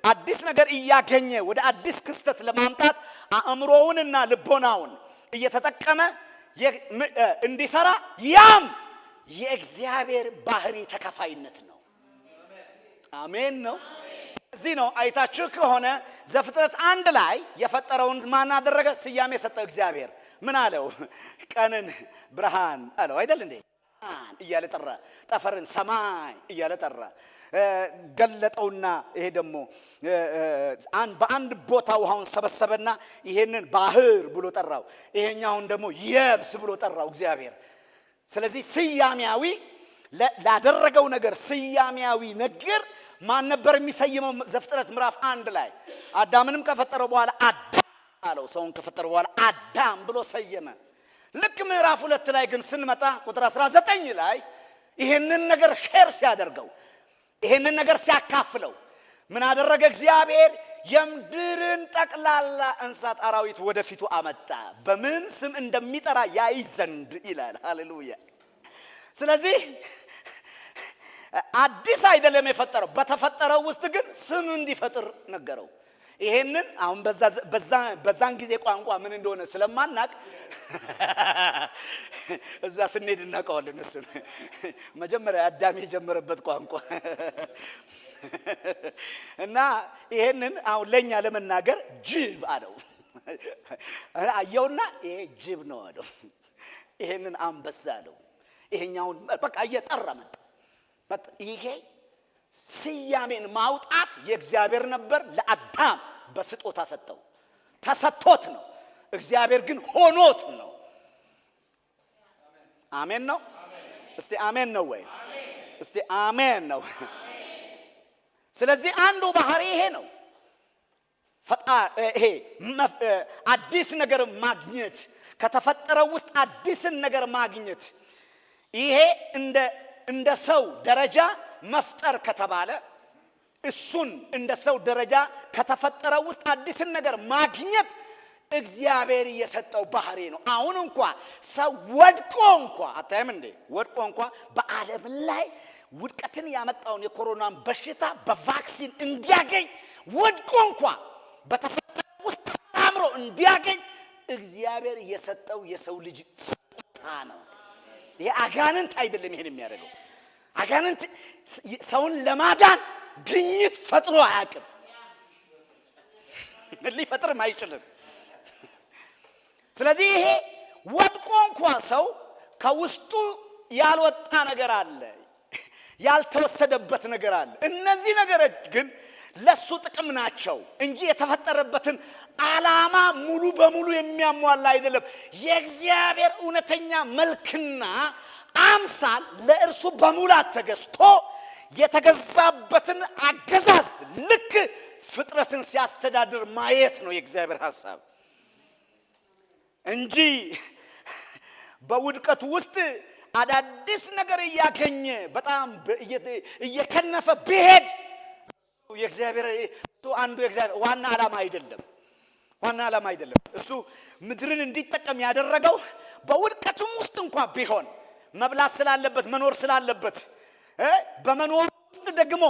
አዲስ ነገር እያገኘ ወደ አዲስ ክስተት ለማምጣት አእምሮውንና ልቦናውን እየተጠቀመ የ-፣ ም-፣ እ፣ እንዲሰራ፣ ያም የእግዚአብሔር ባህሪ ተካፋይነት ነው። አሜን ነው። እዚህ ነው አይታችሁ ከሆነ ዘፍጥረት አንድ ላይ የፈጠረውን ማን አደረገ? ስያሜ ሰጠው እግዚአብሔር። ምን አለው? ቀንን ብርሃን አለው አይደል እንዴ? ብርሃን እያለ ጠራ። ጠፈርን ሰማይ እያለ ጠራ። እ፣ ገለጠውና ይሄ ደግሞ፣ እ፣ እ፣ አን-፣ በአንድ ቦታ ውሃውን ሰበሰበና ይሄንን ባህር ብሎ ጠራው። ይሄኛውን ደግሞ የብስ ብሎ ጠራው እግዚአብሔር። ስለዚህ ስያሜያዊ ለ-፣ ላደረገው ነገር ስያሜያዊ ነገር ማን ነበር የሚሰይመው? ዘፍጥረት ምዕራፍ አንድ ላይ አዳምንም ከፈጠረው በኋላ አዳም አለው። ሰውን ከፈጠረ በኋላ አዳም ብሎ ሰየመ። ልክ ምዕራፍ ሁለት ላይ ግን ስንመጣ ቁጥር አስራ ዘጠኝ ላይ ይሄንን ነገር ሼር ሲያደርገው፣ ይሄንን ነገር ሲያካፍለው ምን አደረገ እግዚአብሔር? የምድርን ጠቅላላ እንስሳት አራዊት ወደፊቱ አመጣ፣ በምን ስም እንደሚጠራ ያይ ዘንድ ይላል። ሃሌሉያ። ስለዚህ አዲስ አይደለም የፈጠረው፣ በተፈጠረው ውስጥ ግን ስም እንዲፈጥር ነገረው። ይሄንን አሁን በዛ፣ በዛ፣ በዛን ጊዜ ቋንቋ ምን እንደሆነ ስለማናቅ እዛ ስንሄድ እናውቀዋለን። እሱን መጀመሪያ አዳም የጀመረበት ቋንቋ እና ይሄንን አሁን ለእኛ ለመናገር ጅብ አለው። አየውና ይሄ ጅብ ነው አለው። ይሄንን አንበሳ አለው። ይሄኛውን በቃ እየጠራ መጣ። መጣ። ይሄ ስያሜን ማውጣት የእግዚአብሔር ነበር፣ ለአዳም በስጦታ ሰጠው። ተሰጥቶት ነው። እግዚአብሔር ግን ሆኖት ነው። አሜን ነው። እስቲ አሜን ነው ወይ? እስቲ አሜን ነው። ስለዚህ አንዱ ባህሪ ይሄ ነው። ፈጣ-፣ ይሄ መፍ-፣ አዲስ ነገር ማግኘት፣ ከተፈጠረው ውስጥ አዲስን ነገር ማግኘት። ይሄ እንደ፣ እንደ ሰው ደረጃ መፍጠር ከተባለ እሱን እንደ ሰው ደረጃ ከተፈጠረው ውስጥ አዲስን ነገር ማግኘት እግዚአብሔር የሰጠው ባህሪ ነው። አሁን እንኳ ሰው ወድቆ እንኳ፣ አታይም እንዴ? ወድቆ እንኳ በዓለም ላይ ውድቀትን ያመጣውን የኮሮናን በሽታ በቫክሲን እንዲያገኝ፣ ወድቆ እንኳ በተፈጠረ ውስጥ አምሮ እንዲያገኝ እግዚአብሔር የሰጠው የሰው ልጅ ስጦታ ነው። ይሄ አጋንንት አይደለም ይሄን የሚያደርገው። አጋንንት ስ-፣ ሰውን ለማዳን ግኝት ፈጥሮ አያውቅም፣ ሊፈጥርም አይችልም። ስለዚህ ይሄ ወድቆ እንኳ ሰው ከውስጡ ያልወጣ ነገር አለ፣ ያልተወሰደበት ነገር አለ። እነዚህ ነገሮች ግን ለሱ ጥቅም ናቸው እንጂ የተፈጠረበትን ዓላማ ሙሉ በሙሉ የሚያሟላ አይደለም። የእግዚአብሔር እውነተኛ መልክና አምሳል ለእርሱ በሙላት ተገዝቶ የተገዛበትን አገዛዝ ልክ ፍጥረትን ሲያስተዳድር ማየት ነው የእግዚአብሔር ሐሳብ እንጂ በውድቀቱ ውስጥ አዳዲስ ነገር እያገኘ በጣም በ-፣ እየ-፣ እየከነፈ ቢሄድ የእግዚአብሔር እሱ አንዱ የእግዚአብሔር ዋና ዓላማ አይደለም። ዋና ዓላማ አይደለም። እሱ ምድርን እንዲጠቀም ያደረገው በውድቀቱም ውስጥ እንኳ ቢሆን መብላት ስላለበት፣ መኖር ስላለበት፣ እ፣ በመኖር ውስጥ ደግሞ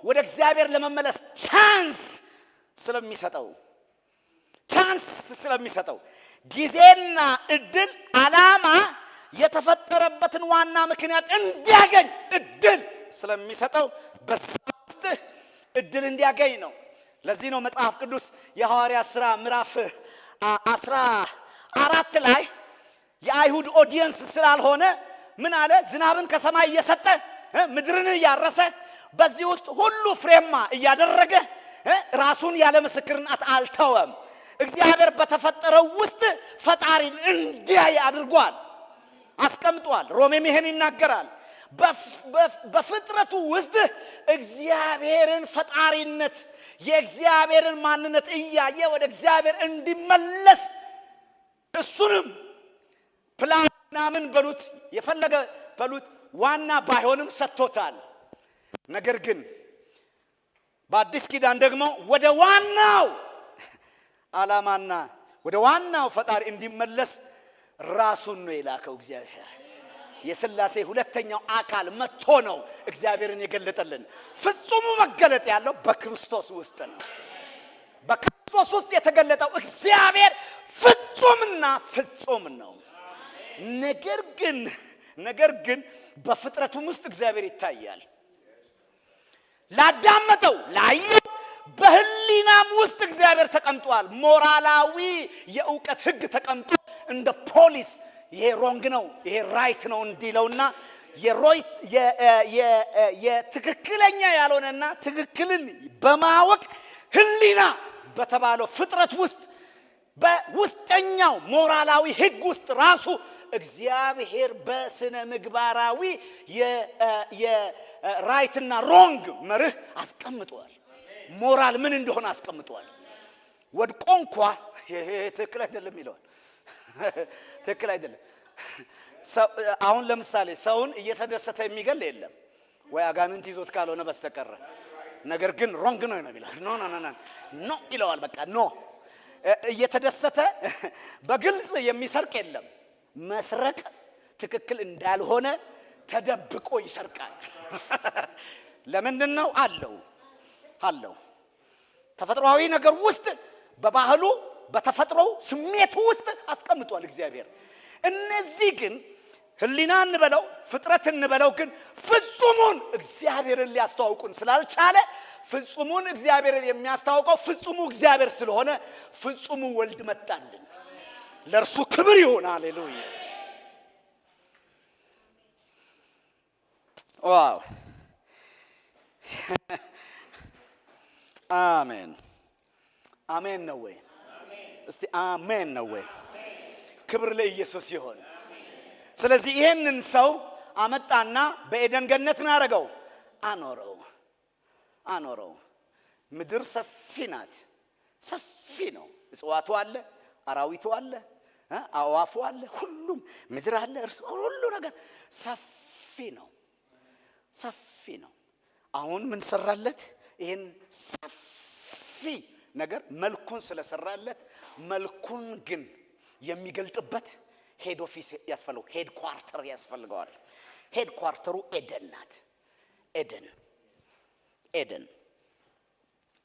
ወደ እግዚአብሔር ለመመለስ ቻንስ ስለሚሰጠው፣ ቻንስ ስለሚሰጠው፣ ጊዜና እድል፣ ዓላማ የተፈጠረበትን ዋና ምክንያት እንዲያገኝ እድል ስለሚሰጠው በዛ ውስጥ እድል እንዲያገኝ ነው። ለዚህ ነው መጽሐፍ ቅዱስ የሐዋርያት ሥራ ምዕራፍ አ-፣ አስራ አራት ላይ የአይሁድ ኦዲየንስ ስላልሆነ ምን አለ? ዝናብን ከሰማይ እየሰጠ፣ እ፣ ምድርን እያረሰ በዚህ ውስጥ ሁሉ ፍሬማ እያደረገ፣ እ፣ ራሱን ያለ ምስክርነት አልተወም። እግዚአብሔር በተፈጠረው ውስጥ ፈጣሪን እንዲያይ አድርጓል፣ አስቀምጧል። ሮሜም ይሄን ይናገራል። በፍ-፣ በፍ-፣ በፍጥረቱ ውስጥ እግዚአብሔርን ፈጣሪነት፣ የእግዚአብሔርን ማንነት እያየ ወደ እግዚአብሔር እንዲመለስ እሱንም ፕላን ምናምን በሉት፣ የፈለገ በሉት፣ ዋና ባይሆንም ሰጥቶታል። ነገር ግን በአዲስ ኪዳን ደግሞ ወደ ዋናው ዓላማና ወደ ዋናው ፈጣሪ እንዲመለስ ራሱን ነው የላከው እግዚአብሔር። የሥላሴ ሁለተኛው አካል መጥቶ ነው እግዚአብሔርን የገለጠልን። ፍጹሙ መገለጥ ያለው በክርስቶስ ውስጥ ነው። በክርስቶስ ውስጥ የተገለጠው እግዚአብሔር ፍጹምና ፍጹም ነው። ነገር ግን፣ ነገር ግን በፍጥረቱም ውስጥ እግዚአብሔር ይታያል። ላዳመጠው፣ ላየው፣ በህሊናም ውስጥ እግዚአብሔር ተቀምጧል። ሞራላዊ የእውቀት ህግ ተቀምጦ እንደ ፖሊስ ይሄ ሮንግ ነው፣ ይሄ ራይት ነው እንዲለውና የሮይት-፣ የ-፣ የ-፣ የትክክለኛ ያልሆነና ትክክልን በማወቅ ህሊና በተባለው ፍጥረት ውስጥ፣ በውስጠኛው ሞራላዊ ህግ ውስጥ ራሱ እግዚአብሔር በስነ ምግባራዊ የ-፣ የ-፣ ራይትና ሮንግ መርህ አስቀምጧል። ሞራል ምን እንደሆነ አስቀምጧል። ወድቆ እንኳ «ይሄ ትክክል አይደለም» ይለዋል። ትክክል አይደለም። ሰው፣ አሁን ለምሳሌ ሰውን እየተደሰተ የሚገል የለም ወይ አጋንንት ይዞት ካልሆነ በስተቀር። ነገር ግን ሮንግ ነው ነው ይላል። ኖ፣ ኖ፣ ኖ፣ ኖ፣ ኖ ይለዋል። በቃ ኖ። እ-፣ እየተደሰተ በግልጽ የሚሰርቅ የለም። መስረቅ ትክክል እንዳልሆነ ተደብቆ ይሰርቃል። ለምንድን ነው? አለው፣ አለው። ተፈጥሯዊ ነገር ውስጥ በባህሉ በተፈጥሮው ስሜቱ ውስጥ አስቀምጧል እግዚአብሔር። እነዚህ ግን ህሊና እንበለው ፍጥረት እንበለው ግን ፍጹሙን እግዚአብሔርን ሊያስተዋውቁን ስላልቻለ ፍጹሙን እግዚአብሔርን የሚያስተዋውቀው ፍጹሙ እግዚአብሔር ስለሆነ ፍጹሙ ወልድ መጣልን። ለእርሱ ክብር ይሁን። ሃሌሉያ። ዋው! አሜን። አሜን ነው ወይ? እስቲ አሜን ነው ወይ? ክብር ለኢየሱስ ይሁን። ስለዚህ ይሄንን ሰው አመጣና በኤደን ገነት ምን አረገው? አኖረው። አኖረው። ምድር ሰፊ ናት። ሰፊ ነው። እጽዋቱ አለ፣ አራዊቱ አለ፣ እ፣ አእዋፉ አለ፣ ሁሉም ምድር አለ፣ እርስ-፣ ሁሉ ነገር ሰፊ ነው። ሰፊ ነው። አሁን ምን ሰራለት? ይሄን ሰፊ ነገር መልኩን ስለሰራለት መልኩን ግን የሚገልጥበት ሄድ ኦፊስ ያስፈልገው፣ ሄድ ኳርተር ያስፈልገዋል። ሄድ ኳርተሩ ኤደን ናት። ኤደን፣ ኤደን፣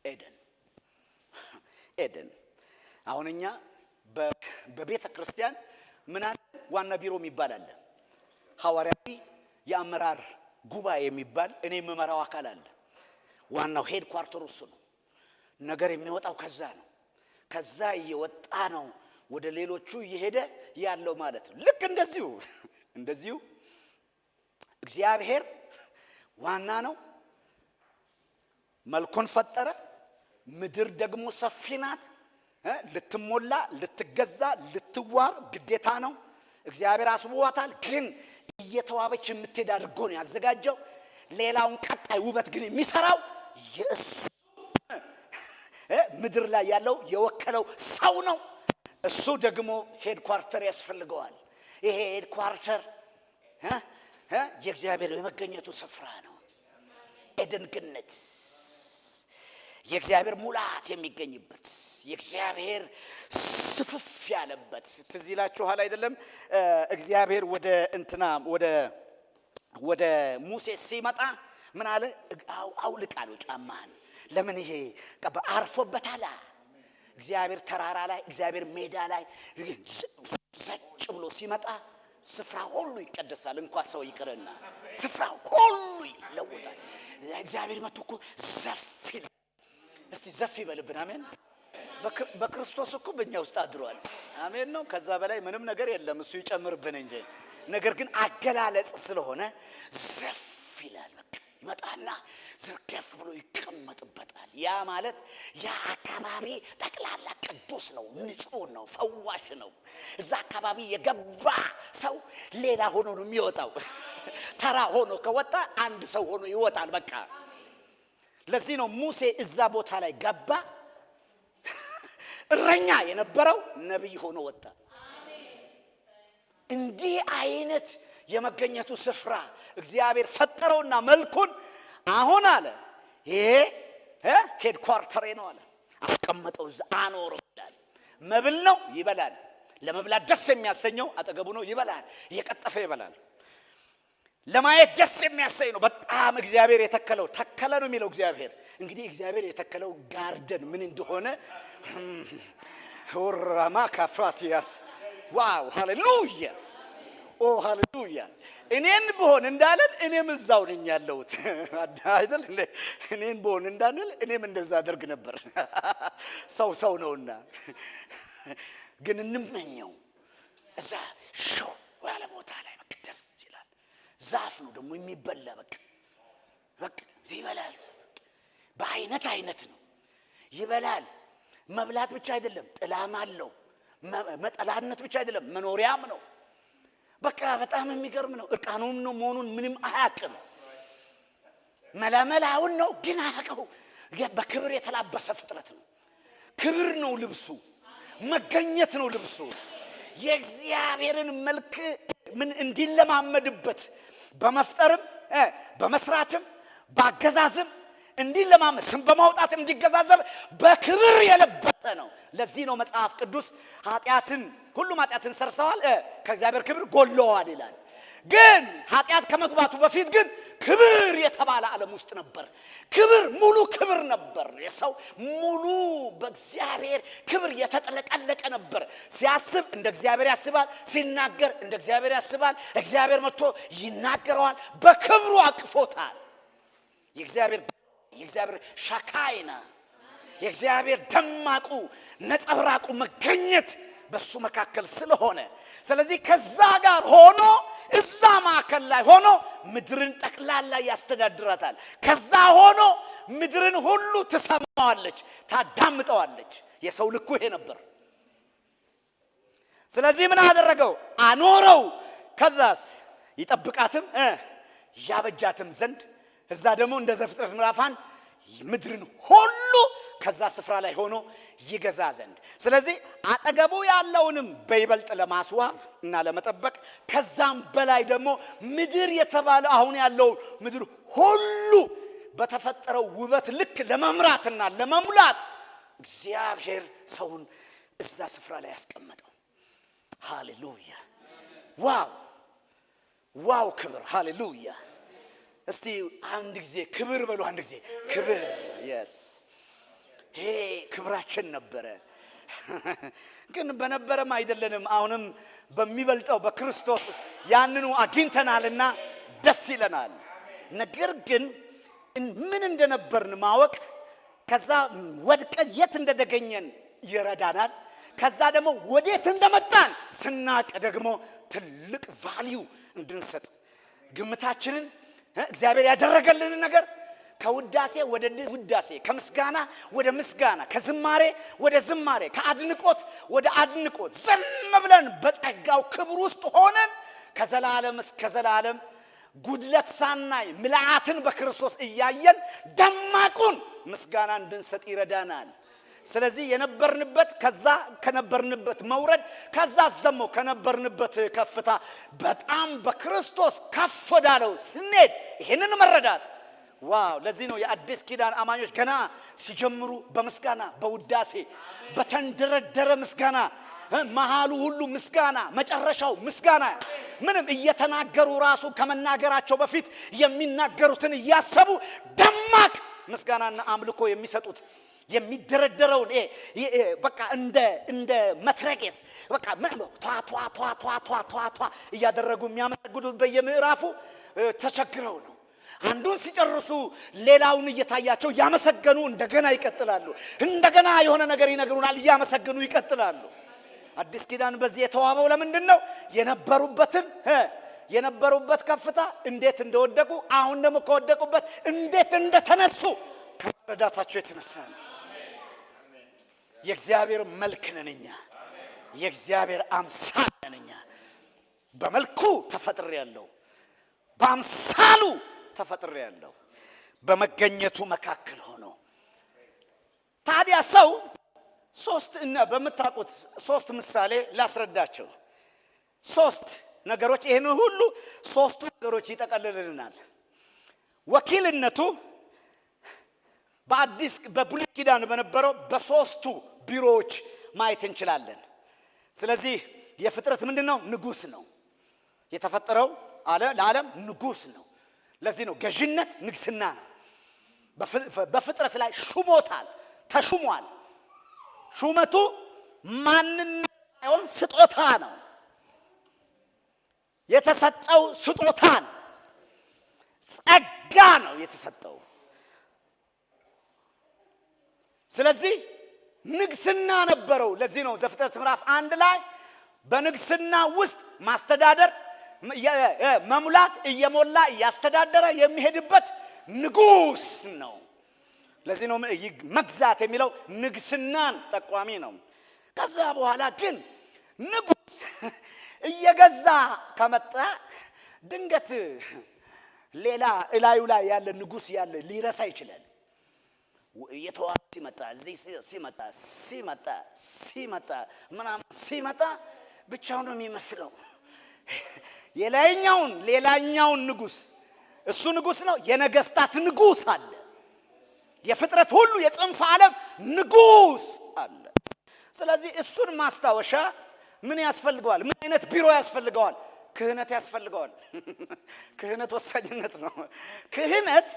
ኤደን፣ ኤደን። አሁን እኛ በ-፣ በቤተ ክርስቲያን ምን አለ? ዋና ቢሮ የሚባል አለ። ሐዋርያዊ የአመራር ጉባኤ የሚባል እኔ የምመራው አካል አለ። ዋናው ሄድ ኳርተሩ እሱ ነው። ነገር የሚወጣው ከዛ ነው። ከዛ እየወጣ ነው ወደ ሌሎቹ እየሄደ ያለው ማለት ነው። ልክ እንደዚሁ፣ እንደዚሁ እግዚአብሔር ዋና ነው። መልኩን ፈጠረ። ምድር ደግሞ ሰፊ ናት። እ? ልትሞላ፣ ልትገዛ፣ ልትዋብ ግዴታ ነው። እግዚአብሔር አስውቧታል። ግን እየተዋበች የምትሄድ አድርጎ ነው ያዘጋጀው። ሌላውን ቀጣይ ውበት ግን የሚሰራው የእሱ፣ እ? ምድር ላይ ያለው የወከለው ሰው ነው። እሱ ደግሞ ሄድኳርተር ያስፈልገዋል። ይሄ ሄድኳርተር፣ እ? እ? የእግዚአብሔር የመገኘቱ ስፍራ ነው። ኤደን ገነት፣ የእግዚአብሔር ሙላት የሚገኝበት፣ የእግዚአብሔር ስፍፍ ያለበት። ትዝ ይላችኋል አይደለም? እ፣ እግዚአብሔር ወደ እንትና፣ ወደ፣ ወደ ሙሴ ሲመጣ ምን አለ? «አው-፣ አውልቅ» አለው ጫማህን። ለምን? ይሄ ቀበ-፣ አርፎበታል። እግዚአብሔር ተራራ ላይ፣ እግዚአብሔር ሜዳ ላይ ዘጭ ብሎ ሲመጣ ስፍራ ሁሉ ይቀደሳል። እንኳ ሰው ይቅርና ስፍራ ሁሉ ይለወጣል። እግዚአብሔር መጥቶ እኮ ዘፍ ይላል። እስቲ ዘፍ ይበልብን። አሜን። በክር-፣ በክርስቶስ እኮ በእኛ ውስጥ አድሯል። አሜን ነው። ከዛ በላይ ምንም ነገር የለም፣ እሱ ይጨምርብን እንጂ። ነገር ግን አገላለጽ ስለሆነ ዘፍ ይላል። በቃ ይመጣና ዘርገፍ ብሎ ይቀመጥበታል። ያ ማለት ያ አካባቢ ጠቅላላ ቅዱስ ነው፣ ንጹህ ነው፣ ፈዋሽ ነው። እዛ አካባቢ የገባ ሰው ሌላ ሆኖ ነው የሚወጣው። ተራ ሆኖ ከወጣ አንድ ሰው ሆኖ ይወጣል። በቃ ለዚህ ነው ሙሴ እዛ ቦታ ላይ ገባ። እረኛ የነበረው ነቢይ ሆኖ ወጣ። እንዲህ አይነት የመገኘቱ ስፍራ እግዚአብሔር ፈጠረውና መልኩን አሁን አለ፣ «ይሄ፣ እ፣ ሄድኳርተሬ ነው» አለ። አስቀመጠው እዛ፣ አኖረው ይላል። መብል ነው፣ ይበላል። ለመብላት ደስ የሚያሰኘው አጠገቡ ነው፣ ይበላል። እየቀጠፈ ይበላል። ለማየት ደስ የሚያሰኝ ነው። በጣም እግዚአብሔር የተከለው፣ ተከለ ነው የሚለው እግዚአብሔር። እንግዲህ እግዚአብሔር የተከለው ጋርደን ምን እንደሆነ ሁራማ ካፋቲያስ። ዋው፣ ሃሌሉያ፣ ኦ ሃሌሉያ። «እኔን ብሆን» እንዳለን እኔም እዛው ነኝ ያለሁት አይደል እንዴ? «እኔን ብሆን» እንዳንል እኔም እንደዛ አደርግ ነበር። ሰው ሰው ነውና። ግን እንመኘው እዛ ሽው ያለ ቦታ ላይ በቃ ደስ ይላል። ዛፍ ነው ደግሞ የሚበላ። በቃ፣ በቃ ይበላል። በአይነት አይነት ነው፣ ይበላል። መብላት ብቻ አይደለም፣ ጥላም አለው። መ-፣ መጠላነት ብቻ አይደለም፣ መኖሪያም ነው። በቃ በጣም የሚገርም ነው። እርቃኑን ነው መሆኑን ምንም አያውቅም። መለመላውን ነው ግን አያውቀው። የ-፣ በክብር የተላበሰ ፍጥረት ነው። ክብር ነው ልብሱ፣ መገኘት ነው ልብሱ። የእግዚአብሔርን መልክ ምን እንዲለማመድበት በመፍጠርም፣ እ፣ በመስራትም፣ በአገዛዝም እንዲለማመድ፣ ስም በማውጣት እንዲገዛዘብ በክብር የለበሰ ነው። ለዚህ ነው መጽሐፍ ቅዱስ «ኃጢአትን፣ ሁሉም ኃጢአትን ሰርተዋል፣ እ፣ ከእግዚአብሔር ክብር ጎለዋል» ይላል። ግን ኃጢአት ከመግባቱ በፊት ግን ክብር የተባለ ዓለም ውስጥ ነበር። ክብር፣ ሙሉ ክብር ነበር። የሰው ሙሉ በእግዚአብሔር ክብር የተጥለቀለቀ ነበር። ሲያስብ እንደ እግዚአብሔር ያስባል፣ ሲናገር እንደ እግዚአብሔር ያስባል። እግዚአብሔር መጥቶ ይናገረዋል፣ በክብሩ አቅፎታል። የእግዚአብሔር፣ የእግዚአብሔር ሻካይና፣ የእግዚአብሔር ደማቁ ነጸብራቁ መገኘት በሱ መካከል ስለሆነ፣ ስለዚህ ከዛ ጋር ሆኖ፣ እዛ ማዕከል ላይ ሆኖ ምድርን ጠቅላላ ያስተዳድራታል። ከዛ ሆኖ ምድርን ሁሉ ትሰማዋለች፣ ታዳምጠዋለች። የሰው ልኩ ይሄ ነበር። ስለዚህ ምን አደረገው? አኖረው። ከዛስ? ይጠብቃትም፣ እ፣ ያበጃትም ዘንድ፣ እዛ ደግሞ እንደ ዘፍጥረት ምዕራፍ አንድ ምድርን ሁሉ ከዛ ስፍራ ላይ ሆኖ ይገዛ ዘንድ። ስለዚህ አጠገቡ ያለውንም በይበልጥ ለማስዋብ እና ለመጠበቅ፣ ከዛም በላይ ደግሞ ምድር የተባለ አሁን ያለው ምድር ሁሉ በተፈጠረው ውበት ልክ ለመምራትና ለመሙላት እግዚአብሔር ሰውን እዛ ስፍራ ላይ ያስቀመጠው። ሃሌሉያ! ዋው! ዋው! ክብር! ሃሌሉያ! እስቲ አንድ ጊዜ ክብር በሉ። አንድ ጊዜ ክብር! የስ፣ ይሄ ክብራችን ነበረ። ግን በነበረም አይደለንም፣ አሁንም በሚበልጠው በክርስቶስ ያንኑ አግኝተናልና ደስ ይለናል። ነገር ግን ምን እንደነበርን ማወቅ፣ ከዛ ወድቀን የት እንደተገኘን ይረዳናል። ከዛ ደግሞ ወዴት እንደመጣን ስናቅ ደግሞ ትልቅ ቫልዩ እንድንሰጥ፣ ግምታችንን፣ እ፣ እግዚአብሔር ያደረገልንን ነገር ከውዳሴ ወደ ድ- ውዳሴ፣ ከምስጋና ወደ ምስጋና፣ ከዝማሬ ወደ ዝማሬ፣ ከአድንቆት ወደ አድንቆት፣ ዝም ብለን በጸጋው ክብር ውስጥ ሆነን ከዘላለም እስከ ዘላለም ጉድለት ሳናይ ምልአትን በክርስቶስ እያየን ደማቁን ምስጋና እንድንሰጥ ይረዳናል። ስለዚህ የነበርንበት፣ ከዛ ከነበርንበት መውረድ፣ ከዛስ ደግሞ ከነበርንበት ከፍታ በጣም በክርስቶስ ከፍ ወዳለው ስንሄድ ይህንን መረዳት፣ ዋው! ለዚህ ነው የአዲስ ኪዳን አማኞች ገና ሲጀምሩ በምስጋና፣ በውዳሴ፣ በተንደረደረ ምስጋና፣ እ፣ መሃሉ ሁሉ ምስጋና፣ መጨረሻው ምስጋና። ምንም እየተናገሩ ራሱ ከመናገራቸው በፊት የሚናገሩትን እያሰቡ ደማቅ ምስጋናና አምልኮ የሚሰጡት። የሚደረደረውን፣ እ፣ እ፣ እ፣ በቃ እንደ እንደ መትረጌስ፣ በቃ ምን ቷ ቷ ቷ ቷ ቷ ቷ ቷ እያደረጉ የሚያመሰግኑት በየምዕራፉ፣ እ፣ ተቸግረው ነው። አንዱን ሲጨርሱ ሌላውን እየታያቸው እያመሰገኑ እንደገና ይቀጥላሉ። እንደገና የሆነ ነገር ይነግሩናል፣ እያመሰገኑ ይቀጥላሉ። አዲስ ኪዳን በዚህ የተዋበው ለምንድን ነው? የነበሩበትን፣ እ፣ የነበሩበት ከፍታ እንዴት እንደወደቁ፣ አሁን ደግሞ ከወደቁበት እንዴት እንደተነሱ ከመረዳታቸው የተነሳ ነው። የእግዚአብሔር መልክ ነን እኛ። የእግዚአብሔር አምሳል ነን እኛ። በመልኩ ተፈጥሬያለሁ፣ በአምሳሉ ተፈጥሬያለሁ። በመገኘቱ መካከል ሆኖ ታዲያ ሰው ሶስት፣ እና በምታውቁት ሶስት ምሳሌ ላስረዳቸው። ሶስት ነገሮች፣ ይህን ሁሉ ሶስቱ ነገሮች ይጠቀልልልናል። ወኪልነቱ በአዲስ፣ በብሉይ ኪዳን በነበረው በሶስቱ ቢሮዎች ማየት እንችላለን። ስለዚህ የፍጥረት ምንድን ነው? ንጉስ ነው። የተፈጠረው አለ ለዓለም ንጉስ ነው። ለዚህ ነው ገዥነት ንግስና ነው። በፍ- በፍጥረት ላይ ሹሞታል፣ ተሹሟል። ሹመቱ ማንነት ሳይሆን ስጦታ ነው። የተሰጠው ስጦታ ነው። ጸጋ ነው የተሰጠው። ስለዚህ ንግስና ነበረው። ለዚህ ነው ዘፍጥረት ምዕራፍ አንድ ላይ በንግስና ውስጥ ማስተዳደር፣ የ- የ- መሙላት፣ እየሞላ እያስተዳደረ የሚሄድበት ንጉስ ነው። ለዚህ ነው ምን- ይግ- መግዛት የሚለው ንግስናን ጠቋሚ ነው። ከዛ በኋላ ግን ንጉስ እየገዛ ከመጣ ድንገት ሌላ እላዩ ላይ ያለ ንጉስ ያለ ሊረሳ ይችላል። እየተዋ ሲመጣ፣ እዚህ ሲ- ሲመጣ ሲመጣ ሲመጣ ምናምን ሲመጣ ብቻው ነው የሚመስለው። የላይኛውን ሌላኛውን ንጉስ፣ እሱ ንጉስ ነው፣ የነገስታት ንጉስ አለ። የፍጥረት ሁሉ የጽንፈ ዓለም ንጉስ አለ። ስለዚህ እሱን ማስታወሻ ምን ያስፈልገዋል? ምን አይነት ቢሮ ያስፈልገዋል? ክህነት ያስፈልገዋል። ክህነት ወሳኝነት ነው። ክህነት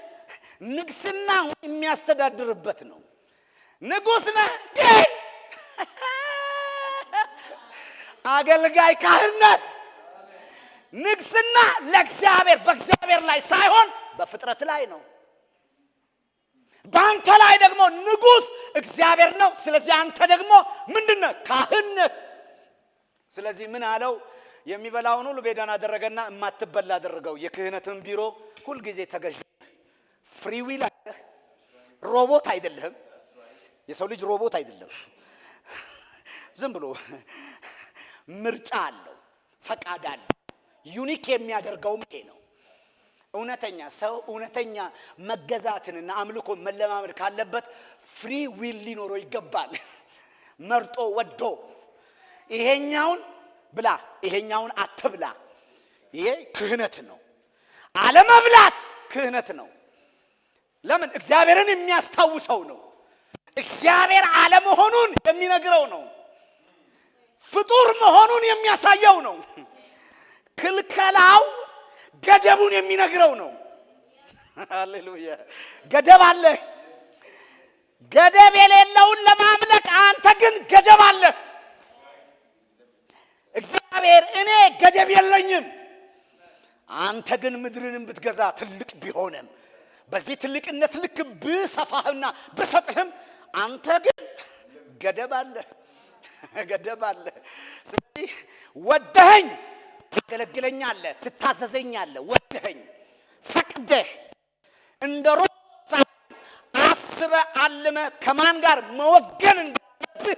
ንግስና የሚያስተዳድርበት ነው። ንጉስ ነህ ግን አገልጋይ ካህን ነህ። ንግስና ለእግዚአብሔር፣ በእግዚአብሔር ላይ ሳይሆን በፍጥረት ላይ ነው። በአንተ ላይ ደግሞ ንጉስ እግዚአብሔር ነው። ስለዚህ አንተ ደግሞ ምንድን ነህ? ካህን ነህ። ስለዚህ ምን አለው? የሚበላውን ሁሉ ቤዳን አደረገና የማትበላ አደረገው። የክህነትን ቢሮ ሁልጊዜ ተገዥ። ፍሪ ዊል አለ። ሮቦት አይደለህም። የሰው ልጅ ሮቦት አይደለም። ዝም ብሎ ምርጫ አለው፣ ፈቃድ አለው። ዩኒክ የሚያደርገውም ይሄ ነው። እውነተኛ ሰው እውነተኛ መገዛትንና አምልኮ መለማመድ ካለበት ፍሪ ዊል ሊኖረው ይገባል። መርጦ ወዶ ይሄኛውን ብላ፣ ይሄኛውን አትብላ። ይሄ ክህነት ነው። አለመብላት ክህነት ነው። ለምን? እግዚአብሔርን የሚያስታውሰው ነው። እግዚአብሔር አለመሆኑን የሚነግረው ነው። ፍጡር መሆኑን የሚያሳየው ነው። ክልከላው ገደቡን የሚነግረው ነው። ሃሌሉያ! ገደብ አለ። ገደብ የሌለውን ለማምለክ አንተ ግን ገደብ አለ። እግዚአብሔር እኔ ገደብ የለኝም፣ አንተ ግን ምድርንም ብትገዛ ትልቅ ቢሆንም በዚህ ትልቅነት ልክ ብሰፋህና ብሰጥህም አንተ ግን ገደብ አለ፣ ገደብ አለ። ስለዚህ ወደኸኝ ታገለግለኛለህ፣ ትታዘዘኛለህ። ወደኸኝ ፈቅደህ እንደ ሮቦት አስበ አልመ ከማን ጋር መወገን እንዳለብህ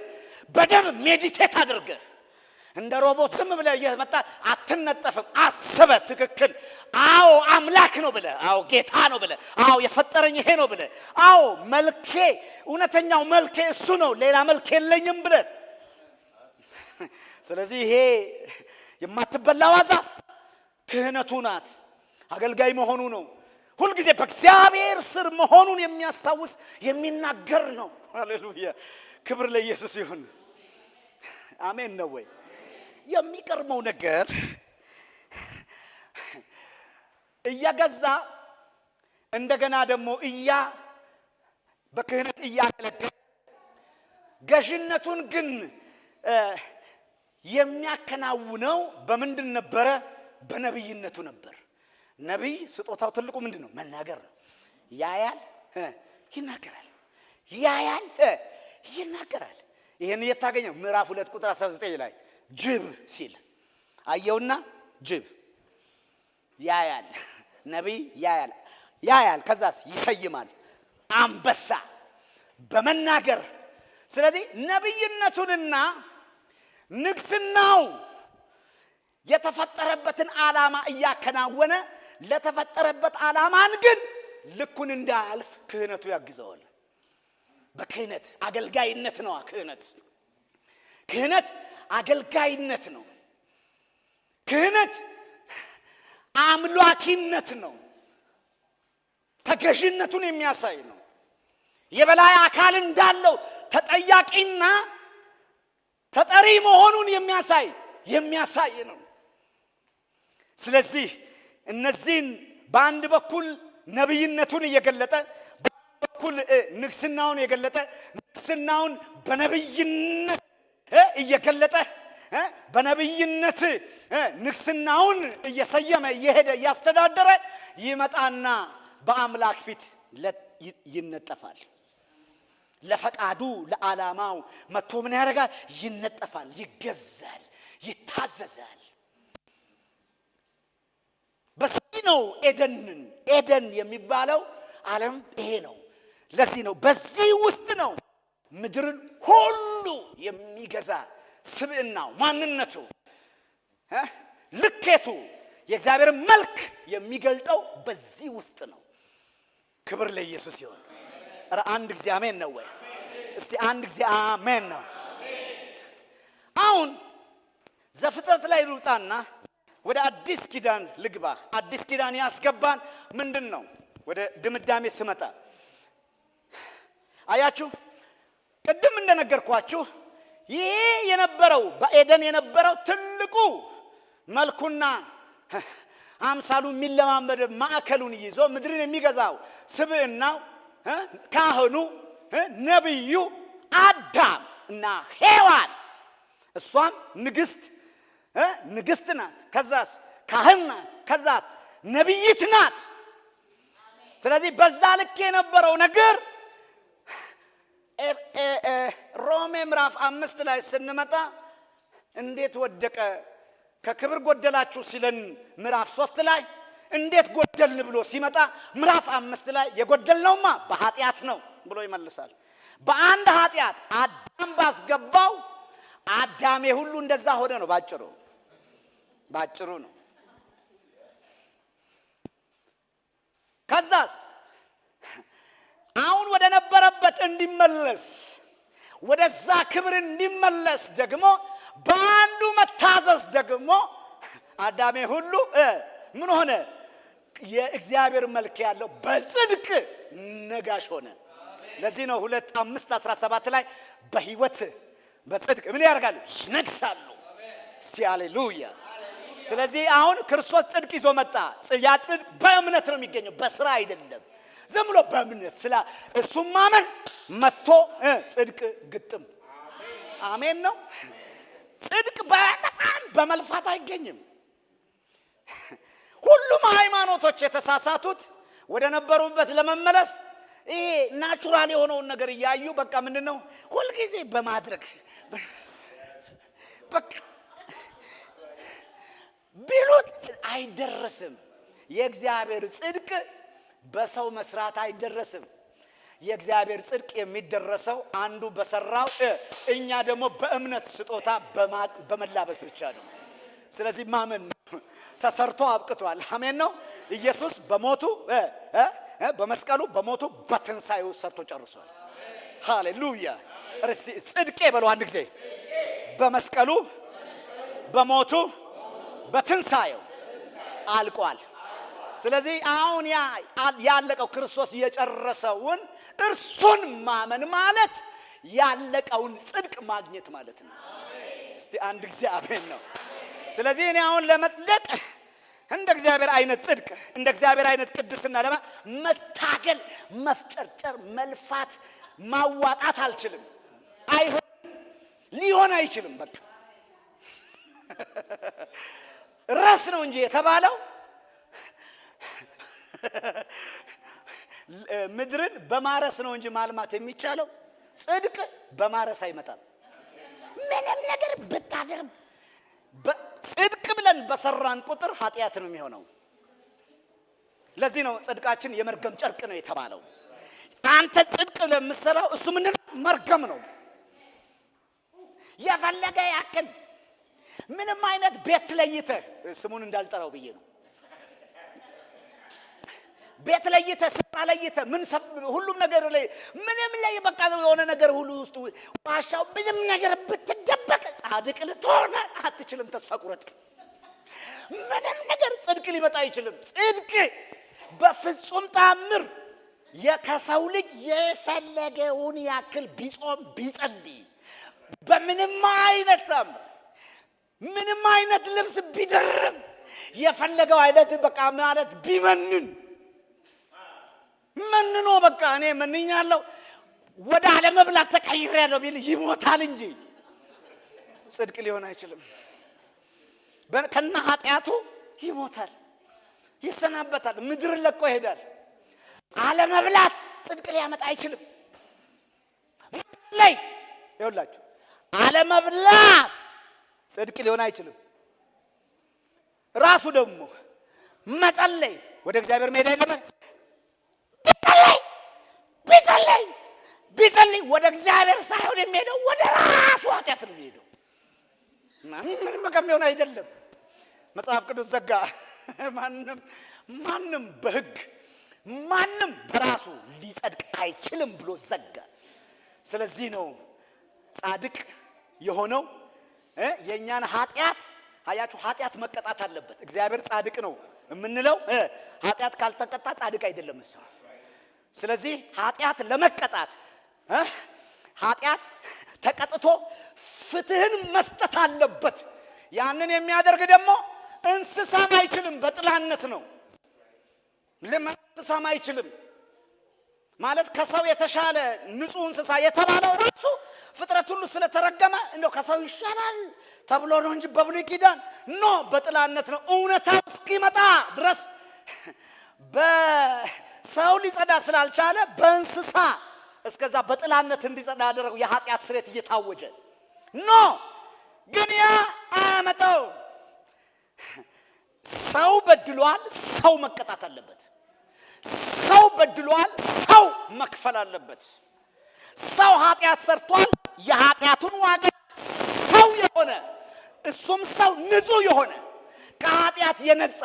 በደንብ ሜዲቴት አድርገህ፣ እንደ ሮቦት ዝም ብለህ እየመጣ አትነጠፍም። አስበ ትክክል፣ አዎ አምላክ ነው ብለህ፣ አዎ ጌታ ነው ብለህ፣ አዎ የፈጠረኝ ይሄ ነው ብለህ፣ አዎ መልኬ፣ እውነተኛው መልኬ እሱ ነው፣ ሌላ መልክ የለኝም ብለህ። ስለዚህ ይሄ የማትበላዋ ዛፍ ክህነቱ ናት። አገልጋይ መሆኑ ነው። ሁልጊዜ በእግዚአብሔር ስር መሆኑን የሚያስታውስ የሚናገር ነው። ሃሌሉያ! ክብር ለኢየሱስ ይሁን። አሜን ነው ወይ? የሚገርመው ነገር እየገዛ እንደገና ደግሞ እያ በክህነት እያገለገለ፣ ገዥነቱን ግን እ፣ የሚያከናውነው በምንድን ነበረ? በነቢይነቱ ነበር። ነቢይ ስጦታው ትልቁ ምንድን ነው? መናገር ነው። ያያል፣ እ፣ ይናገራል። ያያል፣ እ፣ ይናገራል። ይህን የት ታገኘው? ምዕራፍ ሁለት ቁጥር አስራ ዘጠኝ ላይ ጅብ ሲል አየውና፣ ጅብ ያያል። ነቢይ ያያል፣ ያያል፣ ከዛስ ይሰይማል። አንበሳ በመናገር። ስለዚህ ነቢይነቱንና ንግስናው የተፈጠረበትን ዓላማ እያከናወነ፣ ለተፈጠረበት ዓላማን ግን ልኩን እንዳያልፍ ክህነቱ ያግዘዋል። በክህነት አገልጋይነት ነዋ። ክህነት ክህነት አገልጋይነት ነው። ክህነት አምላኪነት ነው። ተገዥነቱን የሚያሳይ ነው። የበላይ አካል እንዳለው ተጠያቂና ተጠሪ መሆኑን የሚያሳይ የሚያሳይ ነው። ስለዚህ እነዚህን በአንድ በኩል ነቢይነቱን እየገለጠ፣ በአንድ በኩል እ፣ ንግስናውን የገለጠ፣ ንግስናውን በነቢይነት እ፣ እየገለጠ እ፣ በነቢይነት እ፣ ንግስናውን እየሰየመ እየሄደ እያስተዳደረ ይመጣና በአምላክ ፊት ለ- ይ- ይነጠፋል። ለፈቃዱ ለዓላማው መጥቶ ምን ያደርጋል? ይነጠፋል፣ ይገዛል፣ ይታዘዛል። በዚህ ነው ኤደንን ኤደን የሚባለው ዓለም ይሄ ነው። ለዚህ ነው በዚህ ውስጥ ነው ምድርን ሁሉ የሚገዛ ስብዕናው ማንነቱ እ? ልኬቱ የእግዚአብሔር መልክ የሚገልጠው በዚህ ውስጥ ነው። ክብር ለኢየሱስ ይሁን። ኧረ አንድ ጊዜ አሜን ነው ወይ? እስቲ አንድ ጊዜ አሜን ነው። አሁን ዘፍጥረት ላይ ልውጣና ወደ አዲስ ኪዳን ልግባ። አዲስ ኪዳን ያስገባን ምንድን ነው? ወደ ድምዳሜ ስመጣ አያችሁ፣ ቅድም እንደነገርኳችሁ ይሄ የነበረው በኤደን የነበረው ትልቁ መልኩና አምሳሉ የሚለማመድ ማዕከሉን ይዞ ምድርን የሚገዛው ስብዕናው እ፣ ካህኑ እ፣ ነቢዩ አዳም እና ሔዋን፣ እሷም ንግስት እ፣ ንግስት ናት። ከዛስ ካህን ናት። ከዛስ ነቢይት ናት። ስለዚህ በዛ ልክ የነበረው ነገር ኤ- ኤ- ኤ- ሮሜ ምዕራፍ አምስት ላይ ስንመጣ እንዴት ወደቀ ከክብር ጎደላችሁ ሲለን ምዕራፍ ሶስት ላይ እንዴት ጎደልን ብሎ ሲመጣ ምዕራፍ አምስት ላይ የጎደልነውማ በኃጢአት ነው ብሎ ይመልሳል። በአንድ ኃጢአት አዳም ባስገባው አዳሜ ሁሉ እንደዛ ሆነ ነው ባጭሩ፣ ባጭሩ ነው። ከዛስ አሁን ወደ ነበረበት እንዲመለስ ወደዛ ክብር እንዲመለስ ደግሞ በአንዱ መታዘዝ ደግሞ አዳሜ ሁሉ እ፣ ምን ሆነ? የእግዚአብሔር መልክ ያለው በጽድቅ ነጋሽ ሆነ። ለዚህ ነው ሁለት አምስት አስራ ሰባት ላይ በህይወት በጽድቅ ምን ያደርጋሉ? ይነግሳሉ። እስቲ ሃሌሉያ። ስለዚህ አሁን ክርስቶስ ጽድቅ ይዞ መጣ። ጽ- ያ ጽድቅ በእምነት ነው የሚገኘው፣ በስራ አይደለም። ዝም ብሎ በእምነት ስለ እሱም ማመን መጥቶ እ፣ ጽድቅ ግጥም። አሜን ነው። ጽድቅ በ- በጣም በመልፋት አይገኝም። ሁሉም ሃይማኖቶች የተሳሳቱት ወደ ነበሩበት ለመመለስ ይሄ ናቹራል የሆነውን ነገር እያዩ በቃ ምንድን ነው ሁልጊዜ በማድረግ በቃ ቢሉት አይደረስም። የእግዚአብሔር ጽድቅ በሰው መስራት አይደረስም። የእግዚአብሔር ጽድቅ የሚደረሰው አንዱ በሰራው እ፣ እኛ ደግሞ በእምነት ስጦታ በማ- በመላበስ ብቻ ነው። ስለዚህ ማመን ነው። ተሰርቶ አብቅቷል። አሜን ነው። ኢየሱስ በሞቱ እ፣ እ፣ እ፣ በመስቀሉ በሞቱ በትንሳኤው ሰርቶ ጨርሷል። ሃሌሉያ። እስቲ ጽድቄ በለው አንድ ጊዜ። በመስቀሉ በሞቱ በትንሳኤው አልቋል። ስለዚህ አሁን ያ- ያለቀው ክርስቶስ የጨረሰውን እርሱን ማመን ማለት ያለቀውን ጽድቅ ማግኘት ማለት ነው። እስቲ አንድ ጊዜ አሜን ነው። ስለዚህ እኔ አሁን ለመጽደቅ እንደ እግዚአብሔር አይነት ጽድቅ፣ እንደ እግዚአብሔር አይነት ቅድስና ለማ መታገል፣ መፍጨርጨር፣ መልፋት፣ ማዋጣት አልችልም። አይሆን ሊሆን አይችልም። በቃ ረስ ነው እንጂ የተባለው ምድርን በማረስ ነው እንጂ ማልማት የሚቻለው። ጽድቅ በማረስ አይመጣም። ምንም ነገር ብታደርግ በ- ጽድቅ ብለን በሰራን ቁጥር ኃጢአት ነው የሚሆነው። ለዚህ ነው ጽድቃችን የመርገም ጨርቅ ነው የተባለው። አንተ ጽድቅ ብለህ የምትሰራው እሱ ምንድን ነው? መርገም ነው። የፈለገ ያክል ምንም አይነት ቤት ለይተህ፣ ስሙን እንዳልጠራው ብዬ ነው። ቤት ለይተህ፣ ስፍራ ለይተህ፣ ምን ሰብ- ሁሉም ነገር ላይ ምንም ላይ በቃ የሆነ ነገር ሁሉ ውስጥ ዋሻው ምንም ነገር ብትደበቅ ጻድቅ ልትሆን አትችልም። ተስፋ ቁረጥ። ምንም ነገር ጽድቅ ሊመጣ አይችልም። ጽድቅ በፍጹም ተአምር የ- ከሰው ልጅ የፈለገውን ያክል ቢጾም ቢጸልይ በምንም አይነት ተአምር ምንም አይነት ልብስ ቢደርብ የፈለገው አይነት በቃ ማለት ቢመንን መንኖ በቃ እኔ መንኛለሁ ወደ አለመብላት ተቀይሬያለሁ ቢል ይሞታል እንጂ ጽድቅ ሊሆን አይችልም። በ- ከነ ኃጢአቱ ይሞታል፣ ይሰናበታል፣ ምድርን ለቆ ይሄዳል። አለመብላት ጽድቅ ሊያመጣ አይችልም። መጸለይ ይኸውላችሁ፣ አለመብላት ጽድቅ ሊሆን አይችልም። ራሱ ደግሞ መጸለይ ወደ እግዚአብሔር መሄድ አይደለም። ቢጸለይ ቢጸለይ ቢጸለይ ወደ እግዚአብሔር ሳይሆን የሚሄደው ወደ ራሱ ኃጢአት ነው የሚሄደው። ምንም ምንም ከሚሆን አይደለም። መጽሐፍ ቅዱስ ዘጋ። ማንም ማንም በህግ ማንም በራሱ ሊጸድቅ አይችልም ብሎ ዘጋ። ስለዚህ ነው ጻድቅ የሆነው እ የእኛን ኃጢአት አያችሁ። ኃጢአት መቀጣት አለበት። እግዚአብሔር ጻድቅ ነው የምንለው እ ኃጢአት ካልተቀጣ ጻድቅ አይደለም እሱ። ስለዚህ ኃጢአት ለመቀጣት እ ኃጢአት ተቀጥቶ ፍትህን መስጠት አለበት። ያንን የሚያደርግ ደግሞ እንስሳም አይችልም፣ በጥላነት ነው። ለምን እንስሳም አይችልም ማለት ከሰው የተሻለ ንጹህ እንስሳ የተባለው ራሱ ፍጥረት ሁሉ ስለተረገመ እንደው ከሰው ይሻላል ተብሎ ነው እንጂ በብሉይ ኪዳን ኖ በጥላነት ነው። እውነታው እስኪመጣ ድረስ በሰው ሊጸዳ ስላልቻለ በእንስሳ እስከዛ በጥላነት እንዲጸዳ ያደረገው የኃጢአት ስርየት እየታወጀ ኖ ግን ያ አያመጣው። ሰው በድሏል፣ ሰው መቀጣት አለበት። ሰው በድሏል፣ ሰው መክፈል አለበት። ሰው ኃጢአት ሰርቷል፣ የኃጢአቱን ዋጋ ሰው የሆነ እሱም ሰው ንጹህ የሆነ ከኃጢአት የነጻ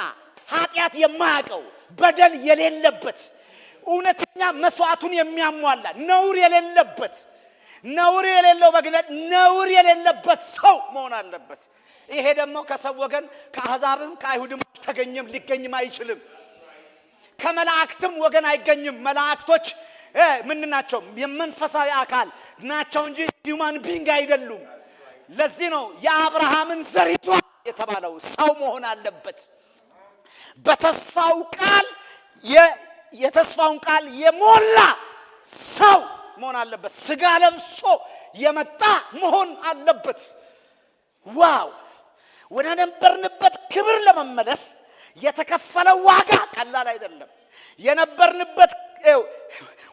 ኃጢአት የማያውቀው በደል የሌለበት እውነተኛ መስዋዕቱን የሚያሟላ ነውር የሌለበት ነውር የሌለው በግነት ነውር የሌለበት ሰው መሆን አለበት። ይሄ ደግሞ ከሰው ወገን ከአሕዛብም ከአይሁድም አልተገኘም፣ ሊገኝም አይችልም። ከመላእክትም ወገን አይገኝም። መላእክቶች እ ምን ናቸው? የመንፈሳዊ አካል ናቸው እንጂ human being አይደሉም። ለዚህ ነው የአብርሃምን ዘር ይዟል የተባለው። ሰው መሆን አለበት። በተስፋው ቃል የ- የተስፋውን ቃል የሞላ ሰው መሆን አለበት። ስጋ ለብሶ የመጣ መሆን አለበት። ዋው! ወደ ነበርንበት ክብር ለመመለስ የተከፈለው ዋጋ ቀላል አይደለም። የነበርንበት ይኸው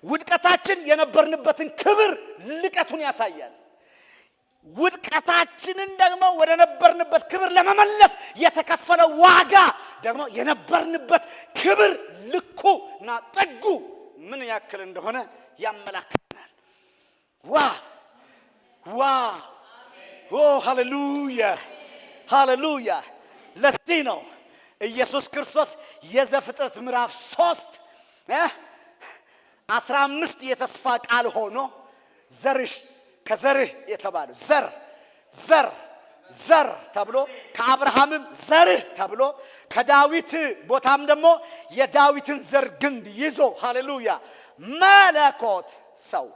ውድቀታችን የነበርንበትን ክብር ልቀቱን ያሳያል። ውድቀታችንን ደግሞ ወደ ነበርንበት ክብር ለመመለስ የተከፈለው ዋጋ ደግሞ የነበርንበት ክብር ልኩ እና ጥጉ ምን ያክል እንደሆነ ያመላክተናል። ዋ ዋ ኦ ሃሌሉያ ሃሌሉያ። ለዚህ ነው ኢየሱስ ክርስቶስ የዘፍጥረት ምዕራፍ ሶስት እ አስራ አምስት የተስፋ ቃል ሆኖ ዘርሽ ከዘርህ የተባለው ዘር ዘር ዘር ተብሎ ከአብርሃምም ዘርህ ተብሎ ከዳዊት ቦታም ደግሞ የዳዊትን ዘር ግንድ ይዞ ሃሌሉያ መለኮት ሰው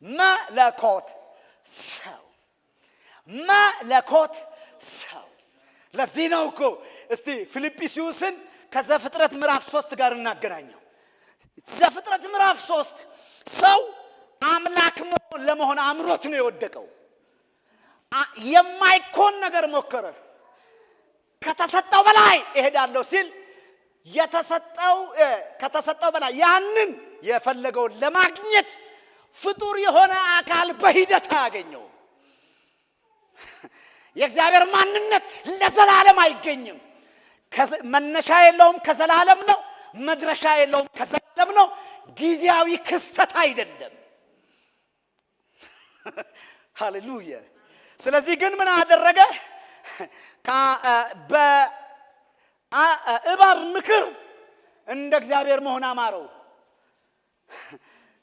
መለኮት ሰው መለኮት ሰው። ለዚህ ነው እኮ እስቲ ፊልጵስዩስን ከዘፍጥረት ምዕራፍ ሶስት ጋር እናገናኘው። ዘፍጥረት ምዕራፍ ሶስት ሰው አምላክ ለመሆን አምሮት ነው የወደቀው። የማይኮን ነገር ሞከረ። ከተሰጠው በላይ እሄዳለሁ ሲል የተሰጠው ከተሰጠው በላይ ያንን የፈለገውን ለማግኘት ፍጡር የሆነ አካል በሂደት አያገኘውም። የእግዚአብሔር ማንነት ለዘላለም አይገኝም። መነሻ የለውም፣ ከዘላለም ነው። መድረሻ የለውም፣ ከዘላለም ነው። ጊዜያዊ ክስተት አይደለም። ሃሌሉያ። ስለዚህ ግን ምን አደረገ? በእባብ ምክር እንደ እግዚአብሔር መሆን አማረው።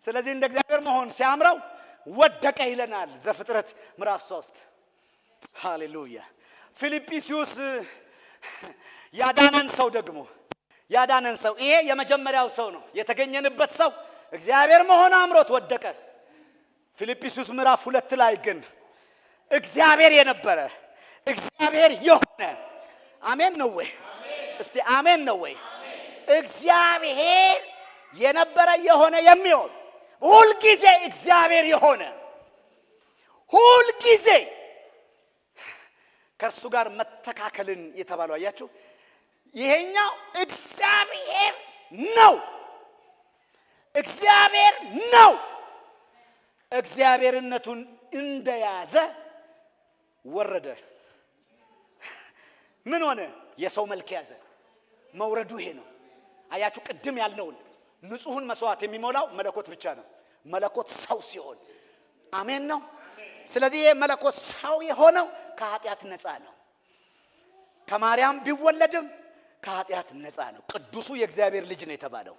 ስለዚህ እንደ እግዚአብሔር መሆን ሲያምረው ወደቀ ይለናል ዘፍጥረት ምዕራፍ ሶስት። ሃሌሉያ። ፊልጵስዩስ ያዳነን ሰው ደግሞ ያዳነን ሰው ይሄ የመጀመሪያው ሰው ነው። የተገኘንበት ሰው እግዚአብሔር መሆን አምሮት ወደቀ። ፊልጵስዩስ ምዕራፍ ሁለት ላይ ግን እግዚአብሔር የነበረ እግዚአብሔር የሆነ አሜን ነው ወይ? እስቲ አሜን ነው ወይ? እግዚአብሔር የነበረ የሆነ የሚሆን ሁልጊዜ እግዚአብሔር የሆነ ሁልጊዜ ከእርሱ ጋር መተካከልን የተባለው አያችሁ፣ ይሄኛው እግዚአብሔር ነው። እግዚአብሔር ነው። እግዚአብሔርነቱን እንደያዘ ወረደ። ምን ሆነ? የሰው መልክ ያዘ። መውረዱ ይሄ ነው። አያችሁ፣ ቅድም ያልነውን ንጹሑን መስዋዕት የሚሞላው መለኮት ብቻ ነው። መለኮት ሰው ሲሆን አሜን ነው። ስለዚህ ይሄ መለኮት ሰው የሆነው ከኃጢአት ነፃ ነው። ከማርያም ቢወለድም ከኃጢአት ነፃ ነው። ቅዱሱ የእግዚአብሔር ልጅ ነው የተባለው።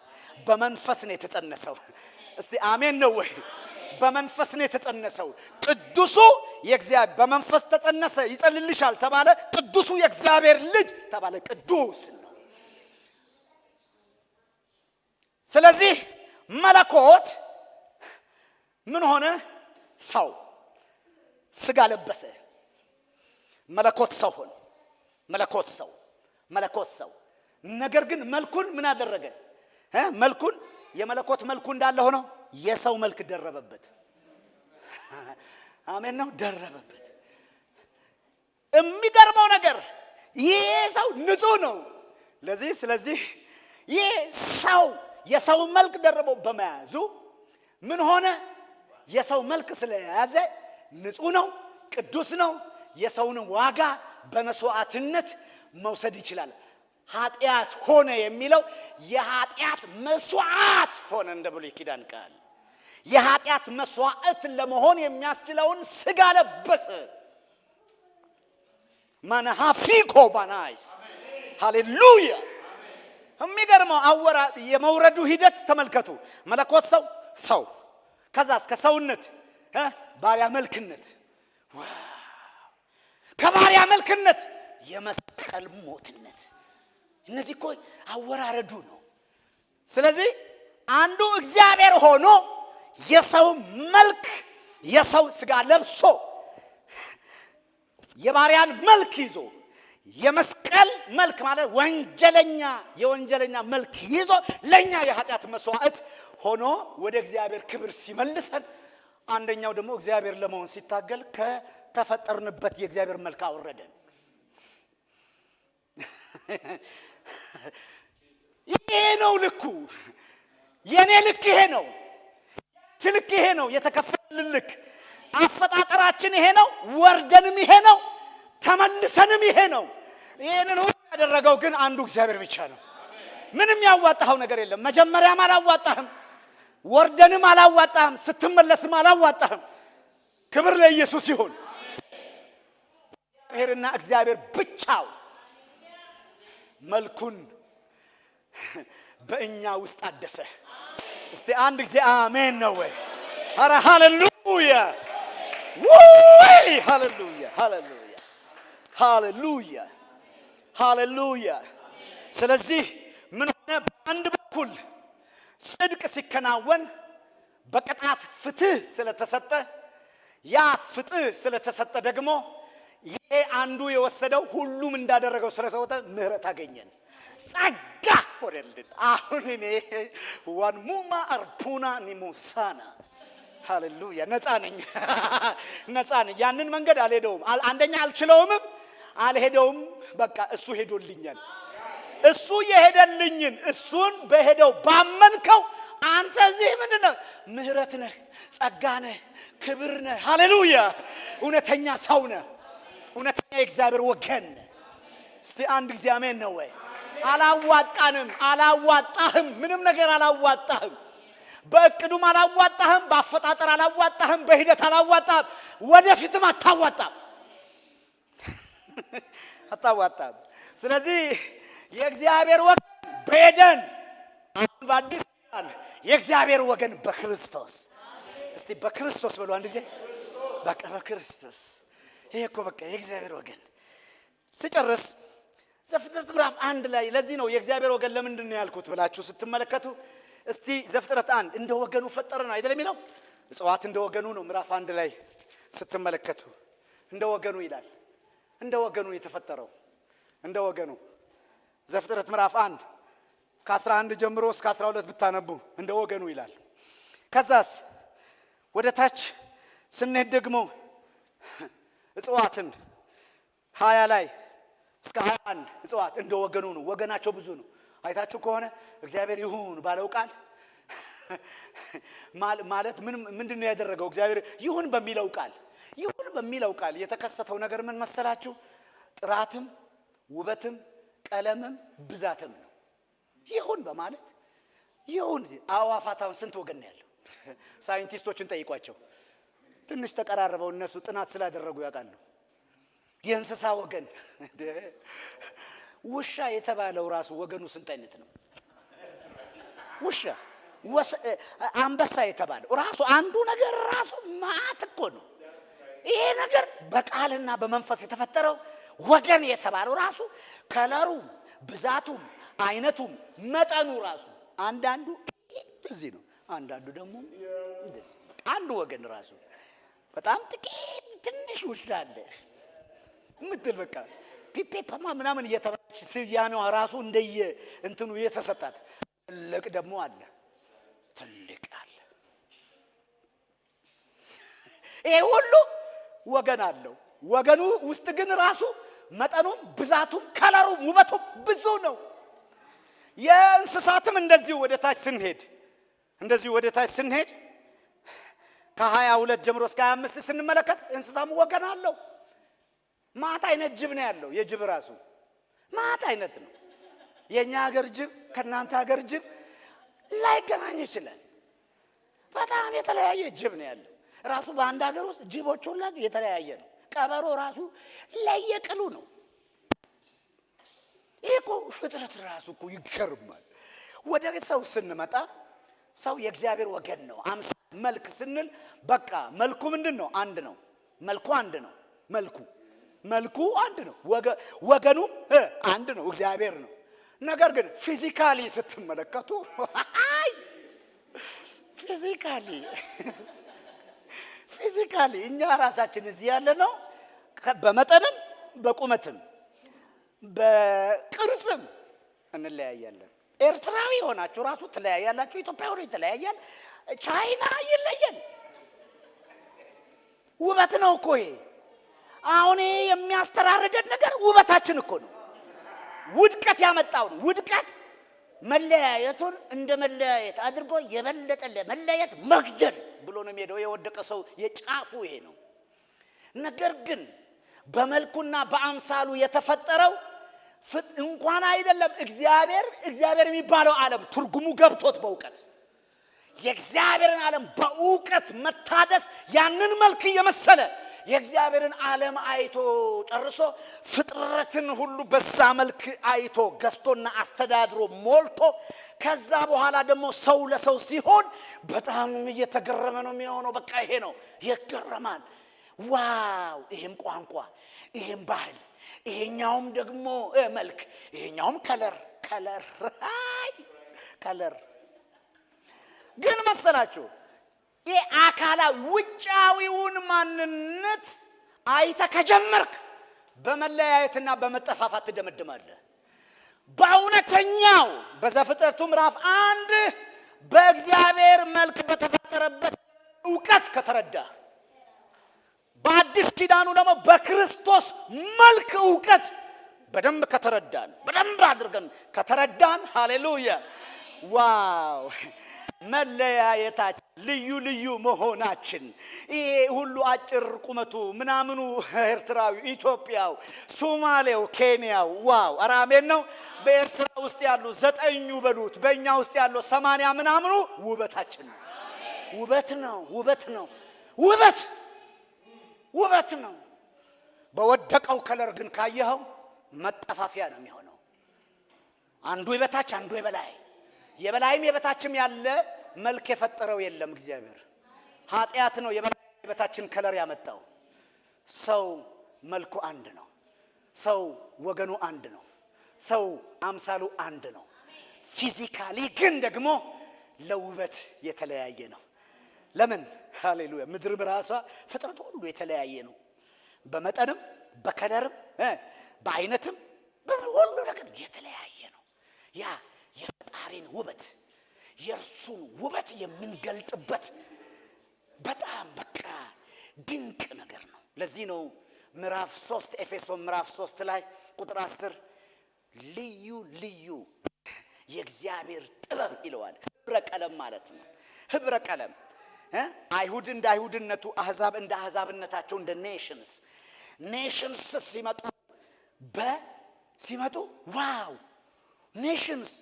በመንፈስ ነው የተጸነሰው። እስቲ አሜን ነው ወይ? በመንፈስ ነው የተጸነሰው። ቅዱሱ የእግዚአብሔር በመንፈስ ተጸነሰ፣ ይጸልልሻል ተባለ። ቅዱሱ የእግዚአብሔር ልጅ ተባለ። ቅዱስ ነው። ስለዚህ መለኮት ምን ሆነ? ሰው ስጋ ለበሰ። መለኮት ሰው ሆነ። መለኮት ሰው መለኮት ሰው። ነገር ግን መልኩን ምን አደረገ? እ? መልኩን የመለኮት መልኩ እንዳለ ሆኖ የሰው መልክ ደረበበት። አሜን ነው፣ ደረበበት። የሚገርመው ነገር ይሄ ሰው ንጹህ ነው። ለዚህ ስለዚህ ይህ ሰው የሰው መልክ ደርቦ በመያዙ ምን ሆነ? የሰው መልክ ስለያዘ ንጹህ ነው፣ ቅዱስ ነው። የሰውንም ዋጋ በመስዋዕትነት መውሰድ ይችላል። ኃጢአት ሆነ የሚለው የኃጢአት መስዋዕት ሆነ፣ እንደ ብሉይ ኪዳን ቃል የኃጢአት መስዋዕት ለመሆን የሚያስችለውን ስጋ ለበሰ። ማናሃፊኮ ቫናይስ ሃሌሉያ። የሚገርመው አወራ የመውረዱ ሂደት ተመልከቱ። መለኮት ሰው ሰው ከዛ እስከ ሰውነት እ ባሪያ መልክነት ዋው! ከባሪያ መልክነት የመስቀል ሞትነት። እነዚህ እኮ አወራረዱ ነው። ስለዚህ አንዱ እግዚአብሔር ሆኖ የሰው መልክ የሰው ስጋ ለብሶ የባሪያን መልክ ይዞ የመስቀል መልክ ማለት ወንጀለኛ የወንጀለኛ መልክ ይዞ ለኛ የኃጢአት መስዋዕት ሆኖ ወደ እግዚአብሔር ክብር ሲመልሰን፣ አንደኛው ደግሞ እግዚአብሔር ለመሆን ሲታገል ከተፈጠርንበት የእግዚአብሔር መልክ አወረደን። ይሄ ነው ልኩ። የኔ ልክ ይሄ ነው። ልክ ይሄ ነው። የተከፈለልን ልክ አፈጣጠራችን ይሄ ነው። ወርደንም ይሄ ነው። ተመልሰንም ይሄ ነው። ይሄንን ሁሉ ያደረገው ግን አንዱ እግዚአብሔር ብቻ ነው። ምንም ያዋጣኸው ነገር የለም። መጀመሪያም አላዋጣህም። ወርደንም አላዋጣህም፣ ስትመለስም አላዋጣህም። ክብር ለኢየሱስ ይሁን። እግዚአብሔርና እግዚአብሔር ብቻው መልኩን በእኛ ውስጥ አደሰ። እስቲ አንድ ጊዜ አሜን ነው ወይ? ኧረ ሃሌሉያ! ውይ! ሃሌሉያ! ሃሌሉያ! ሃሌሉያ! ሃሌሉያ! ስለዚህ ምን ሆነ? በአንድ በኩል ጽድቅ ሲከናወን በቅጣት ፍትህ ስለተሰጠ፣ ያ ፍትህ ስለተሰጠ ደግሞ ይሄ አንዱ የወሰደው ሁሉም እንዳደረገው ስለተወጠ ምህረት አገኘን። ጸጋ ሆነልን። አሁን እኔ ዋንሙማ አርፑና ኒሞሳና ሃሌሉያ ነፃ ነኝ። ነፃ ነኝ። ያንን መንገድ አልሄደውም። አል- አንደኛ አልችለውምም፣ አልሄደውም። በቃ እሱ ሄዶልኛል። እሱ የሄደልኝን እሱን በሄደው ባመንከው አንተ እዚህ ምንድን ነህ? ምህረት ነህ፣ ጸጋ ነህ፣ ክብር ነህ። ሃሌሉያ! እውነተኛ ሰው ነህ። እውነተኛ የእግዚአብሔር ወገን ነህ። እስቲ አንድ ጊዜ አሜን ነው ወይ? አላዋጣንም፣ አላዋጣህም፣ ምንም ነገር አላዋጣህም። በእቅዱም አላዋጣህም፣ በአፈጣጠር አላዋጣህም፣ በሂደት አላዋጣህም፣ ወደፊትም አታዋጣም። አታዋጣም። ስለዚህ የእግዚአብሔር ወገን በኤደን አሁን በአዲስ ኪዳን የእግዚአብሔር ወገን በክርስቶስ። እስቲ በክርስቶስ በሉ አንድ ጊዜ። በቃ በክርስቶስ። ይሄ እኮ በቃ የእግዚአብሔር ወገን። ስጨርስ ዘፍጥረት ምዕራፍ አንድ ላይ ለዚህ ነው የእግዚአብሔር ወገን ለምንድን ነው ያልኩት ብላችሁ ስትመለከቱ፣ እስቲ ዘፍጥረት አንድ እንደ ወገኑ ፈጠረ ነው አይደል የሚለው? እጽዋት እንደ ወገኑ ነው። ምዕራፍ አንድ ላይ ስትመለከቱ እንደ ወገኑ ይላል። እንደ ወገኑ የተፈጠረው እንደ ወገኑ። ዘፍጥረት ምዕራፍ አንድ ከአስራ አንድ ጀምሮ እስከ አስራ ሁለት ብታነቡ እንደ ወገኑ ይላል። ከዛስ ወደ ታች ስንሄድ ደግሞ እጽዋትን ሃያ ላይ እስከ ሃያ አንድ እጽዋት እንደ ወገኑ ነው። ወገናቸው ብዙ ነው። አይታችሁ ከሆነ እግዚአብሔር ይሁን ባለው ቃል ማል- ማለት ምን ምንድን ነው ያደረገው? እግዚአብሔር ይሁን በሚለው ቃል ይሁን በሚለው ቃል የተከሰተው ነገር ምን መሰላችሁ? ጥራትም ውበትም ቀለምም ብዛትም ነው። ይሁን በማለት ይሁን። አእዋፋት አሁን ስንት ወገን ነው ያለው? ሳይንቲስቶችን ጠይቋቸው። ትንሽ ተቀራርበው እነሱ ጥናት ስላደረጉ ያውቃሉ። የእንስሳ ወገን ውሻ የተባለው ራሱ ወገኑ ስንት አይነት ነው? ውሻ ወስ- አንበሳ የተባለው ራሱ አንዱ ነገር ራሱ ማት እኮ ነው። ይሄ ነገር በቃልና በመንፈስ የተፈጠረው ወገን የተባለው ራሱ ከለሩ፣ ብዛቱም፣ አይነቱም፣ መጠኑ ራሱ አንዳንዱ እንደዚህ ነው፣ አንዳንዱ ደግሞ እንደዚህ። አንዱ ወገን ራሱ በጣም ጥቂት ትንሽ ውሻ አለ የምትል በቃ ፒፔ ፓማ ምናምን እየተባለች ስያሜዋ ራሱ እንደየ እንትኑ የተሰጣት ትልቅ ደግሞ አለ፣ ትልቅ አለ። ይሄ ሁሉ ወገን አለው። ወገኑ ውስጥ ግን ራሱ መጠኑም ብዛቱም ከለሩም ውበቱም ብዙ ነው። የእንስሳትም እንደዚሁ ወደ ታች ስንሄድ እንደዚሁ ወደ ታች ስንሄድ ከሃያ ሁለት ጀምሮ እስከ ሃያ አምስት ስንመለከት እንስሳም ወገን አለው። ማት አይነት ጅብ ነው ያለው። የጅብ ራሱ ማት አይነት ነው። የእኛ ሀገር ጅብ ከእናንተ ሀገር ጅብ ላይገናኝ ይችላል። በጣም የተለያየ ጅብ ነው ያለው። ራሱ በአንድ ሀገር ውስጥ ጅቦች ሁላ የተለያየ ነው። ቀበሮ ራሱ ለየቅሉ ነው። ይሄ እኮ ፍጥረት ራሱ እኮ ይገርማል። ወደ ሰው ስንመጣ ሰው የእግዚአብሔር ወገን ነው። አምሳል መልክ ስንል በቃ መልኩ ምንድን ነው? አንድ ነው። መልኩ አንድ ነው። መልኩ መልኩ አንድ ነው። ወገ- ወገኑም እ አንድ ነው፣ እግዚአብሔር ነው። ነገር ግን ፊዚካሊ ስትመለከቱ አይ ፊዚካሊ ፊዚካሊ እኛ ራሳችን እዚህ ያለ ነው። ከ- በመጠንም በቁመትም በቅርጽም እንለያያለን። ኤርትራዊ ሆናችሁ ራሱ ትለያያላችሁ። ኢትዮጵያ ሆኖ ይለያያል። ቻይና ይለያል። ውበት ነው እኮ ይሄ። አሁን ይሄ የሚያስተራርደን ነገር ውበታችን እኮ ነው። ውድቀት ያመጣውን ውድቀት መለያየቱን እንደ መለያየት አድርጎ የበለጠ ለመለያየት መግደል ብሎ ነው የሚሄደው። የወደቀ ሰው የጫፉ ይሄ ነው። ነገር ግን በመልኩና በአምሳሉ የተፈጠረው ፍጥ- እንኳን አይደለም እግዚአብሔር እግዚአብሔር የሚባለው ዓለም ትርጉሙ ገብቶት በእውቀት የእግዚአብሔርን ዓለም በእውቀት መታደስ፣ ያንን መልክ እየመሰለ የእግዚአብሔርን ዓለም አይቶ ጨርሶ፣ ፍጥረትን ሁሉ በዛ መልክ አይቶ ገዝቶና አስተዳድሮ ሞልቶ፣ ከዛ በኋላ ደግሞ ሰው ለሰው ሲሆን በጣም እየተገረመ ነው የሚሆነው። በቃ ይሄ ነው፣ ይገረማል። ዋው! ይሄም ቋንቋ፣ ይሄም ባህል፣ ይሄኛውም ደግሞ እ፣ መልክ፣ ይሄኛውም ከለር ከለር አይ፣ ከለር ግን መሰላችሁ፣ ይህ አካላዊ ውጫዊውን ማንነት አይተ ከጀመርክ በመለያየትና በመጠፋፋት ትደመድማለህ። በእውነተኛው በዘፍጥረቱ ምዕራፍ አንድ በእግዚአብሔር መልክ በተፈጠረበት እውቀት ከተረዳ፣ በአዲስ ኪዳኑ ደግሞ በክርስቶስ መልክ እውቀት በደንብ ከተረዳን፣ በደንብ አድርገን ከተረዳን፣ ሃሌሉያ፣ ዋው፣ መለያየታችን፣ ልዩ ልዩ መሆናችን፣ ይሄ ሁሉ አጭር ቁመቱ ምናምኑ፣ ኤርትራዊ፣ ኢትዮጵያው፣ ሶማሌው፣ ኬንያው፣ ዋው፣ ኧረ አሜን ነው። በኤርትራ ውስጥ ያሉ ዘጠኙ በሉት፣ በእኛ ውስጥ ያለው ሰማንያ ምናምኑ ውበታችን ነው። ውበት ነው፣ ውበት ነው፣ ውበት ውበት ነው። በወደቀው ከለር ግን ካየኸው መጠፋፊያ ነው የሚሆነው። አንዱ የበታች አንዱ የበላይ፣ የበላይም የበታችም ያለ መልክ የፈጠረው የለም እግዚአብሔር። ኃጢአት ነው የበላይ የበታችን ከለር ያመጣው። ሰው መልኩ አንድ ነው። ሰው ወገኑ አንድ ነው። ሰው አምሳሉ አንድ ነው። ፊዚካሊ ግን ደግሞ ለውበት የተለያየ ነው። ለምን? ሃሌሉያ። ምድርም ራሷ ፍጥረት ሁሉ የተለያየ ነው። በመጠንም በከለርም እ፣ በአይነትም በሁሉ ነገር የተለያየ ነው። ያ የፈጣሪን ውበት፣ የእርሱን ውበት የምንገልጥበት በጣም በቃ ድንቅ ነገር ነው። ለዚህ ነው ምዕራፍ ሶስት፣ ኤፌሶን ምዕራፍ ሶስት ላይ ቁጥር አስር ልዩ ልዩ የእግዚአብሔር ጥበብ ይለዋል። ህብረ ቀለም ማለት ነው። ህብረ ቀለም እ፣ አይሁድ እንደ አይሁድነቱ፣ አሕዛብ እንደ አሕዛብነታቸው፣ እንደ ኔሽንስ፣ ኔሽንስ ሲመጡ በ ሲመጡ ዋው፣ ኔሽንስ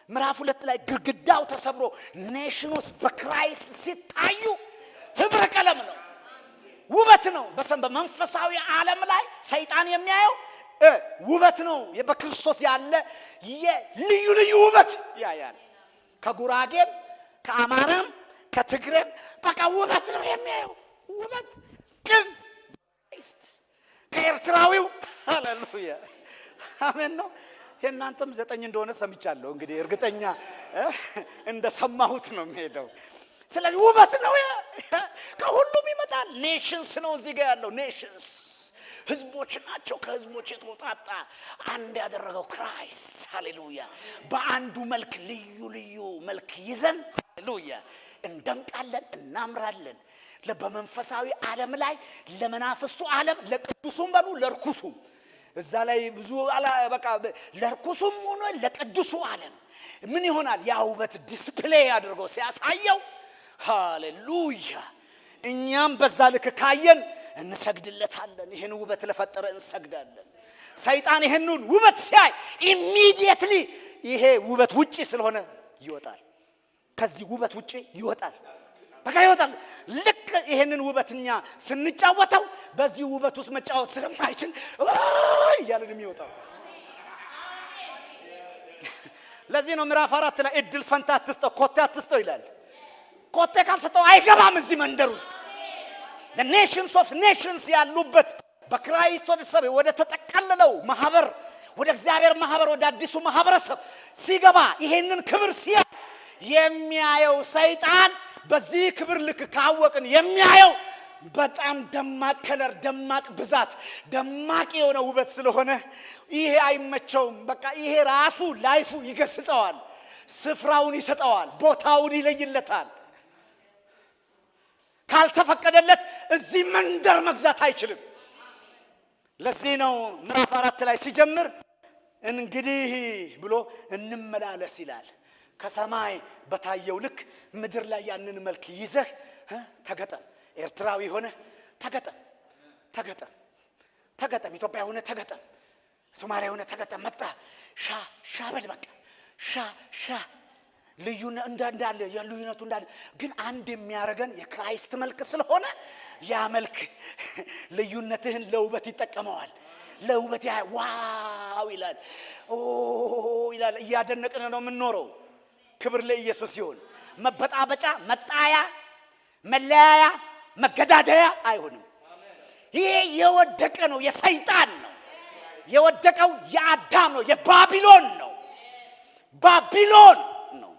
ምዕራፍ ሁለት ላይ ግድግዳው ተሰብሮ ኔሽኖች በክራይስት ሲታዩ ህብረ ቀለም ነው፣ ውበት ነው። በሰም በመንፈሳዊ ዓለም ላይ ሰይጣን የሚያየው እ፣ ውበት ነው። በክርስቶስ ያለ የልዩ ልዩ ውበት ያያል። ከጉራጌም ከአማራም ከትግሬም በቃ ውበት ነው የሚያየው። ውበት ግን ክራይስት ከኤርትራዊው፣ ሃሌሉያ፣ አሜን ነው። የእናንተም ዘጠኝ እንደሆነ ሰምቻለሁ። እንግዲህ እርግጠኛ እ፣ እንደሰማሁት ነው የሚሄደው። ስለዚህ ውበት ነው ያ፣ ከሁሉም ይመጣል። ኔሽንስ ነው እዚህ ጋር ያለው፣ ኔሽንስ ህዝቦች ናቸው። ከህዝቦች የተውጣጣ አንድ ያደረገው ክራይስት፣ ሃሌሉያ። በአንዱ መልክ ልዩ ልዩ መልክ ይዘን፣ ሃሌሉያ፣ እንደምቃለን፣ እናምራለን። ለ- በመንፈሳዊ ዓለም ላይ ለመናፍስቱ ዓለም፣ ለቅዱሱም በሉ ለርኩሱም፣ እዛ ላይ ብዙ አላ- በቃ ለርኩሱም ሆኖ ለቅዱሱ ዓለም ምን ይሆናል? ያ ውበት ዲስፕሌይ አድርጎ ሲያሳየው፣ ሃሌሉያ፣ እኛም በዛ ልክ ካየን እንሰግድለታለን። ይህን ውበት ለፈጠረ እንሰግዳለን። ሰይጣን ይህንን ውበት ሲያይ ኢሚዲየትሊ ይሄ ውበት ውጪ ስለሆነ ይወጣል። ከዚህ ውበት ውጪ ይወጣል። በቃ ይወጣል። ልክ ይሄንን ውበት እኛ ስንጫወተው በዚህ ውበት ውስጥ መጫወት ስለማይችል እያለ ነው የሚወጣው። ለዚህ ነው ምዕራፍ አራት ላይ እድል ፈንታ አትስጠው፣ ኮቴ አትስጠው ይላል። ኮቴ ካልሰጠው አይገባም እዚህ መንደር ውስጥ። ኔሽንስ ኦፍ ኔሽንስ ያሉበት በክራይስት ወደ ተሰበ- ወደ ተጠቀለለው ማህበር፣ ወደ እግዚአብሔር ማህበር፣ ወደ አዲሱ ማህበረሰብ ሲገባ ይሄንን ክብር ሲያ የሚያየው ሰይጣን በዚህ ክብር ልክ ካወቅን የሚያየው በጣም ደማቅ ከለር፣ ደማቅ ብዛት፣ ደማቅ የሆነ ውበት ስለሆነ ይሄ አይመቸውም። በቃ ይሄ ራሱ ላይፉ ይገስጸዋል፣ ስፍራውን ይሰጠዋል፣ ቦታውን ይለይለታል። ካልተፈቀደለት እዚህ መንደር መግዛት አይችልም። ለዚህ ነው ምዕራፍ አራት ላይ ሲጀምር እንግዲህ ብሎ እንመላለስ ይላል። ከሰማይ በታየው ልክ ምድር ላይ ያንን መልክ ይዘህ እ፣ ተገጠም። ኤርትራዊ ሆነ ተገጠም፣ ተገጠም፣ ተገጠም። ኢትዮጵያ ሆነ ተገጠም፣ ሶማሊያ ሆነ ተገጠም። መጣ ሻ ሻ በል በቃ ሻ ሻ ልዩነ-፣ እንዳ-፣ እንዳለ፣ ያ ልዩነቱ እንዳለ፣ ግን አንድ የሚያደርገን የክራይስት መልክ ስለሆነ ያ መልክ ልዩነትህን ለውበት ይጠቀመዋል። ለውበት ያ-፣ «ዋው» ይላል፣ «ኦ» ይላል። እያደነቅን ነው የምንኖረው። ክብር ለኢየሱስ ይሁን። መበጣበጫ፣ መጣያ፣ መለያያ፣ መገዳደያ አይሆንም። ይሄ የወደቀ ነው፣ የሰይጣን ነው። የወደቀው የአዳም ነው፣ የባቢሎን ነው። ባቢሎን ነው።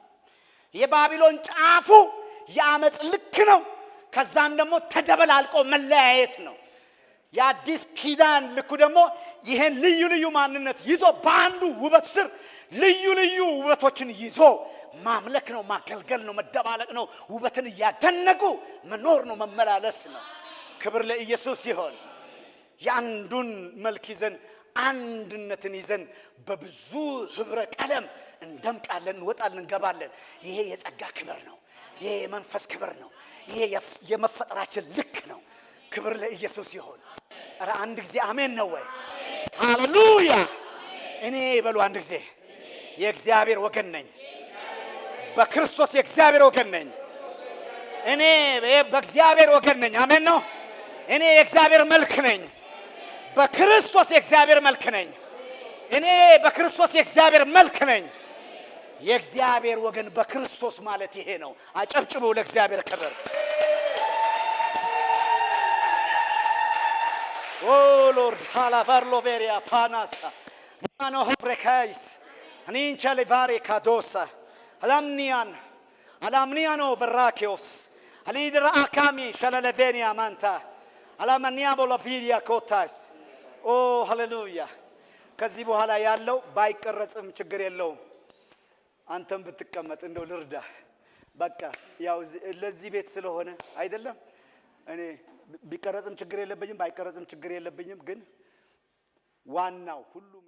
የባቢሎን ጫፉ የአመፅ ልክ ነው። ከዛም ደግሞ ተደበላልቆ መለያየት ነው። የአዲስ ኪዳን ልኩ ደግሞ ይሄን ልዩ ልዩ ማንነት ይዞ በአንዱ ውበት ስር ልዩ ልዩ ውበቶችን ይዞ ማምለክ ነው፣ ማገልገል ነው፣ መደባለቅ ነው። ውበትን እያደነቁ መኖር ነው፣ መመላለስ ነው። ክብር ለኢየሱስ ይሆን። የአንዱን መልክ ይዘን አንድነትን ይዘን በብዙ ህብረ ቀለም እንደምቃለን፣ እንወጣለን፣ እንገባለን። ይሄ የጸጋ ክብር ነው። ይሄ የመንፈስ ክብር ነው። ይሄ የፍ-፣ የመፈጠራችን ልክ ነው። ክብር ለኢየሱስ ይሁን። ኧረ አንድ ጊዜ አሜን ነው ወይ? ሃሌሉያ! እኔ ይበሉ አንድ ጊዜ፣ የእግዚአብሔር ወገን ነኝ። በክርስቶስ የእግዚአብሔር ወገን ነኝ። እኔ በእግዚአብሔር ወገን ነኝ። አሜን ነው። እኔ የእግዚአብሔር መልክ ነኝ። በክርስቶስ የእግዚአብሔር መልክ ነኝ። እኔ በክርስቶስ የእግዚአብሔር መልክ ነኝ። የእግዚአብሔር ወገን በክርስቶስ ማለት ይሄ ነው። አጨብጭቡ ለእግዚአብሔር ክብር። ኦ ሎርድ ሃላፋርሎቬሪያ ፓናሳ ማኖ ሆፕሬካይስ ኒንቻ ሌቫሬ ካዶሳ አላምኒያን አላምኒያኖ ቨራኪዮስ አሊድራ አካሚ ሸለለቬኒያ ማንታ አላማኒያ ቦላቪዲያ ኮታስ። ኦ ሃሌሉያ። ከዚህ በኋላ ያለው ባይቀረጽም ችግር የለውም። አንተም ብትቀመጥ እንደው ልርዳ። በቃ ያው እዚህ፣ ለዚህ ቤት ስለሆነ አይደለም። እኔ ቢቀረጽም ችግር የለብኝም፣ ባይቀረጽም ችግር የለብኝም። ግን ዋናው ሁሉም